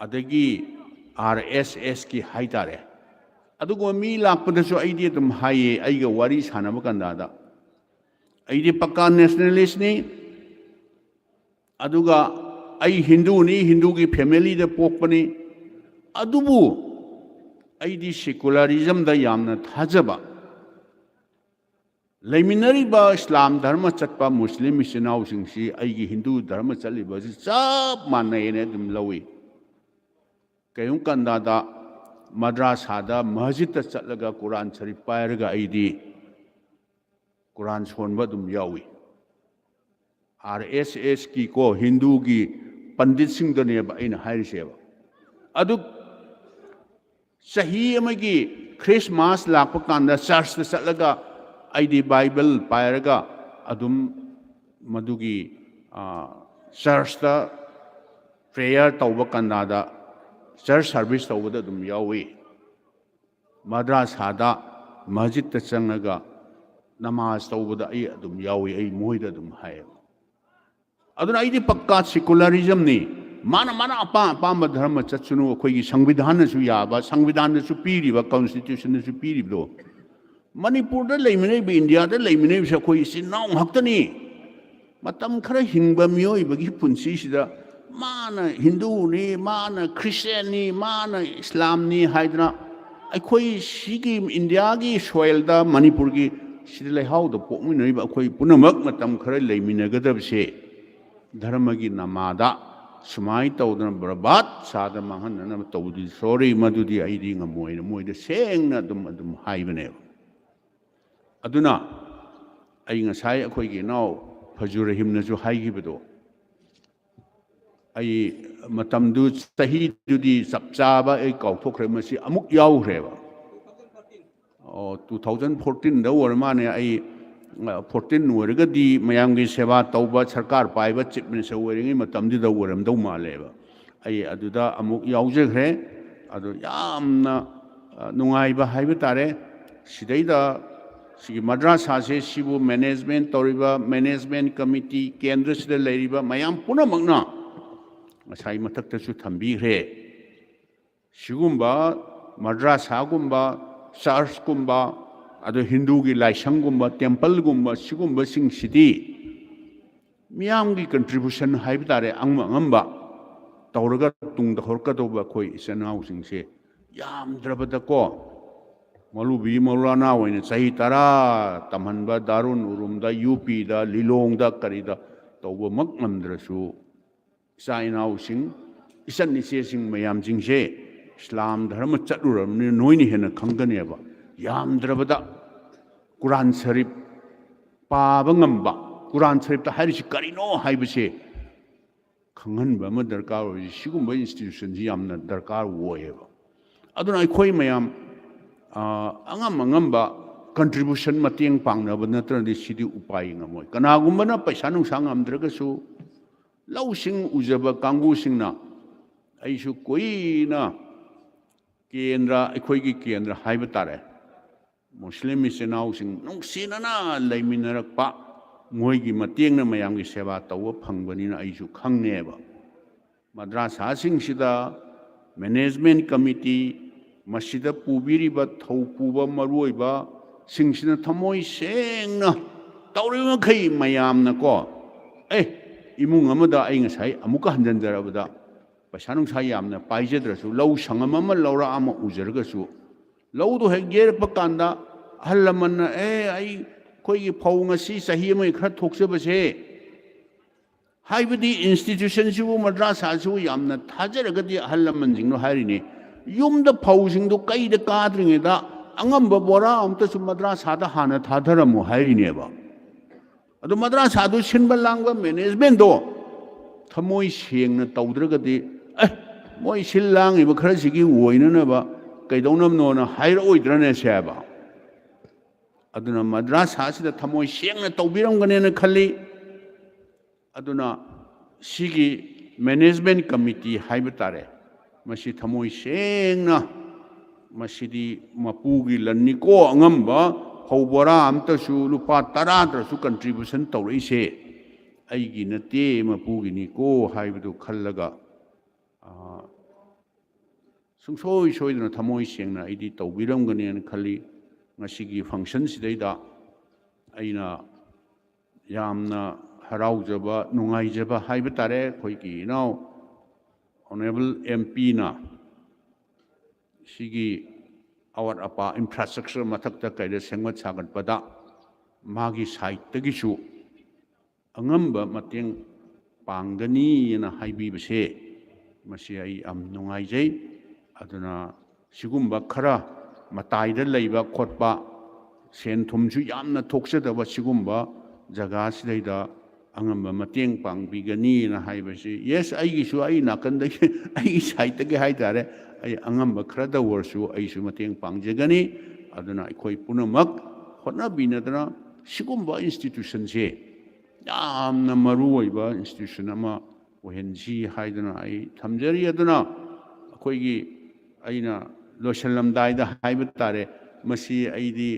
ꯑꯗꯒꯤ ꯑꯥꯔ ꯑꯦꯁ ꯑꯦꯁꯀꯤ ꯍꯥꯏ ꯇꯥꯔꯦ, ꯑꯗꯨꯒꯨꯝꯕ ꯃꯤ ꯂꯥꯛꯄꯗꯁꯨ ꯑꯩꯗꯤ ꯑꯗꯨꯝ ꯍꯥꯏꯌꯦ, ꯑꯩꯒ ꯋꯥꯔꯤ ꯁꯥꯟꯅꯕ ꯀꯥꯟꯗꯗ, ꯑꯩꯗꯤ ꯄꯛꯀꯥ ꯅꯦꯁꯅꯦꯂꯤꯁꯅꯤ, ꯑꯗꯨꯒ ꯑꯩ ꯍꯤꯟꯗꯨꯅꯤ, ꯍꯤꯟꯗꯨꯒꯤ ꯐꯦꯃꯤꯂꯤꯗ ꯄꯣꯛꯄꯅꯤ, ꯑꯗꯨꯕꯨ ꯑꯩꯗꯤ ꯁꯦꯀꯨꯂꯔꯤꯖꯝꯗ ꯌꯥꯝꯅ ꯊꯥꯖꯕ, ꯂꯩꯃꯤꯟꯅꯔꯤꯕ ꯏꯁꯂꯥꯝ ꯙꯔꯃ ꯆꯠꯄ ꯃꯨꯁꯂꯤꯝ ꯏꯆꯤꯟ ꯏꯅꯥꯎꯁꯤꯡꯁꯤ ꯑꯩꯒꯤ ꯍꯤꯟꯗꯨ ꯙꯔꯃ ꯆꯠꯂꯤꯕꯁꯤ ꯆꯞ ꯃꯥꯟꯅꯩꯅ ꯑꯗꯨꯝ ꯂꯧꯏ꯫ ꯀꯩꯒꯨꯝꯕ ꯀꯥꯟꯗꯗ ꯃꯗ꯭ꯔꯥꯁꯥꯗ ꯃꯁꯖꯤꯠꯇ ꯆꯠꯂꯒ ꯀꯨꯔꯥꯟ ꯁꯔꯤꯐ ꯄꯥꯏꯔꯒ ꯑꯩꯗꯤ ꯀꯨꯔꯥꯟ ꯁꯣꯟꯕ ꯑꯗꯨꯝ ꯌꯥꯎꯏ꯫ ꯑꯥꯔ ꯑꯦꯁ ꯑꯦꯁꯀꯤ ꯀꯣ, ꯍꯤꯟꯗꯨꯒꯤ ꯄꯟꯗꯤꯠꯁꯤꯡꯗꯅꯦꯕ ꯑꯩꯅ ꯍꯥꯏꯔꯤꯁꯦꯕ꯫ ꯑꯗꯨ ꯆꯍꯤ ꯑꯃꯒꯤ ꯈ꯭ꯔꯤꯁꯃꯥꯁ ꯂꯥꯛꯄ ꯀꯥꯟꯗ ꯆꯔꯆꯇ ꯆꯠꯂꯒ ꯑꯩꯗꯤ ꯕꯥꯏꯕꯜ ꯄꯥꯏꯔꯒ ꯑꯗꯨꯝ ꯃꯗꯨꯒꯤ, ꯑ, ꯆꯔꯆꯇ ꯄ꯭ꯔꯦꯌꯔ ꯇꯧꯕ ꯀꯥꯟꯗꯗ, ꯆꯔꯆ ꯁꯥꯔꯚꯤꯁ ꯇꯧꯕꯗ ꯑꯗꯨꯝ ꯌꯥꯎꯏ꯫ ꯃꯗ꯭ꯔꯥꯁꯥꯗ, ꯃꯁꯖꯤꯠꯇ ꯆꯪꯉꯒ ꯅꯃꯥꯖ ꯇꯧꯕꯗ ꯑꯩ ꯑꯗꯨꯝ ꯌꯥꯎꯏ, ꯑꯩ ꯃꯣꯏꯗ ꯑꯗꯨꯝ ꯍꯥꯏꯌꯦꯕ꯫ ꯑꯗꯨꯅ ꯑꯩꯗꯤ ꯄꯛꯀꯥ ꯁꯦꯀꯨꯂꯔꯤꯖꯝꯅꯤ꯫ ꯃꯥꯅ, ꯃꯥꯅ ꯑꯄꯥꯝ ꯑꯄꯥꯝꯕ ꯙꯔꯃ ꯆꯠꯁꯅꯨ, ꯑꯩꯈꯣꯏꯒꯤ ꯁꯪꯕꯤꯙꯥꯟꯅꯁꯨ ꯌꯥꯕ, ꯁꯪꯕꯤꯙꯥꯟꯗꯁꯨ ꯄꯤꯔꯤꯕ, ꯀꯟꯁꯇꯤꯇ꯭ꯌꯨꯁꯟꯗꯁꯨ ꯄꯤꯔꯤꯕꯗꯣ꯫ ꯃꯅꯤꯄꯨꯔꯗ ꯂꯩꯃꯤꯟꯅꯔꯤꯕ, ꯏꯟꯗꯤꯌꯥꯗ ꯂꯩꯃꯤꯟꯅꯔꯤꯕꯁꯦ ꯑꯩꯈꯣꯏ ꯏꯆꯤꯟ ꯏꯅꯥꯎ ꯉꯥꯛꯇꯅꯤ꯫ ꯃꯇꯝ ꯈꯔ ꯍꯤꯡꯕ ꯃꯤꯑꯣꯏꯕꯒꯤ ꯄꯨꯟꯁꯤꯁꯤꯗ ꯃꯥꯅ ꯍꯤꯟꯗꯨꯅꯤ, ꯃꯥꯅ ꯈ꯭ꯔꯤꯁꯇꯤꯌꯥꯟꯅꯤ, ꯃꯥꯅ ꯏꯁꯂꯥꯝꯅꯤ ꯍꯥꯏꯗꯅ, ꯑꯩꯈꯣꯏ ꯁꯤꯒꯤ ꯏꯟꯗꯤꯌꯥꯒꯤ ꯁꯣꯏꯜꯗ, ꯃꯅꯤꯄꯨꯔꯒꯤ ꯁꯤꯗ ꯂꯩꯍꯥꯎꯗ ꯄꯣꯛꯃꯤꯟꯅꯔꯤꯕ ꯑꯩꯈꯣꯏ ꯄꯨꯝꯅꯃꯛ ꯃꯇꯝ ꯈꯔ ꯂꯩꯃꯤꯟꯅꯒꯗꯕꯁꯦ ꯙꯔꯃꯒꯤ ꯅꯃꯥꯗ ꯁꯨꯃꯥꯏꯅ ꯇꯧꯗꯅ ꯕꯔꯕꯥꯠ ꯁꯥꯗꯅ ꯃꯥꯡꯍꯟꯅꯅꯕ ꯇꯧꯕꯗꯨꯗꯤ, ꯁꯣꯔꯤ, ꯃꯗꯨꯗꯤ ꯑꯩꯗꯤ ꯉꯝꯃꯣꯏꯅ ꯃꯣꯏꯗ ꯁꯦꯡꯅ ꯑꯗꯨꯝ, ꯑꯗꯨꯝ ꯍꯥꯏꯕꯅꯦꯕ꯫ ꯑꯗꯨꯅ ꯑꯩ ꯉꯁꯥꯏ ꯑꯩꯈꯣꯏꯒꯤ ꯏꯅꯥꯎ ꯐꯖꯨ ꯔꯍꯤꯝꯅꯁꯨ ꯍꯥꯏꯈꯤꯕꯗꯣ, ꯑꯩ ꯃꯇꯝꯗꯨ, ꯆꯍꯤꯗꯨꯗꯤ ꯆꯞ ꯆꯥꯕ ꯑꯩ ꯀꯥꯎꯊꯣꯛꯈ꯭ꯔꯦ, ꯃꯁꯤ ꯑꯃꯨꯛ ꯌꯥꯎꯈ꯭ꯔꯦꯕ꯫ ꯑꯣ, ꯇꯨ ꯊꯥꯎꯖꯟ ꯐꯣꯔꯇꯤꯟꯗ ꯑꯣꯏꯔ ꯃꯥꯅꯦ꯫ ꯑꯩ, ꯑ, ꯐꯣꯔꯇꯤꯟ ꯑꯣꯏꯔꯒꯗꯤ ꯃꯌꯥꯝꯒꯤ ꯁꯦꯕꯥ ꯇꯧꯕ, ꯁꯔꯀꯥꯔ ꯄꯥꯏꯕ, ꯆꯤꯐ ꯃꯤꯅꯤꯁꯇꯔ ꯑꯣꯏꯔꯤꯉꯩ ꯃꯇꯝꯗꯨꯗ ꯑꯣꯏꯔꯝꯗꯧ ꯃꯥꯜꯂꯦꯕ꯫ ꯑꯩ ꯑꯗꯨꯗ ꯑꯃꯨꯛ ꯌꯥꯎꯖꯈ꯭ꯔꯦ꯫ ꯑꯗꯨ ꯌꯥꯝꯅ, ꯑ, ꯅꯨꯡꯉꯥꯏꯕ ꯍꯥꯏꯕ ꯇꯥꯔꯦ꯫ ꯁꯤꯗꯩꯗ ꯁꯤꯒꯤ ꯃꯗ꯭ꯔꯥꯁꯥꯁꯦ, ꯁꯤꯕꯨ ꯃꯦꯅꯦꯖꯃꯦꯟ ꯇꯧꯔꯤꯕ, ꯃꯦꯅꯦꯖꯃꯦꯟ ꯀꯃꯤꯇꯤ, ꯀꯦꯟꯗ꯭ꯔꯁꯤꯗ ꯂꯩꯔꯤꯕ ꯃꯌꯥꯝ ꯄꯨꯝꯅꯃꯛꯅ ꯉꯁꯥꯏ ꯃꯊꯛꯇꯁꯨ ꯊꯝꯕꯤꯈ꯭ꯔꯦ꯫ ꯁꯤꯒꯨꯝꯕ ꯃꯗ꯭ꯔꯥꯁꯥꯒꯨꯝꯕ, ꯆꯔꯆꯀꯨꯝꯕ, ꯑꯗꯨ ꯍꯤꯟꯗꯨꯒꯤ ꯂꯥꯏꯁꯪꯒꯨꯝꯕ, ꯇꯦꯝꯄꯜꯒꯨꯝꯕ, ꯁꯤꯒꯨꯝꯕꯁꯤꯡꯁꯤꯗꯤ ꯃꯤꯌꯥꯝꯒꯤ contribution ꯍꯥꯏꯕ ꯇꯥꯔꯦ, ꯑꯉꯝ ꯑꯉꯝꯕ ꯇꯧꯔꯒ ꯇꯨꯡꯗ ꯍꯧꯔꯛꯀꯗꯧꯕ ꯑꯩꯈꯣꯏ ꯏꯆꯤꯟ ꯏꯅꯥꯎꯁꯤꯡꯁꯦ ꯌꯥꯝꯗ꯭ꯔꯕꯗꯀꯣ, ꯃꯧꯂꯨꯕꯤ ꯃꯧꯂꯥꯅꯥ ꯑꯣꯏꯅ ꯆꯍꯤ ꯇꯔꯥ ꯇꯝꯍꯟꯕ, ꯗꯥꯔꯨꯟ ꯎꯔꯨꯝꯗ, ꯌꯨ ꯄꯤꯗ, ꯂꯤꯂꯣꯡꯗ, ꯀꯔꯤꯗ ꯇꯧꯕꯃꯛ ꯉꯝꯗ꯭ꯔꯁꯨ, ꯏꯆꯥ ꯏꯅꯥꯎꯁꯤꯡ, ꯏꯆꯟ ꯏꯆꯦꯁꯤꯡ ꯃꯌꯥꯝꯁꯤꯡꯁꯦ ꯏꯁꯂꯥꯝ ꯙꯔꯃ ꯆꯠꯂꯨꯔꯕꯅꯤꯅ ꯅꯣꯏꯅ ꯍꯦꯟꯅ ꯈꯪꯒꯅꯦꯕ꯫ ꯌꯥꯝꯗ꯭ꯔꯕꯗ ꯀꯨꯔꯥꯟ ꯁꯔꯤꯐ ꯄꯥꯕ ꯉꯝꯕ, ꯀꯨꯔꯥꯟ ꯁꯔꯤꯐꯇ ꯍꯥꯏꯔꯤꯁꯤ ꯀꯔꯤꯅꯣ ꯍꯥꯏꯕꯁꯦ ꯈꯪꯍꯟꯕ ꯑꯃ ꯗꯔꯀꯥꯔ ꯑꯣꯏ꯫ ꯁꯤꯒꯨꯝꯕ institutionꯁꯤ ꯌꯥꯝꯅ ꯗꯔꯀꯥꯔ ꯑꯣꯏꯌꯦꯕ꯫ ꯑꯗꯨꯅ ꯑꯩꯈꯣꯏ ꯃꯌꯥꯝ, ꯑ, ꯑꯉꯝ ꯑꯉꯝꯕ contribution, ꯃꯇꯦꯡ ꯄꯥꯡꯅꯕ ꯅꯠꯇ꯭ꯔꯗꯤ ꯁꯤꯗꯤ ꯎꯄꯥꯏ ꯉꯝꯃꯣꯏ꯫ ꯀꯅꯥꯒꯨꯝꯕꯅ ꯄꯩꯁꯥ ꯅꯨꯡꯁꯥ ꯉꯝꯗ꯭ꯔꯒꯁꯨ, ꯂꯧꯁꯤꯡ ꯎꯖꯕ ꯀꯥꯡꯕꯨꯁꯤꯡꯅ, ꯑꯩꯁꯨ ꯀꯨꯏꯅ ꯀꯦꯟꯗ꯭ꯔ, ꯑꯩꯈꯣꯏꯒꯤ ꯀꯦꯟꯗ꯭ꯔ ꯍꯥꯏꯕ ꯇꯥꯔꯦ, ꯃꯨꯁꯂꯤꯝ ꯏꯆꯤꯟ ꯏꯅꯥꯎꯁꯤꯡ ꯅꯨꯡꯁꯤꯅꯅ ꯂꯩꯃꯤꯟꯅꯔꯛꯄ, ꯃꯣꯏꯒꯤ ꯃꯇꯦꯡꯅ ꯃꯌꯥꯝꯒꯤ ꯁꯦꯕꯥ ꯇꯧꯕ ꯐꯪꯕꯅꯤꯅ ꯑꯩꯁꯨ ꯈꯪꯉꯦꯕ꯫ ꯃꯗ꯭ꯔꯥꯁꯥꯁꯤꯡꯁꯤꯗ management committee, ꯃꯁꯤꯗ ꯄꯨꯕꯤꯔꯤꯕ ꯊꯧꯄꯨꯕ ꯃꯔꯨꯑꯣꯏꯕꯁꯤꯡꯁꯤꯅ ꯊꯃꯣꯏ ꯁꯦꯡꯅ ꯇꯧꯔꯤꯕ ꯃꯈꯩ ꯃꯌꯥꯝꯅꯀꯣ, ꯑꯦ, ꯏꯃꯨꯡ ꯑꯃꯗ ꯑꯩ ꯉꯁꯥꯏ ꯑꯃꯨꯛꯀ ꯍꯟꯖꯤꯟꯖꯔꯕꯗ ꯄꯩꯁꯥ ꯅꯨꯡꯁꯥ ꯌꯥꯝꯅ ꯄꯥꯏꯖꯗ꯭ꯔꯁꯨ, ꯂꯧ ꯁꯪꯉꯝ ꯑꯃ ꯂꯧꯔꯥꯛ ꯑꯃ ꯎꯖꯔꯒꯁꯨ, ꯂꯧꯗꯣ ꯍꯦꯛ ꯌꯩꯔꯛꯄ ꯀꯥꯟꯗ ꯑꯍꯜ ꯂꯃꯟꯅ, "ꯑꯦ, ꯑꯩ, ꯑꯩꯈꯣꯏꯒꯤ ꯐꯧ ꯉꯁꯤ ꯆꯍꯤ ꯑꯃꯒꯤ ꯈꯔ ꯊꯣꯛꯆꯕꯁꯦ" ꯍꯥꯏꯕꯗꯤ institutionꯁꯤꯕꯨ, ꯃꯗ꯭ꯔꯥꯁꯥꯁꯤꯕꯨ ꯌꯥꯝꯅ ꯊꯥꯖꯔꯒꯗꯤ ꯑꯍꯜ ꯂꯃꯟꯁꯤꯡꯗꯣ ꯍꯥꯏꯔꯤꯅꯤ, ꯌꯨꯝꯗ ꯐꯧꯁꯤꯡꯗꯣ ꯀꯩꯗ ꯀꯥꯗ꯭ꯔꯤꯉꯩꯗ ꯑꯉꯝꯕ ꯕꯣꯔꯥ ꯑꯝꯇꯁꯨ ꯃꯗ꯭ꯔꯥꯁꯥꯗ ꯍꯥꯟꯅ ꯊꯥꯗꯔꯝꯃꯣ ꯍꯥꯏꯔꯤꯅꯦꯕ꯫ ꯑꯗꯣ ꯃꯗ꯭ꯔꯥꯁꯥꯗꯨ ꯁꯤꯟꯕ ꯂꯥꯡꯕ managementꯗꯣ ꯊꯃꯣꯏ ꯁꯦꯡꯅ ꯇꯧꯗ꯭ꯔꯒꯗꯤ, "ꯑꯦ, ꯃꯣꯏ ꯁꯤꯜ ꯂꯥꯡꯉꯤꯕ ꯈꯔꯁꯤꯒꯤ ꯑꯣꯏꯅꯅꯕ ꯀꯩꯗꯧꯅꯕꯅꯣꯅ" ꯍꯥꯏꯔꯛꯑꯣꯏꯗ꯭ꯔꯅꯦ ꯁꯦꯕ? ꯑꯗꯨꯅ ꯃꯗ꯭ꯔꯥꯁꯥꯁꯤꯗ ꯊꯃꯣꯏ ꯁꯦꯡꯅ ꯇꯧꯕꯤꯔꯝꯒꯅꯦꯅ ꯈꯜꯂꯤ꯫ ꯑꯗꯨꯅ ꯁꯤꯒꯤ management committee ꯍꯥꯏꯕ ꯇꯥꯔꯦ, ꯃꯁꯤ ꯊꯃꯣꯏ ꯁꯦꯡꯅ, ꯃꯁꯤꯗꯤ ꯃꯄꯨꯒꯤ ꯂꯟꯅꯤꯀꯣ, ꯑꯉꯝꯕ ꯐꯧ ꯕꯣꯔꯥ ꯑꯝꯇꯁꯨ ꯂꯨꯄꯥ ꯇꯔꯥꯗꯁꯨ contribution ꯇꯧꯔꯛꯏꯁꯦ ꯑꯩꯒꯤ ꯅꯠꯇꯦ, ꯃꯄꯨꯒꯤꯅꯤꯀꯣ ꯍꯥꯏꯕꯗꯨ ꯈꯜꯂꯒ, ꯑ, ꯁꯨꯡꯁꯣꯏ ꯁꯣꯏꯗꯅ ꯊꯃꯣꯏ ꯁꯦꯡꯅ ꯑꯩꯗꯤ ꯇꯧꯕꯤꯔꯝꯒꯅꯦꯅ ꯈꯜꯂꯤ꯫ ꯉꯁꯤꯒꯤ functionꯁꯤꯗꯩꯗ ꯑꯩꯅ ꯌꯥꯝꯅ ꯍꯔꯥꯎꯖꯕ, ꯅꯨꯡꯉꯥꯏꯖꯕ ꯍꯥꯏꯕ ꯇꯥꯔꯦ꯫ ꯑꯩꯈꯣꯏꯒꯤ ꯏꯅꯥꯎ ꯑꯣꯅꯔꯦꯕꯜ ꯑꯦꯝ ꯄꯤꯅ ꯁꯤꯒꯤ ꯑꯋꯥꯠ ꯑꯄꯥ ꯏꯟꯐ꯭ꯔꯥꯁ꯭ꯇ꯭ꯔꯛꯆꯔ ꯃꯊꯛꯇ ꯀꯩꯗ ꯁꯦꯝꯒꯠ ꯁꯥꯒꯠꯄꯗ ꯃꯥꯒꯤ ꯁꯥꯏꯠꯇꯒꯤꯁꯨ ꯑꯉꯝꯕ ꯃꯇꯦꯡ ꯄꯥꯡꯒꯅꯤꯅ ꯍꯥꯏꯕꯤꯕꯁꯦ, ꯃꯁꯤ ꯑꯩ ꯌꯥꯝ ꯅꯨꯡꯉꯥꯏꯖꯩ꯫ ꯑꯗꯨꯅ ꯁꯤꯒꯨꯝꯕ ꯈꯔ ꯃꯇꯥꯏꯗ ꯂꯩꯕ ꯈꯣꯠꯄ, ꯁꯦꯟ ꯊꯨꯝꯁꯨ ꯌꯥꯝꯅ ꯊꯣꯛꯆꯗꯕ ꯁꯤꯒꯨꯝꯕ ꯖꯒꯥꯁꯤꯗꯩꯗ ꯑꯉꯝꯕ ꯃꯇꯦꯡ ꯄꯥꯡꯕꯤꯒꯅꯤꯅ ꯍꯥꯏꯕꯁꯤ, ꯌꯦꯁ, ꯑꯩꯒꯤꯁꯨ, ꯑꯩ ꯅꯥꯀꯟꯗꯒꯤ, ꯑꯩꯒꯤ ꯁꯥꯏꯠꯇꯒꯤ ꯍꯥꯏ ꯇꯥꯔꯦ, ꯑꯩ ꯑꯉꯝꯕ ꯈꯔꯗ ꯑꯣꯏꯔꯁꯨ ꯑꯩꯁꯨ ꯃꯇꯦꯡ ꯄꯥꯡꯖꯒꯅꯤ꯫ ꯑꯗꯨꯅ ꯑꯩꯈꯣꯏ ꯄꯨꯝꯅꯃꯛ ꯍꯣꯠꯅꯕꯤꯅꯗꯅ ꯁꯤꯒꯨꯝꯕ ꯏꯟꯁꯇꯤꯇ꯭ꯌꯨꯁꯟꯁꯦ ꯌꯥꯝꯅ ꯃꯔꯨ ꯑꯣꯏꯕ ꯏꯟꯁꯇꯤꯇ꯭ꯌꯨꯁꯟ ꯑꯃ ꯑꯣꯏꯍꯟꯁꯤ ꯍꯥꯏꯗꯨꯅ ꯑꯩ ꯊꯝꯖꯔꯤ꯫ ꯑꯗꯨꯅ ꯑꯩꯈꯣꯏꯒꯤ, ꯑꯩꯅ ꯂꯣꯏꯁꯤꯜꯂꯝꯗꯥꯏꯗ ꯍꯥꯏꯕ ꯇꯥꯔꯦ, ꯃꯁꯤ ꯑꯩꯗꯤ,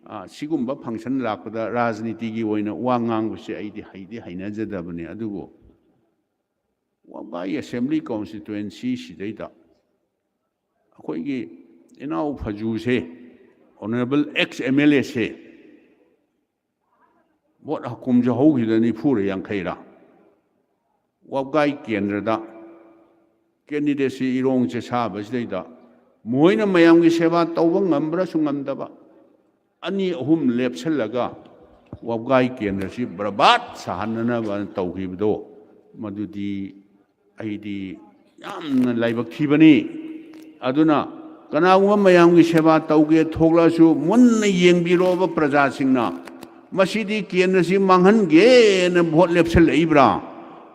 ꯑ, ꯁꯤꯒꯨꯝꯕ ꯐꯪꯁꯟ ꯂꯥꯛꯄꯗ ꯔꯥꯖꯅꯤꯇꯤꯒꯤ ꯑꯣꯏꯅ ꯋꯥ ꯉꯥꯡꯕꯁꯦ ꯑꯩꯗꯤ ꯍꯩꯗꯤ ꯍꯩꯅꯖꯗꯕꯅꯤ꯫ ꯑꯗꯨꯕꯨ ꯋꯥꯕꯒꯥꯏ ꯑꯦꯁꯦꯝꯕ꯭ꯂꯤ ꯀꯣꯟꯁꯇꯤꯇ꯭ꯋꯦꯟꯁꯤ ꯁꯤꯗꯩꯗ ꯑꯩꯈꯣꯏꯒꯤ ꯏꯅꯥꯎ ꯐꯖꯨꯁꯦ, ꯑꯣꯅꯔꯦꯕꯜ ꯑꯦꯛꯁ ꯑꯦꯝ ꯑꯦꯜ ꯑꯦꯁꯦ, ꯚꯣꯠ ꯍꯀꯨꯝꯁꯨ ꯍꯧꯈꯤꯗ ꯅꯤꯐꯨꯔ ꯌꯥꯡꯈꯩꯔ, ꯋꯥꯕꯒꯥꯏ ꯀꯦꯟꯗ꯭ꯔꯗ ꯀꯦꯟꯗꯤꯗꯦꯠꯁꯤ ꯏꯔꯣꯡ ꯆꯦꯁꯥꯕꯁꯤꯗꯩꯗ ꯃꯣꯏꯅ ꯃꯌꯥꯝꯒꯤ ꯁꯦꯕꯥ ꯇꯧꯕ ꯉꯝꯕ꯭ꯔꯥꯁꯨ ꯉꯝꯗꯕ, ꯑꯅꯤ ꯑꯍꯨꯝ ꯂꯦꯞꯁꯤꯜꯂꯒ ꯋꯥꯕꯒꯥꯏ ꯀꯦꯟꯗ꯭ꯔꯁꯤ ꯕꯔꯕꯥꯠ ꯁꯥꯍꯟꯅꯅꯕ ꯇꯧꯈꯤꯕꯗꯣ, ꯃꯗꯨꯗꯤ ꯑꯩꯗꯤ ꯌꯥꯝꯅ ꯂꯥꯏꯕꯛ ꯊꯤꯕꯅꯤ꯫ ꯑꯗꯨꯅ ꯀꯅꯥꯒꯨꯝꯕ ꯃꯌꯥꯝꯒꯤ ꯁꯦꯕꯥ ꯇꯧꯒꯦ ꯊꯣꯛꯂꯛꯑꯁꯨ ꯃꯨꯟꯅ ꯌꯦꯡꯕꯤꯔꯣꯕ ꯄ꯭ꯔꯖꯥꯁꯤꯡꯅ꯫ ꯃꯁꯤꯗꯤ ꯀꯦꯟꯗ꯭ꯔꯁꯤ ꯃꯥꯡꯍꯟꯒꯦꯅ ꯚꯣꯠ ꯂꯦꯞꯁꯜꯂꯛꯏꯕ꯭ꯔꯥ?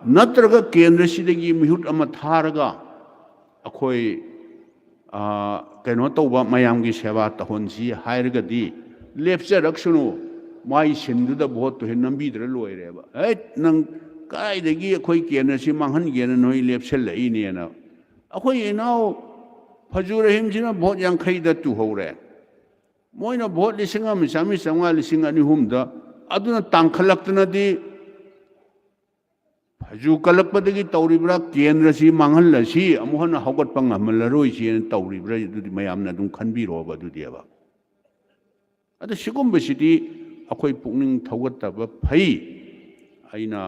ꯅꯠꯇ꯭ꯔꯒ ꯀꯦꯟꯗ꯭ꯔꯁꯤꯗꯒꯤ ꯃꯤꯍꯨꯠ ꯑꯃ ꯊꯥꯔꯒ ꯑꯩꯈꯣꯏ, ꯑ, ꯀꯩꯅꯣ ꯇꯧꯕ, ꯃꯌꯥꯝꯒꯤ ꯁꯦꯕꯥ ꯇꯧꯍꯟꯁꯤ ꯍꯥꯏꯔꯒꯗꯤ ꯂꯦꯞꯆꯔꯛꯁꯅꯨ꯫ ꯃꯥꯏ ꯁꯤꯟꯗꯨꯗ ꯚꯣꯠꯇꯨ ꯍꯦꯛ ꯅꯝꯕꯤꯗ꯭ꯔ ꯂꯣꯏꯔꯦꯕ꯫ "ꯍꯩꯠ, ꯅꯪ ꯀꯥꯏꯗꯒꯤ ꯑꯩꯈꯣꯏ ꯀꯦꯟꯗ꯭ꯔꯁꯤ ꯃꯥꯡꯍꯟꯒꯦꯅ ꯅꯣꯏ ꯂꯦꯞꯁꯜꯂꯛꯏꯅꯦꯅ?" ꯑꯩꯈꯣꯏ ꯏꯅꯥꯎ ꯐꯖꯨ ꯔꯍꯤꯝꯁꯤꯅ ꯚꯣꯠ ꯌꯥꯡꯈꯩꯗ ꯇꯨꯍꯧꯔꯦ꯫ ꯃꯣꯏꯅ ꯚꯣꯠ ꯂꯤꯁꯤꯡ ꯑꯃ ꯆꯥꯝꯃꯔꯤ ꯆꯥꯝꯃꯉꯥ, ꯂꯤꯁꯤꯡ ꯑꯅꯤ ꯑꯍꯨꯝꯗ, ꯑꯗꯨꯅ ꯇꯥꯡꯈꯠꯂꯛꯇꯅꯗꯤ ꯐꯖꯨ ꯀꯜꯂꯛꯄꯗꯒꯤ ꯇꯧꯔꯤꯕ꯭ꯔꯥ, ꯀꯦꯟꯗ꯭ꯔꯁꯤ ꯃꯥꯡꯍꯜꯂꯁꯤ, ꯑꯃꯨꯛ ꯍꯟꯅ ꯍꯧꯒꯠꯄ ꯉꯝꯍꯜꯂꯔꯣꯏꯁꯤꯅ ꯇꯧꯔꯤꯕ꯭ꯔꯥ? ꯑꯗꯨꯗꯤ ꯃꯌꯥꯝꯅ ꯑꯗꯨꯝ ꯈꯟꯕꯤꯔꯣꯕ꯫ ꯑꯗꯨꯗꯤꯕ, ꯑꯗꯨ ꯁꯤꯒꯨꯝꯕꯁꯤꯗꯤ ꯑꯩꯈꯣꯏ ꯄꯨꯛꯅꯤꯡ ꯊꯧꯒꯠꯇꯕ ꯐꯩ꯫ ꯑꯩꯅ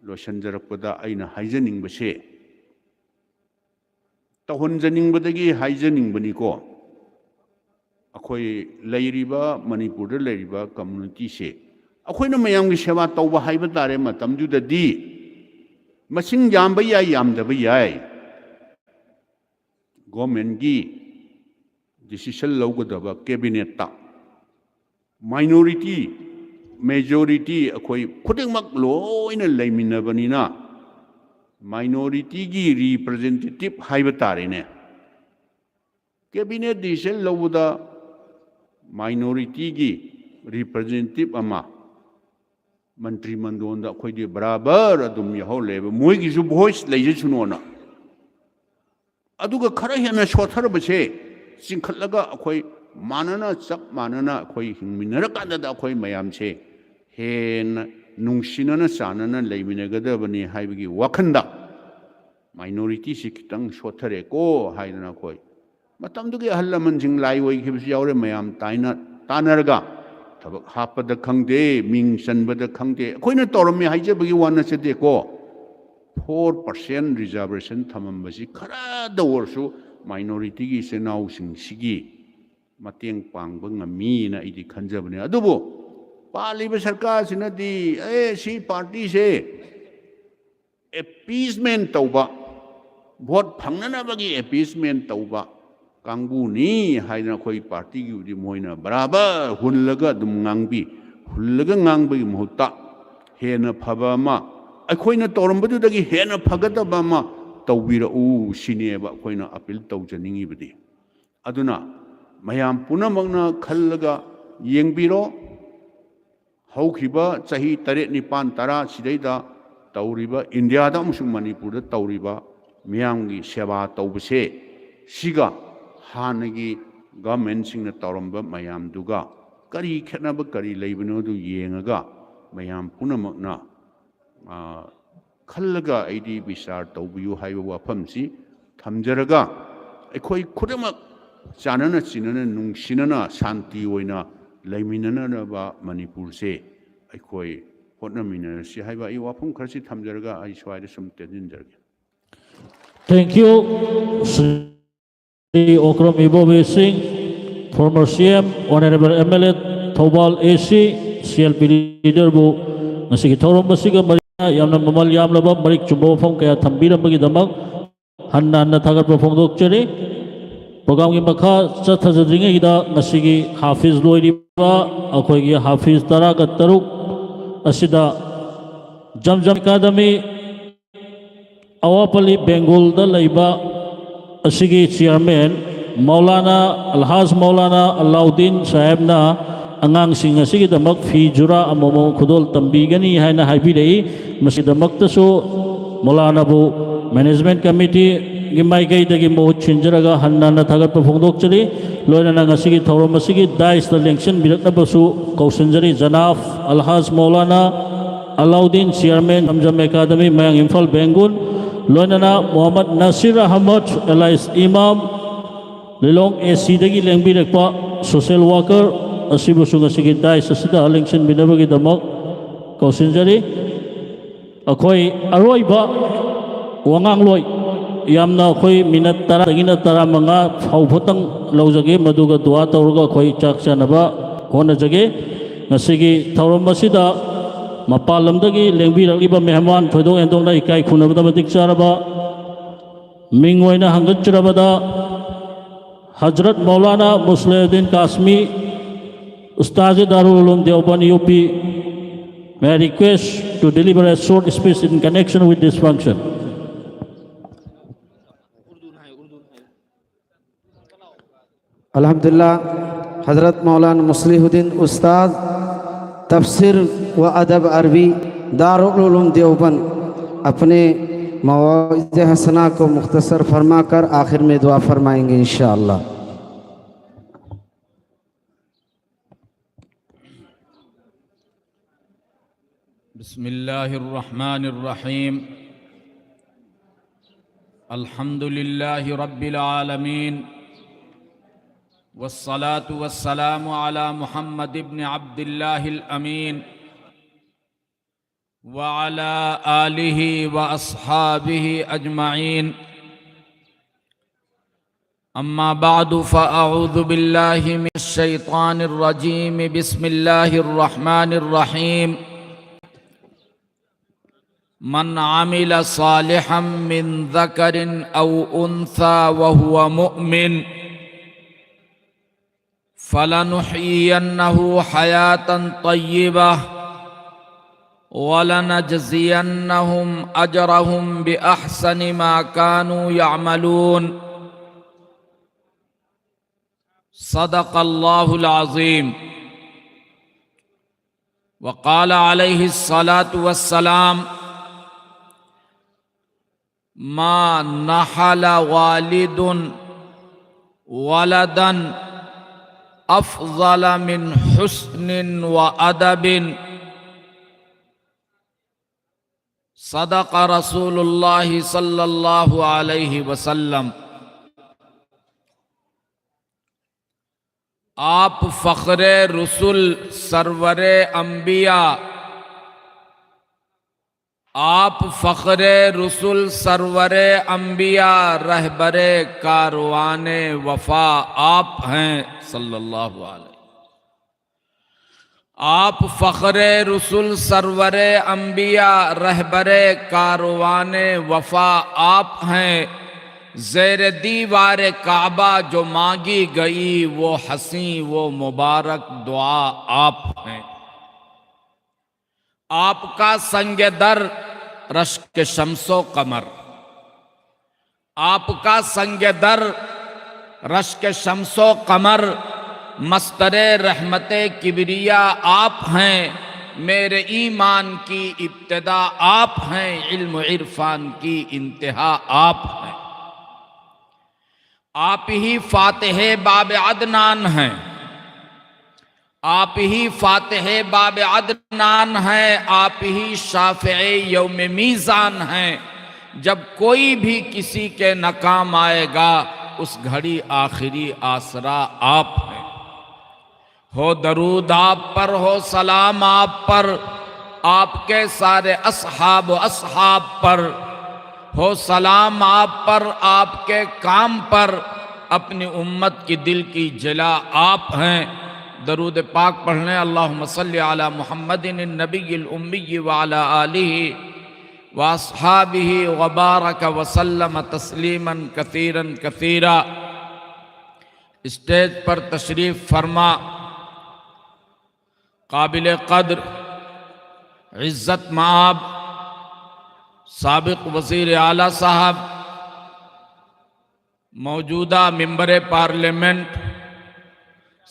ꯂꯣꯏꯁꯤꯟꯖꯔꯛꯄꯗ ꯑꯩꯅ ꯍꯥꯏꯖꯅꯤꯡꯕꯁꯦ, ꯇꯧꯍꯟꯖꯅꯤꯡꯕꯗꯒꯤ ꯍꯥꯏꯖꯅꯤꯡꯕꯅꯤꯀꯣ, ꯑꯩꯈꯣꯏ ꯂꯩꯔꯤꯕ, ꯃꯅꯤꯄꯨꯔꯗ ꯂꯩꯔꯤꯕ communityꯁꯦ ꯑꯩꯈꯣꯏꯅ ꯃꯌꯥꯝꯒꯤ ꯁꯦꯕꯥ ꯇꯧꯕ ꯍꯥꯏꯕ ꯇꯥꯔꯦ꯫ ꯃꯇꯝꯗꯨꯗꯗꯤ ꯃꯁꯤꯡ ꯌꯥꯝꯕ ꯌꯥꯏ, ꯌꯥꯝꯗꯕ ꯌꯥꯏ, governmentꯀꯤ decision ꯂꯧꯒꯗꯕ cabinetꯇ minority, majority ꯑꯩꯈꯣꯏ ꯈꯨꯗꯤꯡꯃꯛ ꯂꯣꯏꯅ ꯂꯩꯃꯤꯟꯅꯕꯅꯤꯅ, minorityꯒꯤ representative ꯍꯥꯏꯕ ꯇꯥꯔꯦꯅꯦ, cabinet decision ꯂꯧꯕꯗ minorityꯒꯤ representative ꯑꯃ ꯃꯟꯇ꯭ꯔꯤ ꯃꯟꯗꯣꯟꯗ ꯑꯩꯈꯣꯏꯗꯤ ꯕꯔꯥꯕꯔ ꯑꯗꯨꯝ ꯌꯥꯎꯍꯜꯂꯦꯕ, ꯃꯣꯏꯒꯤꯁꯨ voice ꯂꯩꯖꯁꯅꯣꯅ꯫ ꯑꯗꯨꯒ ꯈꯔ ꯍꯦꯟꯅ ꯁꯣꯠꯊꯔꯕꯁꯦ ꯆꯤꯡꯈꯠꯂꯒ ꯑꯩꯈꯣꯏ ꯃꯥꯟꯅꯅ, ꯆꯞ ꯃꯥꯟꯅꯅ ꯑꯩꯈꯣꯏ ꯍꯤꯡꯃꯤꯟꯅꯔꯀꯥꯟꯗꯗ ꯑꯩꯈꯣꯏ ꯃꯌꯥꯝꯁꯦ ꯍꯦꯟꯅ ꯅꯨꯡꯁꯤꯅꯅ ꯆꯥꯟꯅꯅ ꯂꯩꯃꯤꯟꯅꯒꯗꯕꯅꯤ ꯍꯥꯏꯕꯒꯤ ꯋꯥꯈꯜꯗ minorityꯁꯤ ꯈꯤꯇꯪ ꯁꯣꯠꯊꯔꯦꯀꯣ ꯍꯥꯏꯗꯅ ꯑꯩꯈꯣꯏ ꯃꯇꯝꯗꯨꯒꯤ ꯑꯍꯜ ꯂꯃꯟꯁꯤꯡ ꯂꯥꯏ ꯑꯣꯏꯈꯤꯕꯁꯨ ꯌꯥꯎꯔꯦ, ꯃꯌꯥꯝ ꯇꯥꯏꯅ ꯇꯥꯟꯅꯔꯒ ꯊꯕꯛ ꯍꯥꯞꯄꯗ ꯈꯪꯗꯦ, ꯃꯤꯡ ꯆꯟꯕꯗ ꯈꯪꯗꯦ, ꯑꯩꯈꯣꯏꯅ ꯇꯧꯔꯝꯃꯦ ꯍꯥꯏꯖꯕꯒꯤ ꯋꯥ ꯅꯠꯆꯗꯦꯀꯣ꯫ Four percent reservation ꯊꯝꯃꯝꯕꯁꯤ ꯈꯔꯗ ꯑꯣꯏꯔꯁꯨ minorityꯒꯤ ꯏꯆꯤꯟ ꯏꯅꯥꯎꯁꯤꯡꯁꯤꯒꯤ ꯃꯇꯦꯡ ꯄꯥꯡꯕ ꯉꯝꯃꯤꯅ ꯑꯩꯗꯤ ꯈꯟꯖꯕꯅꯦ꯫ ꯑꯗꯨꯕꯨ ꯄꯥꯜꯂꯤꯕ ꯁꯔꯀꯥꯔꯁꯤꯅꯗꯤ, ꯑꯦ, ꯁꯤ partyꯁꯦ appeasement ꯇꯧꯕ, vote ꯐꯪꯅꯅꯕꯒꯤ appeasement ꯇꯧꯕ ꯀꯥꯡꯕꯨꯅꯤ ꯍꯥꯏꯗꯅ ꯑꯩꯈꯣꯏ partyꯒꯤꯕꯨꯗꯤ ꯃꯣꯏꯅ ꯕꯔꯥꯕꯔ ꯍꯨꯜꯂꯒ ꯑꯗꯨꯝ ꯉꯥꯡꯕꯤ꯫ ꯍꯨꯜꯂꯒ ꯉꯥꯡꯕꯒꯤ ꯃꯍꯨꯠꯇ ꯍꯦꯟꯅ ꯐꯕ ꯑꯃ, ꯑꯩꯈꯣꯏꯅ ꯇꯧꯔꯝꯕꯗꯨꯗꯒꯤ ꯍꯦꯟꯅ ꯐꯒꯗꯕ ꯑꯃ ꯇꯧꯕꯤꯔꯛꯎ ꯁꯤꯅꯦꯕ ꯑꯩꯈꯣꯏꯅ appeal ꯇꯧꯖꯅꯤꯡꯉꯤꯕꯗꯤ꯫ ꯑꯗꯨꯅ ꯃꯌꯥꯝ ꯄꯨꯝꯅꯃꯛꯅ ꯈꯜꯂꯒ ꯌꯦꯡꯕꯤꯔꯣ꯫ ꯍꯧꯈꯤꯕ ꯆꯍꯤ ꯇꯔꯦꯠ, ꯅꯤꯄꯥꯟ, ꯇꯔꯥ ꯁꯤꯗꯩꯗ ꯇꯧꯔꯤꯕ, ꯏꯟꯗꯤꯌꯥꯗ ꯑꯃꯁꯨꯡ ꯃꯅꯤꯄꯨꯔꯗ ꯇꯧꯔꯤꯕ ꯃꯤꯌꯥꯝꯒꯤ ꯁꯦꯕꯥ ꯇꯧꯕꯁꯦ, ꯁꯤꯒ ꯍꯥꯟꯅꯒꯤ governmentꯁꯤꯡꯅ ꯇꯧꯔꯝꯕ ꯃꯌꯥꯝꯗꯨꯒ ꯀꯔꯤ ꯈꯦꯠꯅꯕ, ꯀꯔꯤ ꯂꯩꯕꯅꯣꯗꯨ ꯌꯦꯡꯉꯒ ꯃꯌꯥꯝ ꯄꯨꯝꯅꯃꯛꯅ, ꯑ, ꯈꯜꯂꯒ ꯑꯩꯗꯤ ꯕꯤꯆꯥꯔ ꯇꯧꯕꯤꯌꯨ ꯍꯥꯏꯕ ꯋꯥꯐꯝꯁꯤ ꯊꯝꯖꯔꯒ, ꯑꯩꯈꯣꯏ ꯈꯨꯗꯤꯡꯃꯛ ꯆꯥꯟꯅꯅ ꯆꯤꯟꯅꯅ ꯅꯨꯡꯁꯤꯅꯅ ꯁꯥꯟꯇꯤ ꯑꯣꯏꯅ ꯂꯩꯃꯤꯟꯅꯅꯕ ꯃꯅꯤꯄꯨꯔꯁꯦ ꯑꯩꯈꯣꯏ ꯍꯣꯠꯅꯃꯤꯟꯅꯔꯁꯤ ꯍꯥꯏꯕ ꯑꯩ ꯋꯥꯐꯝ ꯈꯔꯁꯤ ꯊꯝꯖꯔꯒ ꯑꯩ ꯁ꯭ꯋꯥꯏꯗ ꯁꯨꯝ ꯇꯦꯟꯁꯤꯟꯖꯔꯒꯦ꯫ Thank you, Shri Okram Ibobi Singh, former C M, Honorable M L A, Thoubal A C, C L P leader ꯕꯨ ꯉꯁꯤꯒꯤ ꯊꯧꯔꯝ ꯑꯁꯤꯒ ꯃꯔꯤ ꯌꯥꯝꯅ ꯃꯃꯜ ꯌꯥꯝꯂꯕ ꯃꯔꯤꯛ ꯆꯨꯝꯕ ꯋꯥꯐꯝ ꯀꯌꯥ ꯊꯝꯕꯤꯔꯝꯕꯒꯤꯗꯃꯛ ꯍꯟꯅ ꯍꯟꯅ ꯊꯥꯒꯠꯄ ꯐꯣꯡꯗꯣꯛꯆꯔꯤ꯫ ꯄ꯭ꯔꯣꯒ꯭ꯔꯥꯝꯒꯤ ꯃꯈꯥ ꯆꯠꯊꯖꯗ꯭ꯔꯤꯉꯩꯗ ꯉꯁꯤꯒꯤ ꯍꯥꯐꯤꯖ ꯂꯣꯏꯔꯤꯕ ꯑꯩꯈꯣꯏꯒꯤ ꯍꯥꯐꯤꯖ ꯇꯔꯥꯒ ꯇꯔꯨꯛ ꯑꯁꯤꯗ ꯖꯝꯖꯝ ꯑꯦꯀꯥꯗꯃꯤ ꯑꯋꯥꯄꯜꯂꯤ ꯕꯦꯡꯒꯣꯜꯗ ꯂꯩꯕ ꯑꯁꯤꯒꯤ ꯆꯤꯌꯥꯔꯃꯦꯟ ꯃꯧꯂꯥꯅꯥ ꯑꯜꯍꯥꯖ ꯃꯧꯂꯥꯅꯥ ꯑꯂꯥꯎꯗꯤꯟ ꯁꯥꯍꯦꯕꯅ ꯑꯉꯥꯡꯁꯤꯡ ꯑꯁꯤꯒꯤꯗꯃꯛ ꯐꯤ ꯖꯨꯔꯥ ꯑꯃꯃꯝ ꯈꯨꯗꯣꯜ ꯇꯝꯕꯤꯒꯅꯤ ꯍꯥꯏꯅ ꯍꯥꯏꯕꯤꯔꯛꯏ꯫ ꯃꯁꯤꯗꯃꯛꯇꯁꯨ ꯃꯧꯂꯥꯅꯥꯕꯨ ꯃꯦꯅꯦꯖꯃꯦꯟ ꯀꯃꯤꯇꯤꯒꯤ ꯃꯥꯏꯀꯩꯗꯒꯤ ꯃꯍꯨꯠ ꯁꯤꯟꯖꯔꯒ ꯍꯟꯅ ꯍꯟꯅ ꯊꯥꯒꯠꯄ ꯐꯣꯡꯗꯣꯛꯆꯔꯤ꯫ ꯂꯣꯏꯅꯅ ꯉꯁꯤꯒꯤ ꯊꯧꯔꯝ ꯑꯁꯤꯒꯤ ꯗꯥꯏꯁꯇ ꯂꯦꯡꯁꯤꯟꯕꯤꯔꯛꯅꯕꯁꯨ ꯀꯧꯁꯤꯟꯖꯔꯤ꯫ ꯖꯅꯥꯐ ꯑꯜꯍꯥꯖ ꯃꯧꯂꯥꯅꯥ ꯑꯂꯥꯎꯗꯤꯟ, ꯆꯤꯌꯥꯔꯃꯦꯟ ꯖꯝꯖꯝ ꯑꯦꯀꯥꯗꯃꯤ ꯃꯌꯥꯡ ꯏꯝꯐꯥꯜ ꯕꯦꯡꯒꯨꯜ, ꯂꯣꯏꯅꯅ ꯃꯣꯍꯝꯃꯗ ꯅꯁꯤꯔ ꯑꯍꯃꯗ, ꯑꯦꯂꯥꯏꯁ ꯏꯃꯥꯝ, ꯂꯤꯂꯣꯡ A C ꯗꯒꯤ ꯂꯦꯡꯕꯤꯔꯛꯄ ꯁꯣꯁꯦꯜ ꯋꯥꯀꯔ ꯑꯁꯤꯕꯨꯁꯨ ꯉꯁꯤꯒꯤ ꯗꯥꯏꯁ ꯑꯁꯤꯗ ꯂꯦꯡꯁꯤꯟꯕꯤꯅꯕꯒꯤꯗꯃꯛ ꯀꯧꯁꯤꯟꯖꯔꯤ꯫ ꯑꯩꯈꯣꯏ ꯑꯔꯣꯏꯕ ꯋꯥꯉꯥꯡꯂꯣꯏ ꯌꯥꯝꯅ ꯑꯩꯈꯣꯏ ꯃꯤꯅꯠ ꯇꯔꯥꯗꯒꯤꯅ ꯇꯔꯥꯃꯉꯥ ꯐꯥꯎꯕꯇꯪ ꯂꯧꯖꯒꯦ, ꯃꯗꯨꯒ ꯗꯨꯋꯥ ꯇꯧꯔꯒ ꯑꯩꯈꯣꯏ ꯆꯥꯛ ꯆꯥꯅꯕ ꯍꯣꯠꯅꯖꯒꯦ꯫ ꯉꯁꯤꯒꯤ ꯊꯧꯔꯝ ꯑꯁꯤꯗ ꯃꯄꯥꯟ ꯂꯝꯗꯒꯤ ꯂꯦꯡꯕꯤꯔꯛꯂꯤꯕ ꯃꯦꯍꯃꯥꯟ ꯊꯣꯏꯗꯣꯛ ꯍꯦꯟꯗꯣꯛꯅ ꯏꯀꯥꯏ ꯈꯨꯝꯅꯕꯗ ꯃꯇꯤꯛ ꯆꯥꯔꯕ ꯃꯤꯡ ꯑꯣꯏꯅ ꯍꯪꯒꯠꯆꯔꯕꯗ Hazrat Maulana ꯃꯨꯁꯂꯤꯍꯨꯗꯤꯟ ꯀꯥꯁꯃꯤ, Ustaz Darul Uloom Deoband U P, may I request to deliver a short speech in connection with this function. الحمدللہ، حضرت مولانا مصلح الدین استاد تفسیر و ادب عربی دارالعلوم دیوبند اپنے مواعظ حسنہ کو مختصر فرما کر آخر میں دعا فرمائیں گے انشاءاللہ۔ بسم الله الرحمن الرحيم. الحمد لله رب العالمين، والصلاة والسلام على محمد بن عبد الله الأمين وعلى آله وأصحابه أجمعين. أما بعد، فأعوذ بالله من الشيطان الرجيم. بسم الله الرحمن الرحيم. من عمل صالحا من ذكر أو أنثى وهو مؤمن فلنحيينه حياة طيبة ولنجزينهم أجرهم بأحسن ما كانوا يعملون. صدق الله العظيم. وقال عليه الصلاة والسلام: ما نحل والد ولدا أفضل من حسن وأدب. صدق رسول الله صلى الله عليه وسلم. آپ فخر رسول، سرور انبیاء، آپ فخر رسول، سرور انبیاء، رہبر کاروان وفا آپ ہیں، صلی اللہ علیہ۔ آپ فخر رسول، سرور انبیاء، رہبر کاروان وفا آپ ہیں۔ زیر دیوار کعبہ جو مانگی گئی، وہ حسین، وہ مبارک دعا آپ ہیں۔ آپ کا سنگ در رشک شمس و قمر، آپ کا سنگ در رشک شمس و قمر، مصدر رحمت کبریا آپ ہیں۔ میرے ایمان کی ابتدا آپ ہیں، علم و عرفان کی انتہا آپ ہیں۔ آپ ہی فاتح باب عدنان ہیں، آپ ہی فاتح باب عدنان ہیں، آپ ہی شافع یوم میزان ہیں۔ جب کوئی بھی کسی کے ناکام آئے گا، اس گھڑی آخری آسرا آپ ہیں۔ ہو درود آپ پر، ہو سلام آپ پر، आपके सारे असहाब व असहाब पर हो सलाम, आप पर, आपके काम पर, अपनी उम्मत की दिल की जला आप हैं। दरूद पाक पढ़ लें, अल्लाहुम्मा सल्लि अला मुहम्मदिन नबील उम्मी व अला आलिही व अस्हाबिही व बारक व सल्लम तस्लीमन कसीरन कसीरा। स्टेज पर तशरीफ फरमा काबिल कद्र, इज़्ज़त मआब, साबिक वज़ीर आला साहब, मौजूदा मेंबर पार्लियामेंट,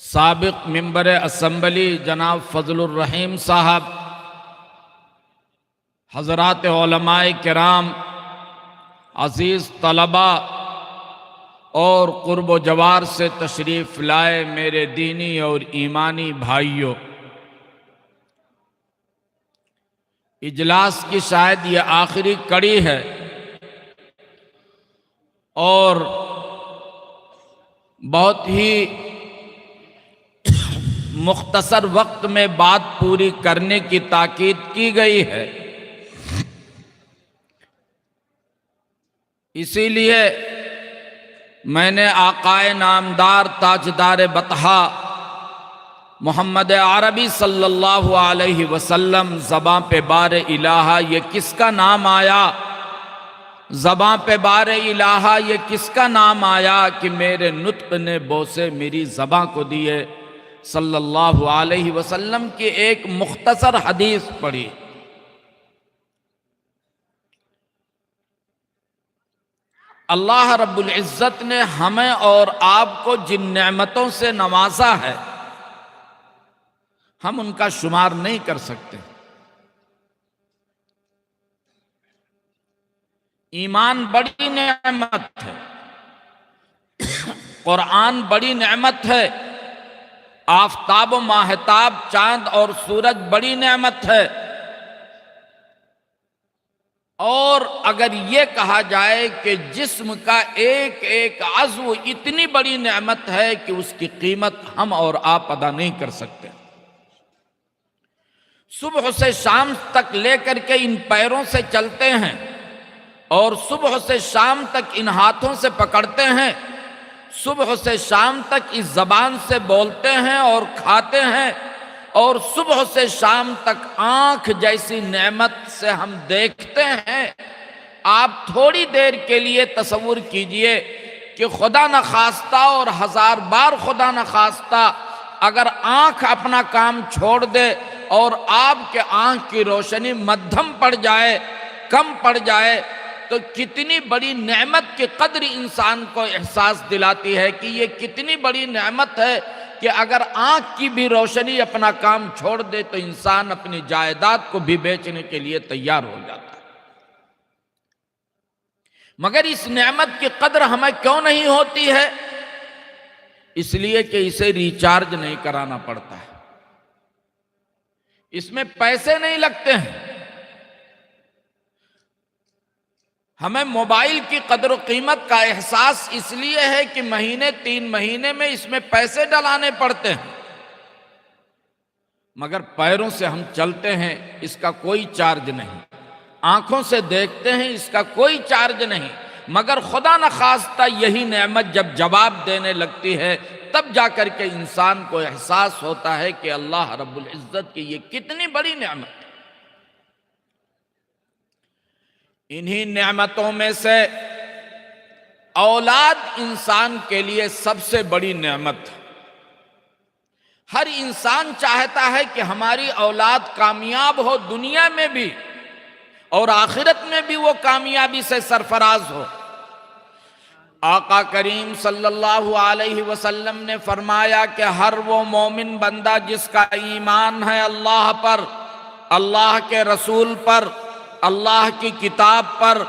साबिक मेंबर असेंबली जनाब फजलुर रहीम साहब, हज़रात उलमाए किराम, अजीज़ तलबा और क़ुर्ब जवार से तशरीफ़ लाए मेरे दीनी और ईमानी भाइयों, इजलास की शायद ये आखिरी कड़ी है और बहुत ही मुख्तसर वक्त में बात पूरी करने की ताकीद की गई है। इसीलिए मैंने आकाए नामदार ताजदार बतहा मोहम्मद अरबी सल्लल्लाहु अलैहि वसल्लम, ज़बां पे बार इलाहा ये किसका नाम आया, ज़बां पे बार इलाहा ये किसका नाम आया कि मेरे नुत्क ने बोसे मेरी ज़बां को दिए, सल्लल्लाहु अलैहि वसल्लम की एक मुख्तसर हदीस पढ़ी। अल्लाह रब्बुल इज्जत ने हमें और आपको जिन नेमतों से नवाजा है, हम उनका शुमार नहीं कर सकते। ईमान बड़ी नेमत है, कुरान बड़ी नेमत है, आफताब, माहताब, चांद और सूरज बड़ी नेमत है। और अगर ये कहा जाए कि जिस्म का एक एक अज़्व इतनी बड़ी नेमत है कि उसकी कीमत हम और आप अदा नहीं कर सकते। सुबह से शाम तक लेकर के इन पैरों से चलते हैं और सुबह से शाम तक इन हाथों से पकड़ते हैं, सुबह से शाम तक इस जबान से बोलते हैं और खाते हैं, और सुबह से शाम तक आंख जैसी नेमत से हम देखते हैं। आप थोड़ी देर के लिए तसव्वुर कीजिए कि खुदा न खास्ता और हजार बार खुदा न खास्ता अगर आंख अपना काम छोड़ दे और आपके आंख की रोशनी मध्यम पड़ जाए, कम पड़ जाए, तो कितनी बड़ी नेमत की कद्र इंसान को एहसास दिलाती है कि ये कितनी बड़ी नेमत है कि अगर आंख की भी रोशनी अपना काम छोड़ दे तो इंसान अपनी जायदाद को भी बेचने के लिए तैयार हो जाता है। मगर इस नेमत की कद्र हमें क्यों नहीं होती है? इसलिए कि इसे रिचार्ज नहीं कराना पड़ता है, इसमें पैसे नहीं लगते हैं। हमें मोबाइल की कद्र कीमत का एहसास इसलिए है कि महीने, तीन महीने में इसमें पैसे डलाने पड़ते हैं, मगर पैरों से हम चलते हैं, इसका कोई चार्ज नहीं। आंखों से देखते हैं, इसका कोई चार्ज नहीं, मगर खुदा न खास्ता यही नेमत जब जवाब देने लगती है, तब जाकर के इंसान को एहसास होता है कि अल्लाह रब्बुल इज्जत की ये कितनी बड़ी नेमत है। इन्हीं नेमतों में से औलाद इंसान के लिए सबसे बड़ी नेमत है। हर इंसान चाहता है कि हमारी औलाद कामयाब हो, दुनिया में भी और आखिरत में भी वो कामयाबी से सरफराज हो। आका करीम सल्लल्लाहु अलैहि वसल्लम ने फरमाया कि हर वो मोमिन बंदा जिसका ईमान है अल्लाह पर, अल्लाह के रसूल पर, अल्लाह की किताब पर,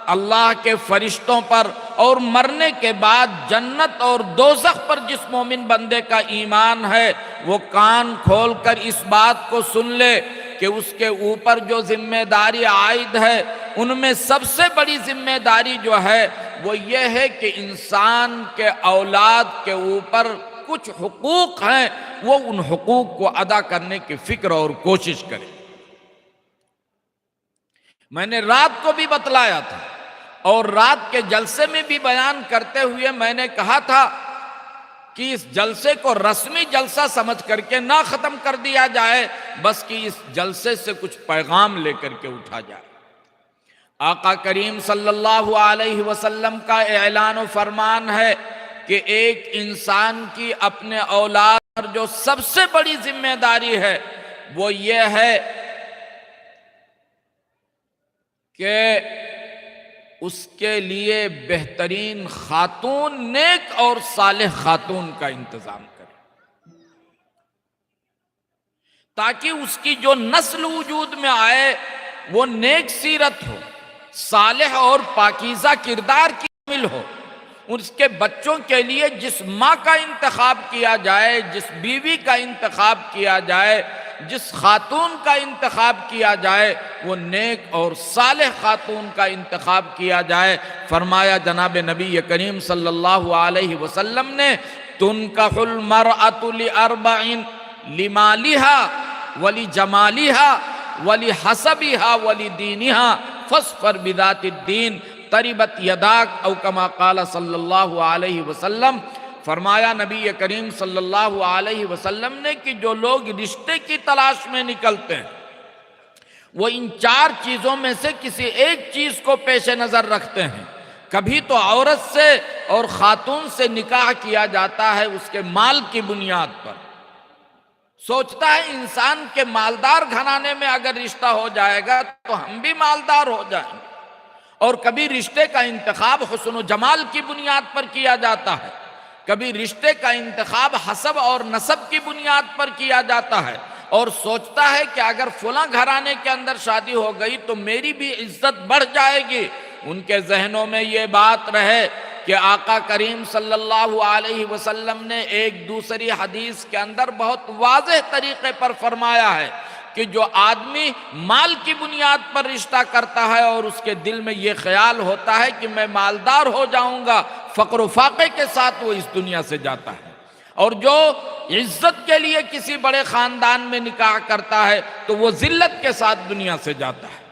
अल्लाह के फरिश्तों पर और मरने के बाद जन्नत और दोजख पर जिस मोमिन बंदे का ईमान है, वो कान खोलकर इस बात को सुन ले कि उसके ऊपर जो जिम्मेदारी आयद है, उनमें सबसे बड़ी जिम्मेदारी जो है, वो ये है कि इंसान के औलाद के ऊपर کچھ حقوق ہیں، وہ ان حقوق کو ادا کرنے کی فکر اور کوشش کرے۔ میں نے رات کو بھی بتلایا تھا اور رات کے جلسے میں بھی بیان کرتے ہوئے میں نے کہا تھا کہ اس جلسے کو رسمی جلسہ سمجھ کر کے نہ ختم کر دیا جائے، بس کہ اس جلسے سے کچھ پیغام لے کر کے اٹھا جائے۔ آقا کریم صلی اللہ علیہ وسلم کا اعلان و فرمان ہے کہ ایک انسان کی اپنے اولاد پر جو سب سے بڑی ذمہ داری ہے، وہ یہ ہے کہ اس کے لیے بہترین خاتون، نیک اور صالح خاتون کا انتظام کرے، تاکہ اس کی جو نسل وجود میں آئے، وہ نیک سیرت ہو، صالح اور پاکیزہ کردار کی حامل ہو۔ اس کے بچوں کے لیے جس ماں کا انتخاب کیا جائے، جس بیوی کا انتخاب کیا جائے، جس خاتون کا انتخاب کیا جائے، وہ نیک اور صالح خاتون کا انتخاب کیا جائے۔ فرمایا جناب نبی کریم صلی اللہ علیہ وسلم نے، تنکح المرأة لأربع، لمالها ولجمالها ولحسبها ولدينها فاظفر بذات الدين تربت يداك، او كما قال صلی اللہ علیہ وسلم۔ فرمایا نبی کریم صلی اللہ علیہ وسلم نے کہ جو لوگ رشتے کی تلاش میں نکلتے ہیں، وہ ان چار چیزوں میں سے کسی ایک چیز کو پیش نظر رکھتے ہیں۔ کبھی تو عورت سے اور خاتون سے نکاح کیا جاتا ہے اس کے مال کی بنیاد پر۔ سوچتا ہے انسان کہ مالدار گھرانے میں اگر رشتہ ہو جائے گا تو ہم بھی مالدار ہو جائیں گے۔ اور کبھی رشتے کا انتخاب حسن و جمال کی بنیاد پر کیا جاتا ہے، کبھی رشتے کا انتخاب حسب اور نسب کی بنیاد پر کیا جاتا ہے، اور سوچتا ہے کہ اگر فلاں گھرانے کے اندر شادی ہو گئی تو میری بھی عزت بڑھ جائے گی۔ ان کے ذہنوں میں یہ بات رہے کہ آقا کریم صلی اللہ علیہ وسلم نے ایک دوسری حدیث کے اندر بہت واضح طریقے پر فرمایا ہے کہ جو آدمی مال کی بنیاد پر رشتہ کرتا ہے اور اس کے دل میں یہ خیال ہوتا ہے کہ میں مالدار ہو جاؤں گا، فقر و فاقے کے ساتھ وہ اس دنیا سے جاتا ہے۔ اور جو عزت کے لیے کسی بڑے خاندان میں نکاح کرتا ہے تو وہ ذلت کے ساتھ دنیا سے جاتا ہے۔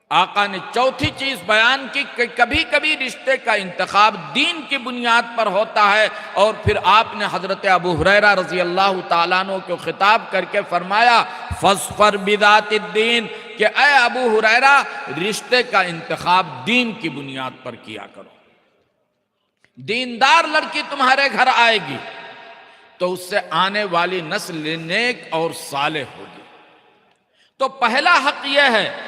آقا نے چوتھی چیز بیان کی کہ کبھی کبھی رشتے کا انتخاب دین کی بنیاد پر ہوتا ہے، اور پھر آپ نے حضرت ابو ہریرہ رضی اللہ تعالیٰ عنہ کو خطاب کر کے فرمایا، "فاظفر بذات الدین"، کہ اے ابو ہریرہ، رشتے کا انتخاب دین کی بنیاد پر کیا کرو۔ دیندار لڑکی تمہارے گھر آئے گی تو اس سے آنے والی نسل نیک اور صالح ہوگی۔ تو پہلا حق یہ ہے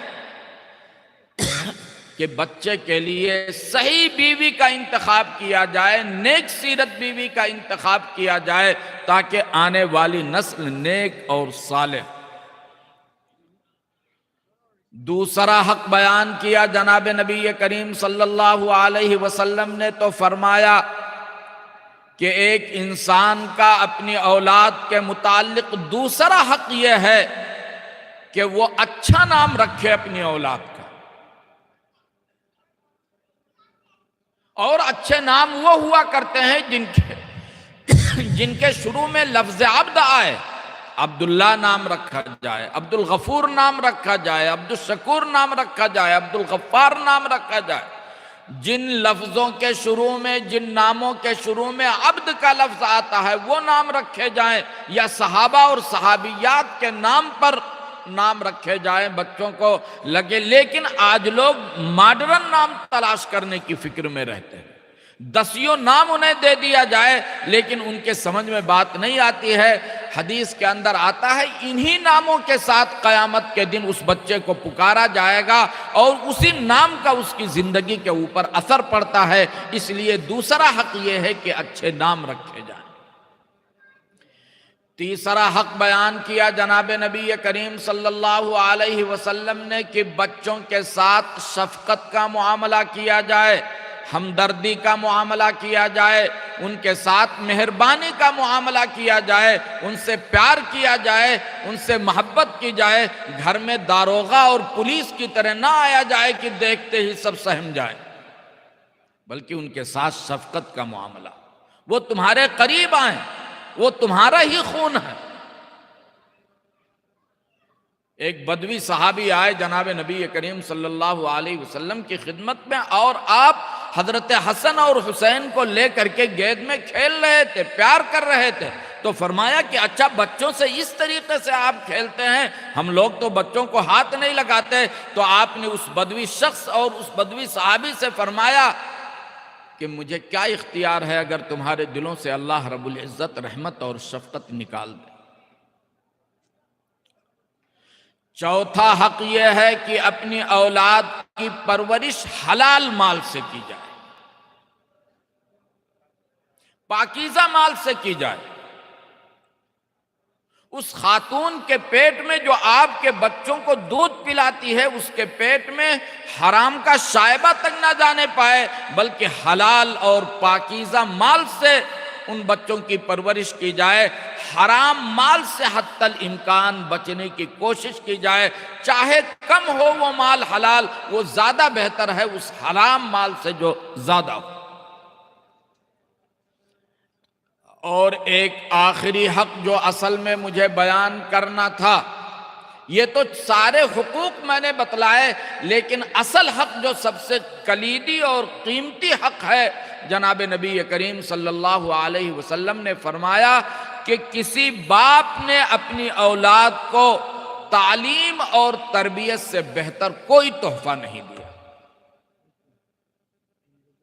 کہ بچے کے لیے صحیح بیوی کا انتخاب کیا جائے، نیک سیرت بیوی کا انتخاب کیا جائے، تاکہ آنے والی نسل نیک اور صالح۔ دوسرا حق بیان کیا جناب نبی کریم صلی اللہ علیہ وسلم نے تو فرمایا کہ ایک انسان کا اپنی اولاد کے متعلق دوسرا حق یہ ہے کہ وہ اچھا نام رکھے اپنی اولاد کا۔ اور اچھے نام وہ ہوا کرتے ہیں جن کے جن کے شروع میں لفظ عبد آئے۔ عبداللہ نام رکھا جائے، عبد الغفور نام رکھا جائے، عبد الشکور نام رکھا جائے، عبد الغفار نام رکھا جائے۔ جن لفظوں کے شروع میں، جن ناموں کے شروع میں عبد کا لفظ آتا ہے، وہ نام رکھے جائیں، یا صحابہ اور صحابیات کے نام پر نام رکھے جائیں بچوں کو لگے۔ لیکن آج لوگ ماڈرن نام تلاش کرنے کی فکر میں رہتے ہیں، دسیوں نام انہیں دے دیا جائے، لیکن ان کے سمجھ میں بات نہیں آتی ہے۔ حدیث کے اندر آتا ہے، انہی ناموں کے ساتھ قیامت کے دن اس بچے کو پکارا جائے گا اور اسی نام کا اس کی زندگی کے اوپر اثر پڑتا ہے۔ اس لیے دوسرا حق یہ ہے کہ اچھے نام رکھے جائیں۔ تیسرا حق بیان کیا جناب نبی کریم صلی اللہ علیہ وسلم نے کہ بچوں کے ساتھ شفقت کا معاملہ کیا جائے، ہمدردی کا معاملہ کیا جائے، ان کے ساتھ مہربانی کا معاملہ کیا جائے، ان سے پیار کیا جائے، ان سے محبت کی جائے۔ گھر میں داروغہ اور پولیس کی طرح نہ آیا جائے کہ دیکھتے ہی سب سہم جائے، بلکہ ان کے ساتھ شفقت کا معاملہ۔ वो तुम्हारे करीब आए, वो तुम्हारा ही खून है। एक बदवी सहाबी आए जनाब नबी करीम सल्लल्लाहु अलैहि वसल्लम की खिदमत में, और आप हजरत हसन और हुसैन को लेकर के गेंद में खेल रहे थे, प्यार कर रहे थे। तो फरमाया कि अच्छा, बच्चों से इस तरीके से आप खेलते हैं, हम लोग तो बच्चों को हाथ नहीं लगाते। तो आपने उस बदवी शख्स और उस बदवी सहाबी से फरमाया कि मुझे क्या इख्तियार है अगर तुम्हारे दिलों से अल्लाह रब्बुल इज्जत रहमत और शफकत निकाल दे। चौथा हक यह है कि अपनी औलाद की परवरिश हलाल माल से की जाए, पाकीज़ा माल से की जाए। उस खातून के पेट में जो आपके बच्चों को दूध पिलाती है, उसके पेट में हराम का शायबा तक ना जाने पाए, बल्कि हलाल और पाकीज़ा माल से उन बच्चों की परवरिश की जाए। हराम माल से हत्तल इम्कान बचने की कोशिश की जाए। चाहे कम हो वो माल हलाल, वो ज़्यादा बेहतर है उस हराम माल से जो ज़्यादा हो। और एक आखिरी हक जो असल में मुझे बयान करना था, ये तो सारे हुकूक मैंने बतलाए, लेकिन असल हक जो सबसे कलीदी और कीमती हक है, जनाब नबी करीम सल्लल्लाहु अलैहि वसल्लम ने फरमाया कि किसी बाप ने अपनी औलाद को तालीम और तरबियत से बेहतर कोई तोहफा नहीं दिया।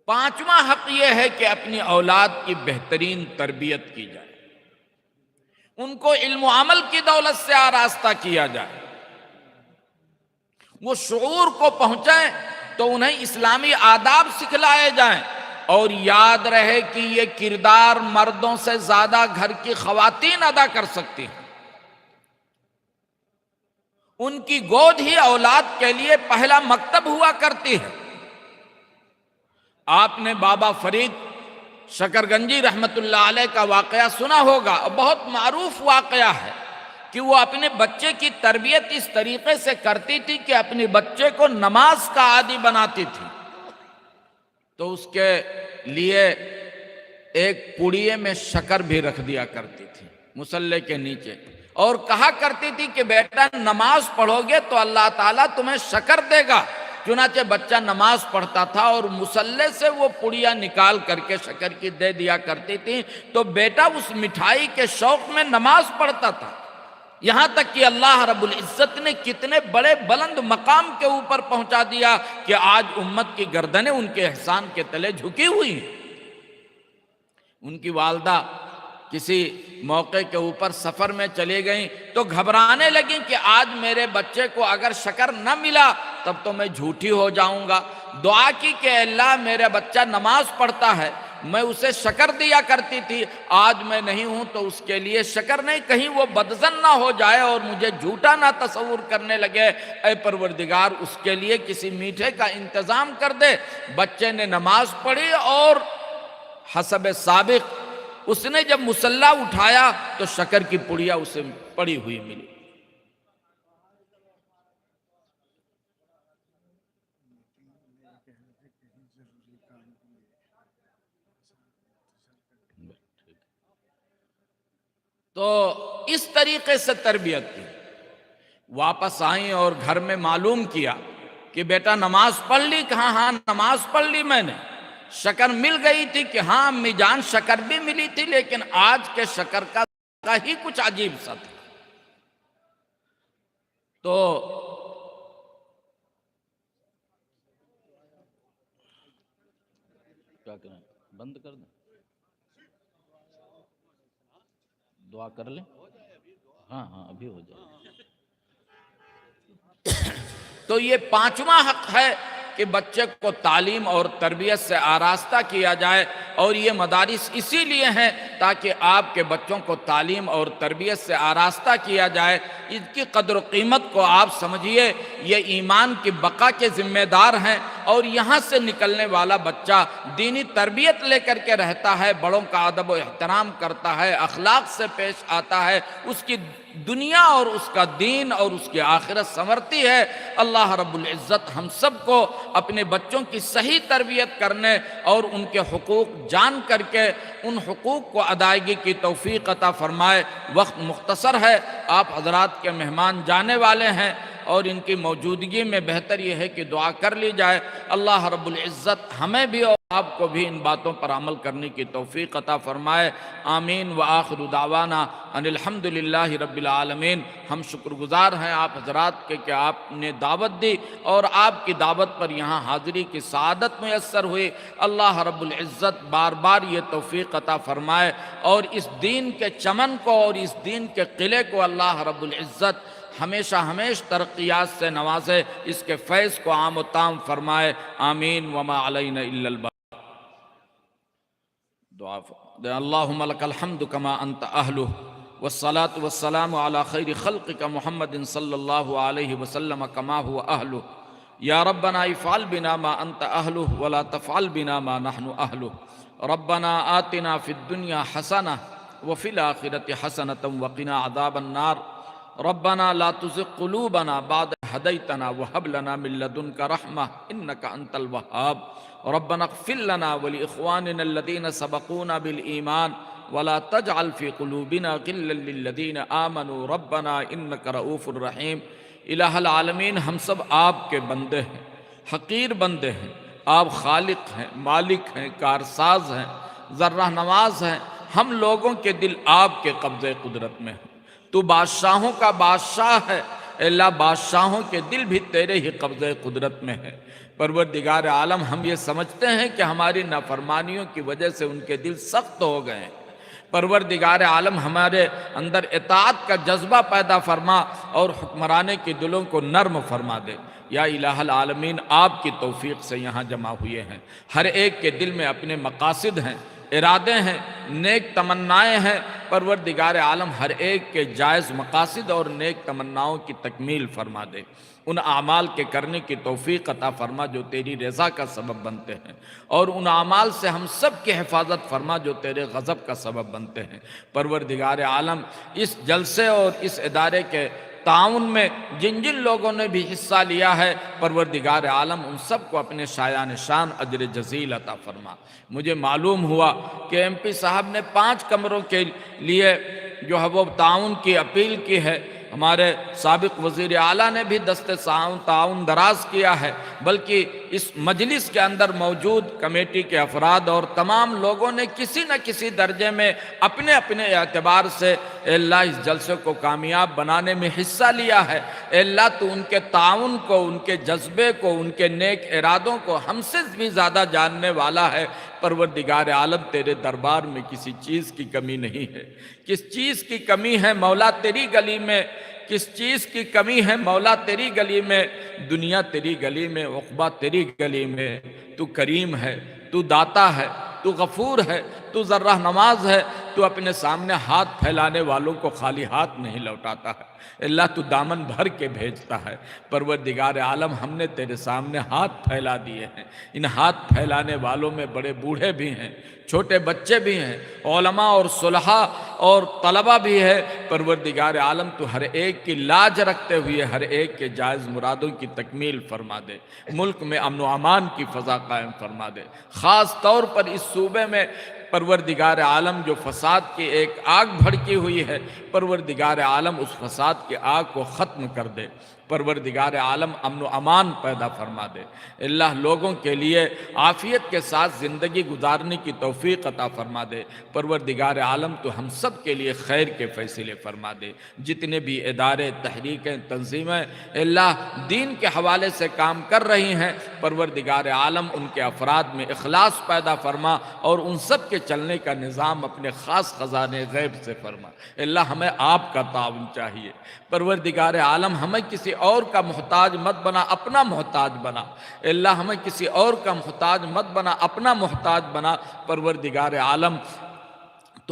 पांचवा हक यह है कि अपनी औलाद की बेहतरीन तरबियत की जाए, उनको इल्म अमल की दौलत से आरास्ता किया जाए, वो शऊर को पहुंचे तो उन्हें इस्लामी आदाब सिखलाए जाएं। और याद रहे कि ये किरदार मर्दों से ज्यादा घर की खवातीन अदा कर सकती हैं। उनकी गोद ही औलाद के लिए पहला मकतब हुआ करती है। आपने बाबा फरीद शकरगंजी रहमतुल्लाह अलैह का वाकया सुना होगा, और बहुत मारूफ वाकया है कि वो अपने बच्चे की तरबियत इस तरीके से करती थी कि अपने बच्चे को नमाज का आदी बनाती थी। तो उसके लिए एक पुड़िए में शक्कर भी रख दिया करती थी मुसल्ले के नीचे, और कहा करती थी कि बेटा, नमाज पढ़ोगे तो अल्लाह ताला तुम्हें शक्कर देगा। चुनाचे बच्चा नमाज पढ़ता था और मुसल्ले से वो पुड़िया निकाल करके शक्कर की दे दिया करती थी, तो बेटा उस मिठाई के शौक में नमाज पढ़ता था। यहां तक कि अल्लाह रब्बुल इज्जत ने कितने बड़े बुलंद मकाम के ऊपर पहुंचा दिया कि आज उम्मत की गर्दनें उनके एहसान के तले झुकी हुई हैं। उनकी वालदा किसी मौके के ऊपर सफर में चली गईं तो घबराने लगीं कि आज मेरे बच्चे को अगर शक्कर न मिला तब तो मैं झूठी हो जाऊंगा। दुआ की कि अल्लाह, मेरा बच्चा नमाज पढ़ता है, मैं उसे शक्कर दिया करती थी, आज मैं नहीं हूं तो उसके लिए शक्कर नहीं, कहीं वो बदजन ना हो जाए और मुझे झूठा ना तसव्वुर करने लगे। ऐ परवरदिगार, उसके लिए किसी मीठे का इंतजाम कर दे। बच्चे ने नमाज पढ़ी और हसब साबिक उसने जब मुसल्ला उठाया तो शक्कर की पुड़िया उसे पड़ी हुई मिली। तो इस तरीके से तरबियत की। वापस आई और घर में मालूम किया कि बेटा, नमाज पढ़ ली? कहा, हाँ, नमाज पढ़ ली मैंने। शक्कर मिल गई थी? कि हाँ अम्मी जान, शक्कर भी मिली थी, लेकिन आज के शक्कर का, का ही कुछ अजीब सा था। तो क्या करें, बंद कर दें, दुआ कर लें? हाँ, हाँ, अभी हो जाए। तो ये पांचवा हक है कि बच्चे को तालीम और तरबियत से आरास्ता किया जाए, और ये मदारिस इसीलिए हैं ताकि आपके बच्चों को तालीम और तरबियत से आरास्ता किया जाए, इनकी कदर कीमत को आप समझिए। ये ईमान की बका के जिम्मेदार हैं। और यहाँ से निकलने वाला बच्चा दीनी तरबियत लेकर के रहता है, बड़ों का अदब व एहतराम करता है, अखलाक से पेश आता है, उसकी दुनिया और उसका दीन और उसकी आखिरत संवरती है। अल्लाह रब्बुल इज़्ज़त हम सबको अपने बच्चों की सही तरबियत करने और उनके हुकूक जान करके उन हुकूक को अदायगी की तौफीक अता फरमाए। वक्त मुख्तसर है, आप हजरात के मेहमान जाने वाले हैं और इनकी मौजूदगी में बेहतर यह है कि दुआ कर ली जाए। अल्लाह रब्बुल इज़्ज़त हमें भी और आपको भी इन बातों पर अमल करने की तौफीक अता फरमाए। आमीन। व आखिर दावाना अनिल हम्दुलिल्लाहि रब्बिल आलमीन। हम शुक्रगुजार हैं आप हजरात के कि आपने दावत दी और आपकी दावत पर यहाँ हाजिरी की सआदत मुयस्सर हुई। अल्लाह रब्बुल इज़्ज़त बार बार ये तौफीक अता फरमाए और इस दीन के चमन को और इस दीन के किले को अल्लाह रब्बुल इज़्ज़त हमेशा हमेश तरक्यात से नवाजे, इसके फैज़ को आम व ताम फरमाए। आमीन। वमा अलैना इल्लल बलाग। दुआ फ-, अल्लाहुम्मा लकल हम्दु कमा अंत अहलुह, वस्सलातु वस्सलामु अला खैरि खल्किका मुहम्मदिन सल्लल्लाहु अलैहि वसल्लम कमा हुवा अहलुह। या रब्बना इफ़अल बिना मा अंत अहलुह, वला तफ़अल बिना मा नहनु अहलुह। रब्बना आतिना फ़िद दुनिया हसनह, व फ़िल आखिरति हसनतम व क़िना अज़ाबन नार। रब्बना ला तुज़िग क़ुलूबना बअद इज़ हदैतना व हब लना मिन लदुनका रहमह इन्नका अंतल वह्हाब। रब्बना इगफिर लना व लिइख्वानिना अल्लज़ीना सबक़ूना बिल ईमान व ला तजअल फ़ी क़ुलूबिना गिल्लन लिल्लज़ीना आमनू रब्बना इन्नका रऊफ़ुर रहीम। इलाहल आलमीन, हम सब आपके बंदे हैं, हकीर बंदे हैं। आप खालिक हैं, मालिक हैं, कारसाज हैं, जर्रा नवाज हैं। हम लोगों के दिल आपके कब्ज़े कुदरत में हैं। तू बादशाहों का बादशाह है। अल्लाह, बादशाहों के दिल भी तेरे ही कब्ज़े कुदरत में है। परवरदिगार आलम, हम ये समझते हैं कि हमारी नाफरमानियों की वजह से उनके दिल सख्त हो गए हैं। परवरदिगार आलम, हमारे अंदर इताअत का जज्बा पैदा फरमा और हुक्मराने के दिलों को नर्म फरमा दे। या इलाहल आलमीन, आपकी तौफीक से यहाँ जमा हुए हैं। हर एक के दिल में अपने मकासिद हैं, इरादे हैं, नेक तमन्नाएं हैं। پروردگار عالم ہر ایک کے جائز مقاصد اور نیک تمناؤں کی تکمیل فرما دے۔ ان اعمال کے کرنے کی توفیق عطا فرما جو تیری رضا کا سبب بنتے ہیں، اور ان اعمال سے ہم سب کی حفاظت فرما جو تیرے غضب کا سبب بنتے ہیں۔ پروردگار عالم، اس جلسے اور اس ادارے کے تعاون میں جن جن لوگوں نے بھی حصہ لیا ہے، پروردگار عالم، ان سب کو اپنے شایان شان اجر جزیل عطا فرما۔ مجھے معلوم ہوا کہ ایم پی صاحب نے پانچ کمروں کے لیے جو ہے وہ تعاون کی اپیل کی ہے۔ ہمارے سابق وزیر اعلیٰ نے بھی دست تعاون دراز کیا ہے، بلکہ اس مجلس کے اندر موجود کمیٹی کے افراد اور تمام لوگوں نے کسی نہ کسی درجے میں اپنے اپنے اعتبار سے، اے اللہ، اس جلسے کو کامیاب بنانے میں حصہ لیا ہے۔ اے اللہ، تو ان کے تعاون کو، ان کے جذبے کو، ان کے نیک ارادوں کو ہم سے بھی زیادہ جاننے والا ہے۔ پروردگار عالم، تیرے دربار میں کسی چیز کی کمی نہیں ہے۔ کس چیز کی کمی ہے مولا تیری گلی میں؟ کس چیز کی کمی ہے مولا تیری گلی میں؟ دنیا تیری گلی میں، عقبیٰ تیری گلی میں۔ تو کریم ہے، تو داتا ہے، تو غفور ہے، تو ذرہ نواز ہے۔ تو اپنے سامنے ہاتھ پھیلانے والوں کو خالی ہاتھ نہیں لوٹاتا ہے۔ اللہ، تو دامن بھر کے بھیجتا ہے۔ پروردگار عالم، ہم نے تیرے سامنے ہاتھ پھیلا دیے ہیں۔ ان ہاتھ پھیلانے والوں میں بڑے بوڑھے بھی ہیں، چھوٹے بچے بھی ہیں، علماء اور صلحاء اور طلباء بھی ہے۔ پروردگار عالم، تو ہر ایک کی لاج رکھتے ہوئے ہر ایک کے جائز مرادوں کی تکمیل فرما دے۔ ملک میں امن و امان کی فضا قائم فرما دے۔ خاص طور پر اس صوبے میں، پروردگار عالم، جو فساد کی ایک آگ بھڑکی ہوئی ہے، پروردگار عالم، اس فساد کی آگ کو ختم کر دے۔ پروردگار عالم، امن و امان پیدا فرما دے۔ اللہ، لوگوں کے لیے عافیت کے ساتھ زندگی گزارنے کی توفیق عطا فرما دے۔ پروردگار عالم، تو ہم سب کے لیے خیر کے فیصلے فرما دے۔ جتنے بھی ادارے، تحریکیں، تنظیمیں، اللہ، دین کے حوالے سے کام کر رہی ہیں، پروردگار عالم، ان کے افراد میں اخلاص پیدا فرما اور ان سب کے چلنے کا نظام اپنے خاص خزانے غیب سے فرما۔ اللہ، ہمیں آپ کا تعاون چاہیے۔ پروردگار عالم، ہمیں کسی اور کا محتاج مت بنا، اپنا محتاج بنا۔ اللہ، ہمیں کسی اور کا محتاج مت بنا، اپنا محتاج بنا۔ پروردگار عالم،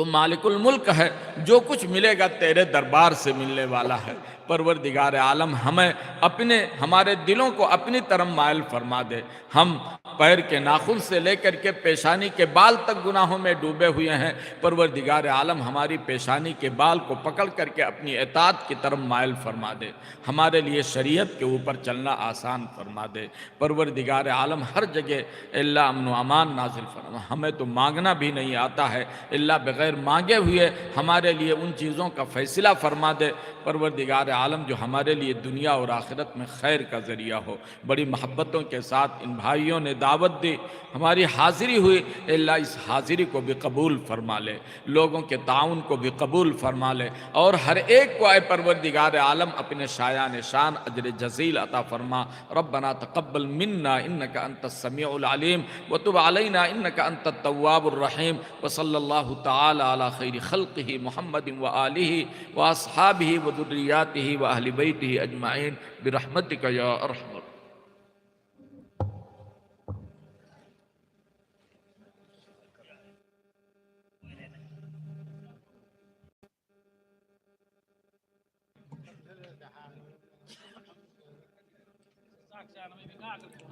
تو مالک الملک ہے، جو کچھ ملے گا تیرے دربار سے ملنے والا ہے۔ پروردگار عالم، ہمیں اپنے، ہمارے دلوں کو اپنی طرف مائل فرما دے۔ ہم پیر کے ناخن سے لے کر کے پیشانی کے بال تک گناہوں میں ڈوبے ہوئے ہیں۔ پروردگار عالم، ہماری پیشانی کے بال کو پکڑ کر کے اپنی اطاعت کی طرف مائل فرما دے، ہمارے لیے شریعت کے اوپر چلنا آسان فرما دے۔ پروردگار عالم، ہر جگہ اللہ امن و امان نازل فرما۔ ہمیں تو مانگنا بھی نہیں آتا ہے، اللہ بغیر مانگے ہوئے ہمارے لیے ان چیزوں کا فیصلہ فرما دے۔ پروردگار عالم، جو ہمارے لیے دنیا اور آخرت میں خیر کا ذریعہ ہو۔ بڑی محبتوں کے ساتھ ان بھائیوں نے دعوت دی، ہماری حاضری ہوئی، اللہ اس حاضری کو بھی قبول فرما لے، لوگوں کے تعاون کو بھی قبول فرما لے، اور ہر ایک کو اے پروردگار عالم اپنے شایان شان اجر جزیل عطا فرما۔ ربنا تقبل منا انك انت السميع العليم وتب علينا انك انت التواب الرحيم، وصلى الله تعالى على خير خلقه محمد وآله وأصحابه وذرياته وأهل بيته أجمعين برحمتك يا أرحم الراحمين.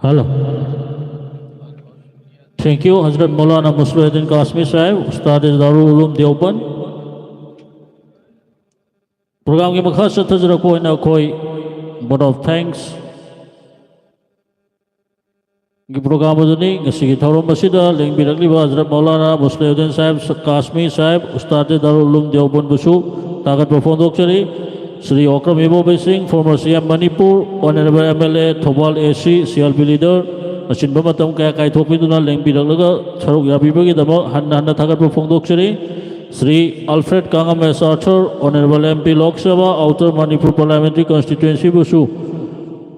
Hello. Thank you, Hazrat Maulana Muslihuddin Kashmi Sahib, Ustad Darul Ulum Deoband. Program ꯒꯤ ꯃꯈꯥ ꯆꯠꯊꯖꯔꯛꯄ ꯑꯣꯏꯅ ꯑꯩꯈꯣꯏ vote of thanks ꯒꯤ program ꯑꯗꯨꯅꯤ꯫ ꯉꯁꯤꯒꯤ ꯊꯧꯔꯝ ꯑꯁꯤꯗ ꯂꯦꯡꯕꯤꯔꯛꯂꯤꯕ ꯍꯖꯔꯠ ꯃꯧꯂꯥꯅꯥ ꯃꯨꯁꯂꯤꯍꯨꯗꯤꯟ ꯁꯥꯍꯦꯕ ꯀꯥꯁꯃꯤ ꯁꯥꯍꯦꯕ, ꯎꯁꯇꯥꯗꯦ ꯗꯥꯔꯨꯜ ꯎꯂꯨꯝ ꯗꯦꯑꯣꯕꯟꯕꯨꯁꯨ ꯊꯥꯒꯠꯄ ꯐꯣꯡꯗꯣꯛꯆꯔꯤ꯫ ꯁ꯭ꯔꯤ ꯑꯣꯀ꯭ꯔꯝ ꯏꯕꯣꯕꯤ ꯁꯤꯡ, former C M Manipur, Honourable M L A, Thoubal A C, C L P leader, ꯑꯆꯤꯟꯕ ꯃꯇꯝ ꯀꯌꯥ ꯀꯥꯏꯊꯣꯛꯄꯤꯗꯨꯅ ꯂꯦꯡꯕꯤꯔꯛꯂꯒ ꯁꯔꯨꯛ ꯌꯥꯕꯤꯕꯒꯤꯗꯃꯛ ꯍꯟꯅ ꯍꯟꯅ ꯊꯥꯒꯠꯄ ꯐꯣꯡꯗꯣꯛꯆꯔꯤ꯫ Shri Alfred Kangam S Arthur, Honourable M P Lok Sabha, Outer Manipur Parliamentary Constituencyꯕꯨꯁꯨ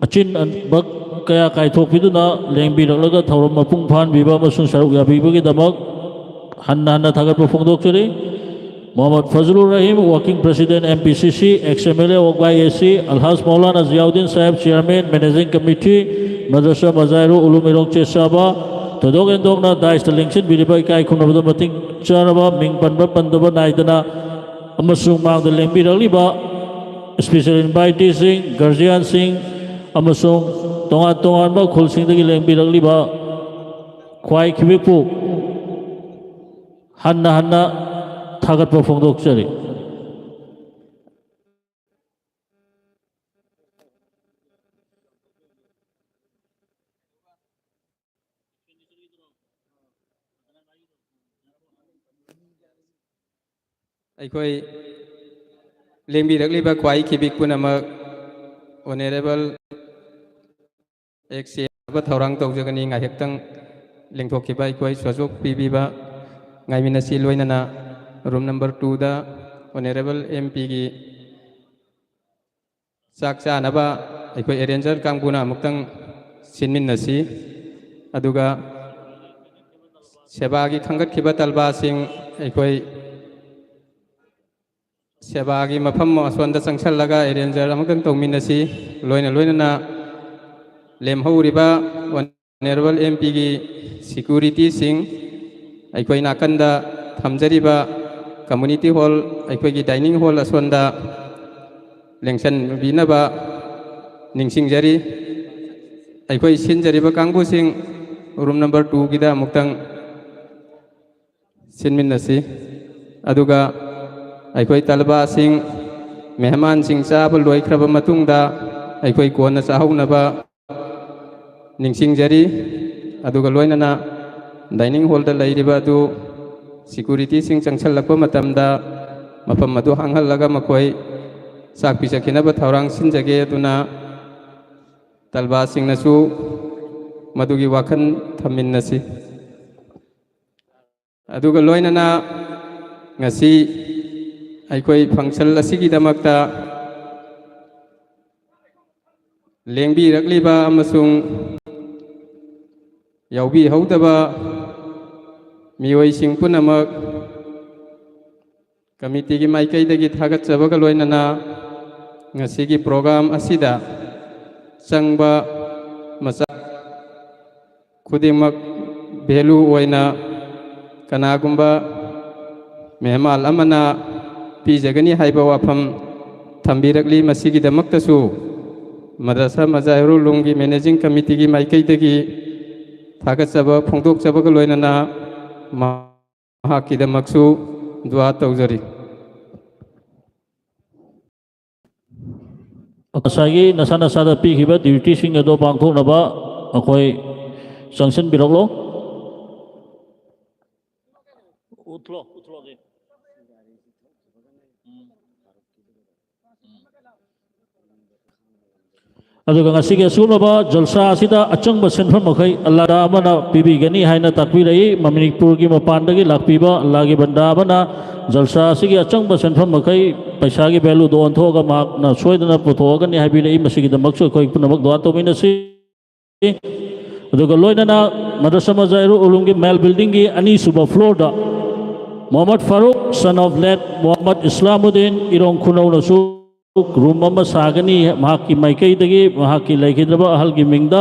ꯑꯆꯤꯟꯕ ꯀꯌꯥ ꯀꯥꯏꯊꯣꯛꯄꯤꯗꯨꯅ ꯂꯦꯡꯕꯤꯔꯛꯂꯒ ꯊꯧꯔꯝ ꯃꯄꯨꯡ ꯐꯥꯍꯟꯕꯤꯕ ꯑꯃꯁꯨꯡ ꯁꯔꯨꯛ ꯌꯥꯕꯤꯕꯒꯤꯗꯃꯛ ꯍꯟꯅ ꯍꯟꯅ ꯊꯥꯒꯠꯄ ꯐꯣꯡꯗꯣꯛꯆꯔꯤ꯫ Mohammad ꯐꯖꯂꯨꯔ Rahim, Working President M P C C, ex M L A of Wagah A C, ꯑꯜꯍꯥꯖ Maulana ꯖꯤꯌꯥꯎꯗꯤꯟ Sahib, Chairman, Managing Committee, ꯃꯗ꯭ꯔꯁꯥ ꯃꯖꯥꯍꯤꯔꯨ ꯎꯂꯨꯝ ꯏꯔꯣꯡ ꯆꯦꯁꯥꯕ, ꯊꯣꯏꯗꯣꯛ ꯍꯦꯟꯗꯣꯛꯅ ꯗꯥꯏꯁꯇ ꯂꯦꯡꯁꯤꯟꯕꯤꯔꯤꯕ ꯏꯀꯥꯏ ꯈꯨꯝꯅꯕꯗ ꯃꯇꯤꯛ ꯆꯥꯔꯕ ꯃꯤꯡ ꯄꯟꯕ ꯄꯟꯗꯕ ꯅꯥꯏꯗꯅ ꯑꯃꯁꯨꯡ ꯃꯥꯡꯗ ꯂꯦꯡꯕꯤꯔꯛꯂꯤꯕ special inviteeꯁꯤꯡ, guardianꯁꯤꯡ ꯑꯃꯁꯨꯡ ꯇꯣꯉꯥꯟ ꯇꯣꯉꯥꯟꯕ ꯈꯨꯜꯁꯤꯡꯗꯒꯤ ꯂꯦꯡꯕꯤꯔꯛꯂꯤꯕ ꯈ꯭ꯋꯥꯏ ꯈꯤꯕꯤꯛꯄꯨ ꯍꯟꯅ ꯍꯟꯅ ꯊꯥꯒꯠꯄ ꯐꯣꯡꯗꯣꯛꯆꯔꯤ꯫ ꯑꯩꯈꯣꯏ ꯂꯦꯡꯕꯤꯔꯛꯂꯤꯕ ꯈ꯭ꯋꯥꯏ ꯈꯤꯕꯤꯛ ꯄꯨꯝꯅꯃꯛ Honourable ꯑꯦꯛꯁ ꯊꯧꯔꯥꯡ ꯇꯧꯖꯒꯅꯤ꯫ ꯉꯥꯏꯍꯥꯛꯇꯪ ꯂꯦꯡꯊꯣꯛꯈꯤꯕ ꯑꯩꯈꯣꯏ ꯁꯣꯖꯣꯛ ꯄꯤꯕꯤꯕ ꯉꯥꯏꯃꯤꯟꯅꯁꯤ꯫ ꯂꯣꯏꯅꯅ room number twoꯗ Honourable MPꯒꯤ ꯆꯥꯛ ꯆꯥꯅꯕ ꯑꯩꯈꯣꯏ arranger ꯀꯥꯡꯕꯨꯅ ꯑꯃꯨꯛꯇꯪ ꯁꯤꯟꯃꯤꯟꯅꯁꯤ꯫ ꯑꯗꯨꯒ ꯁꯦꯕꯥꯒꯤ ꯈꯟꯒꯠꯈꯤꯕ ꯇꯜꯕꯥꯁꯤꯡ ꯑꯩꯈꯣꯏ ꯁꯦꯕꯥꯒꯤ ꯃꯐꯝ ꯑꯁꯣꯟꯗ ꯆꯪꯁꯜꯂꯒ arranger ꯑꯃꯨꯛꯇꯪ ꯇꯧꯃꯤꯟꯅꯁꯤ꯫ ꯂꯣꯏꯅ ꯂꯣꯏꯅꯅ ꯂꯦꯝꯍꯧꯔꯤꯕ Honourable MPꯒꯤ securityꯁꯤꯡ ꯑꯩꯈꯣꯏ ꯅꯥꯀꯟꯗ ꯊꯝꯖꯔꯤꯕ community hall, ꯑꯩꯈꯣꯏꯒꯤ dining hall ꯑꯁꯣꯟꯗ ꯂꯦꯡꯁꯟꯕꯤꯅꯕ ꯅꯤꯡꯁꯤꯡꯖꯔꯤ꯫ ꯑꯩꯈꯣꯏ ꯁꯤꯟꯖꯔꯤꯕ ꯀꯥꯡꯕꯨꯁꯤꯡ room number twoꯒꯤꯗ ꯑꯃꯨꯛꯇꯪ ꯁꯤꯟꯃꯤꯟꯅꯁꯤ꯫ ꯑꯗꯨꯒ ꯑꯩꯈꯣꯏ ꯇꯜꯕꯥꯁꯤꯡ, ꯃꯦꯍꯃꯥꯟꯁꯤꯡ ꯆꯥꯕ ꯂꯣꯏꯈ꯭ꯔꯕ ꯃꯇꯨꯡꯗ ꯑꯩꯈꯣꯏ ꯀꯣꯟꯅ ꯆꯥꯍꯧꯅꯕ ꯅꯤꯡꯁꯤꯡꯖꯔꯤ꯫ ꯑꯗꯨꯒ ꯂꯣꯏꯅꯅ dining hallꯗ ꯂꯩꯔꯤꯕ ꯑꯗꯨ securityꯁꯤꯡ ꯆꯪꯁꯜꯂꯛꯄ ꯃꯇꯝꯗ ꯃꯐꯝ ꯑꯗꯨ ꯍꯥꯡꯍꯜꯂꯒ ꯃꯈꯣꯏ ꯆꯥꯛ ꯄꯤꯖꯈꯤꯅꯕ ꯊꯧꯔꯥꯡ ꯁꯤꯟꯖꯒꯦ꯫ ꯑꯗꯨꯅ ꯇꯜꯕꯥꯁꯤꯡꯅꯁꯨ ꯃꯗꯨꯒꯤ ꯋꯥꯈꯜ ꯊꯝꯃꯤꯟꯅꯁꯤ꯫ ꯑꯗꯨꯒ ꯂꯣꯏꯅꯅ ꯉꯁꯤ ꯑꯩꯈꯣꯏ function ꯑꯁꯤꯒꯤꯗꯃꯛꯇ ꯂꯦꯡꯕꯤꯔꯛꯂꯤꯕ ꯑꯃꯁꯨꯡ ꯌꯥꯎꯕꯤꯍꯧꯗꯕ ꯃꯤꯑꯣꯏꯁꯤꯡ ꯄꯨꯝꯅꯃꯛ committeeꯒꯤ ꯃꯥꯏꯀꯩꯗꯒꯤ ꯊꯥꯒꯠꯆꯕꯒ ꯂꯣꯏꯅꯅ ꯉꯁꯤꯒꯤ program ꯑꯁꯤꯗ ꯆꯪꯕ ꯃꯆꯥꯛ ꯈꯨꯗꯤꯡꯃꯛ ꯚꯦꯂꯨ ꯑꯣꯏꯅ ꯀꯅꯥꯒꯨꯝꯕ ꯃꯦꯍꯃꯥꯟ ꯑꯃꯅ ꯄꯤꯖꯒꯅꯤ ꯍꯥꯏꯕ ꯋꯥꯐꯝ ꯊꯝꯕꯤꯔꯛꯂꯤ꯫ ꯃꯁꯤꯒꯤꯗꯃꯛꯇꯁꯨ ꯃꯗ꯭ꯔꯁꯥ ꯃꯖꯥꯍꯤꯔꯨꯜ ꯎꯂꯨꯝꯒꯤ ꯃꯦꯅꯦꯖꯤꯡ ꯀꯃꯤꯇꯤꯒꯤ ꯃꯥꯏꯀꯩꯗꯒꯤ ꯊꯥꯒꯠꯆꯕ ꯐꯣꯡꯗꯣꯛꯆꯕꯒ ꯂꯣꯏꯅꯅ ꯃꯍꯥꯛꯀꯤꯗꯃꯛꯁꯨ ꯗꯨꯋꯥ ꯇꯧꯖꯔꯤ꯫ ꯉꯁꯥꯏꯒꯤ ꯅꯁꯥ ꯅꯁꯥꯗ ꯄꯤꯈꯤꯕ ꯗ꯭ꯌꯨꯇꯤꯁꯤꯡ ꯑꯗꯣ ꯄꯥꯡꯊꯣꯛꯅꯕ ꯑꯩꯈꯣꯏ ꯆꯪꯁꯤꯟꯕꯤꯔꯛꯂꯣ꯫ ꯎꯠꯂꯣ, ꯎꯠꯂꯣ, ꯎꯝ꯫ ꯎꯝ꯫ ꯑꯗꯨꯒ ꯉꯁꯤꯒꯤ ꯑꯁꯤꯒꯨꯝꯂꯕ ꯖꯜꯁꯥ ꯑꯁꯤꯗ ꯑꯆꯪꯕ ꯁꯦꯟꯐꯝ ꯃꯈꯩ ꯑꯜꯂꯥꯗ ꯑꯃꯅ ꯄꯤꯕꯤꯒꯅꯤ ꯍꯥꯏꯅ ꯇꯥꯛꯄꯤꯔꯛꯏ꯫ ꯃꯅꯤꯄꯨꯔꯒꯤ ꯃꯄꯥꯟꯗꯒꯤ ꯂꯥꯛꯄꯤꯕ ꯑꯜꯂꯥꯒꯤ ꯕꯟꯗꯥ ꯑꯃꯅ ꯖꯜꯁꯥ ꯑꯁꯤꯒꯤ ꯑꯆꯪꯕ ꯁꯦꯟꯐꯝ ꯃꯈꯩ ꯄꯩꯁꯥꯒꯤ ꯚꯦꯂꯨꯗ ꯑꯣꯟꯊꯣꯛꯑꯒ ꯃꯍꯥꯛꯅ ꯁꯣꯏꯗꯅ ꯄꯨꯊꯣꯛꯑꯒꯅꯤ ꯍꯥꯏꯕꯤꯔꯛꯏ꯫ ꯃꯁꯤꯒꯤꯗꯃꯛꯁꯨ ꯑꯩꯈꯣꯏ ꯄꯨꯝꯅꯃꯛ ꯗꯨꯋꯥ ꯇꯧꯃꯤꯟꯅꯁꯤ꯫ ꯑꯗꯨꯒ ꯂꯣꯏꯅꯅ ꯃꯗ꯭ꯔꯁꯥ ꯃꯖꯥꯍꯤꯔꯨꯜ ꯎꯂꯨꯝꯒꯤ ꯃꯦꯜ ꯕꯤꯜꯗꯤꯡꯒꯤ ꯑꯅꯤꯁꯨꯕ ꯐ꯭ꯂꯣꯔꯗ Mohammad Farooq, son of late Mohammad Islamuddin, Irong ꯈꯨꯅꯧꯅꯁꯨ ꯔꯨꯝ ꯑꯃ ꯁꯥꯒꯅꯤ꯫ ꯃꯍꯥꯛꯀꯤ ꯃꯥꯏꯀꯩꯗꯒꯤ ꯃꯍꯥꯛꯀꯤ ꯂꯩꯈꯤꯗ꯭ꯔꯕ ꯑꯍꯜꯒꯤ ꯃꯤꯡꯗ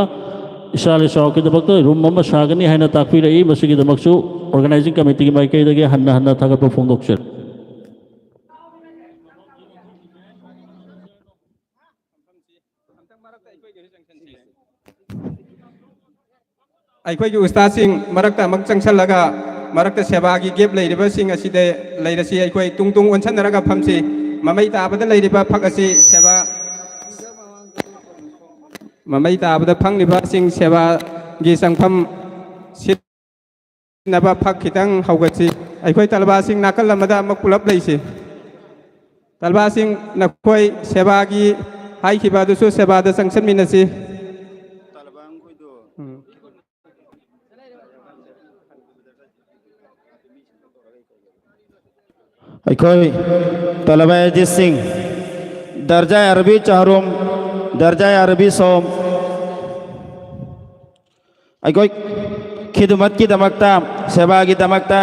ꯏꯁꯥ ꯂꯩꯁꯥꯎꯀꯤꯗꯃꯛꯇ ꯔꯨꯝ ꯑꯃ ꯁꯥꯒꯅꯤ ꯍꯥꯏꯅ ꯇꯥꯛꯄꯤꯔꯛꯏ꯫ ꯃꯁꯤꯒꯤꯗꯃꯛꯁꯨ ꯑꯣꯔꯒꯅꯥꯏꯖꯤꯡ ꯀꯃꯤꯇꯤꯒꯤ ꯃꯥꯏꯀꯩꯗꯒꯤ ꯍꯟꯅ ꯍꯟꯅ ꯊꯥꯒꯠꯄ ꯐꯣꯡꯗꯣꯛꯆꯔꯤ꯫ ꯑꯩꯈꯣꯏꯒꯤ ꯎꯁꯇꯥꯗꯁꯤꯡ ꯃꯔꯛꯇ ꯑꯃꯨꯛ ꯆꯪꯁꯜꯂꯒ ꯃꯔꯛꯇ ꯁꯦꯕꯥꯒꯤ ꯒꯦꯞ ꯂꯩꯔꯤꯕꯁꯤꯡ ꯑꯁꯤꯗ ꯂꯩꯔꯁꯤ꯫ ꯑꯩꯈꯣꯏ ꯇꯨꯡ ꯇꯨꯡ ꯑꯣꯟꯁꯟꯅꯔꯒ ꯐꯝꯁꯤ꯫ ꯃꯃꯩ ꯇꯥꯕꯗ ꯂꯩꯔꯤꯕ ꯐꯛ ꯑꯁꯤ ꯁꯦꯕꯥ, ꯃꯃꯩ ꯇꯥꯕꯗ ꯐꯪꯂꯤꯕꯁꯤꯡ ꯁꯦꯕꯥꯒꯤ ꯆꯪꯐꯝ ꯁꯤꯠꯅꯕ ꯐꯛ ꯈꯤꯇꯪ ꯍꯧꯒꯠꯁꯤ꯫ ꯑꯩꯈꯣꯏ ꯇꯂꯕꯥꯁꯤꯡ ꯅꯥꯀꯜ ꯑꯃꯗ ꯑꯃꯨꯛ ꯄꯨꯂꯞ ꯂꯩꯁꯤ꯫ ꯇꯂꯕꯥꯁꯤꯡ, ꯅꯈꯣꯏ ꯁꯦꯕꯥꯒꯤ ꯍꯥꯏꯈꯤꯕ ꯑꯗꯨꯁꯨ ꯁꯦꯕꯥꯗ ꯆꯪꯁꯤꯟꯃꯤꯟꯅꯁꯤ꯫ ꯎꯝ꯫ ꯑꯩꯈꯣꯏ ꯇꯂꯕꯥ ꯑꯦꯖꯤꯠꯁꯤꯡ, ꯗꯔꯖꯥ ꯑꯔꯕꯤ ꯆꯍꯔꯨꯝ, ꯗꯔꯖꯥ ꯑꯔꯕꯤ ꯁꯣꯝ, ꯑꯩꯈꯣꯏ ꯈꯤꯗꯃꯠꯀꯤꯗꯃꯛꯇ, ꯁꯦꯕꯥꯒꯤꯗꯃꯛꯇ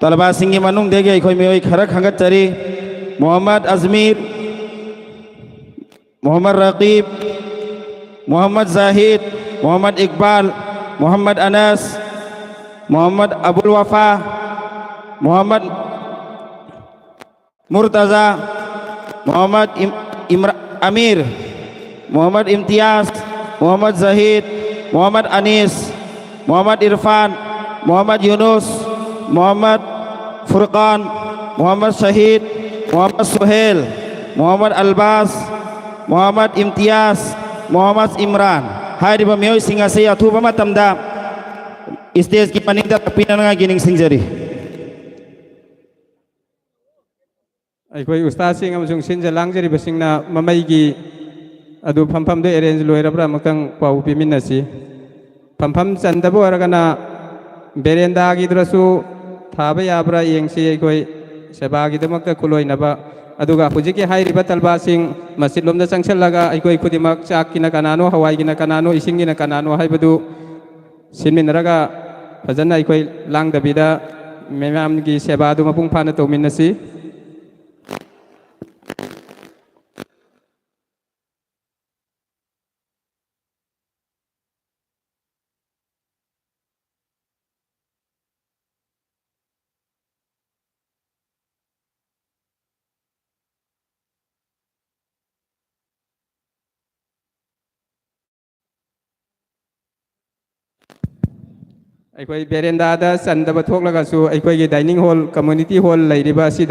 ꯇꯂꯕꯥꯁꯤꯡꯒꯤ ꯃꯅꯨꯡꯗꯒꯤ ꯑꯩꯈꯣꯏ ꯃꯤꯑꯣꯏ ꯈꯔ ꯈꯟꯒꯠꯆꯔꯤ꯫ Mohammad Ajmer, Mohammad ꯔꯥꯀꯤꯕ, Mohammad ꯖꯥꯍꯤꯗ, Mohammad Iqbal, Muhammad Anas, Muhammad Abul Wafa, Muhammad Murtaza, Muhammad Im- Imra- Amir, Muhammad Imtiaz, Muhammad Zahid, Muhammad Anis, Muhammad Irfan, Muhammad Yunus, Muhammad Furqan, Muhammad Shahid, Muhammad Suhail, Muhammad Albas, Muhammad Imtiaz, Muhammad Imran꯫ ꯍꯥꯏꯔꯤꯕ ꯃꯤꯑꯣꯏꯁꯤꯡ ꯑꯁꯤ ꯑꯊꯨꯕ ꯃꯇꯝꯗ stageꯀꯤ ꯃꯅꯤꯡꯗ ꯂꯥꯛꯄꯤꯅꯅꯉꯥꯏꯒꯤ ꯅꯤꯡꯁꯤꯡꯖꯔꯤ꯫ ꯑꯩꯈꯣꯏ ꯎꯁꯇꯥꯗꯁꯤꯡ ꯑꯃꯁꯨꯡ ꯁꯤꯟꯖ ꯂꯥꯡꯖꯔꯤꯕꯁꯤꯡꯅ ꯃꯃꯩꯒꯤ ꯑꯗꯨ ꯐꯝꯐꯝꯗꯨ arrange ꯂꯣꯏꯔꯕ꯭ꯔꯥ ꯑꯃꯨꯛꯇꯪ ꯄꯥꯎ ꯄꯤꯃꯤꯟꯅꯁꯤ꯫ ꯐꯝꯐꯝ ꯆꯟꯗꯕ ꯑꯣꯏꯔꯒꯅ verandaꯒꯤꯗꯨꯗꯁꯨ ꯊꯥꯕ ꯌꯥꯕ꯭ꯔꯥ ꯌꯦꯡꯁꯤ꯫ ꯑꯩꯈꯣꯏ ꯁꯦꯕꯥꯒꯤꯗꯃꯛꯇ ꯈꯨꯠꯂꯣꯏꯅꯕ, ꯑꯗꯨꯒ ꯍꯧꯖꯤꯛꯀꯤ ꯍꯥꯏꯔꯤꯕ ꯇꯜꯕꯥꯁꯤꯡ ꯃꯁꯖꯤꯗꯂꯣꯝꯗ ꯆꯪꯁꯤꯜꯂꯒ ꯑꯩꯈꯣꯏ ꯈꯨꯗꯤꯡꯃꯛ ꯆꯥꯛꯀꯤꯅ ꯀꯅꯥꯅꯣ, ꯍꯋꯥꯏꯒꯤꯅ ꯀꯅꯥꯅꯣ, ꯏꯁꯤꯡꯒꯤꯅ ꯀꯅꯥꯅꯣ ꯍꯥꯏꯕꯗꯨ ꯁꯤꯟꯃꯤꯟꯅꯔꯒ ꯐꯖꯅ ꯑꯩꯈꯣꯏ ꯂꯥꯡꯗꯕꯤꯗ ꯃꯌꯥꯝꯒꯤ ꯁꯦꯕꯥꯗꯨ ꯃꯄꯨꯡ ꯐꯥꯅ ꯇꯧꯃꯤꯟꯅꯁꯤ꯫ ꯑꯩꯈꯣꯏ verandaꯗ ꯆꯟꯗꯕ ꯊꯣꯛꯂꯒꯁꯨ ꯑꯩꯈꯣꯏꯒꯤ dining hall, community hall ꯂꯩꯔꯤꯕ ꯑꯁꯤꯗ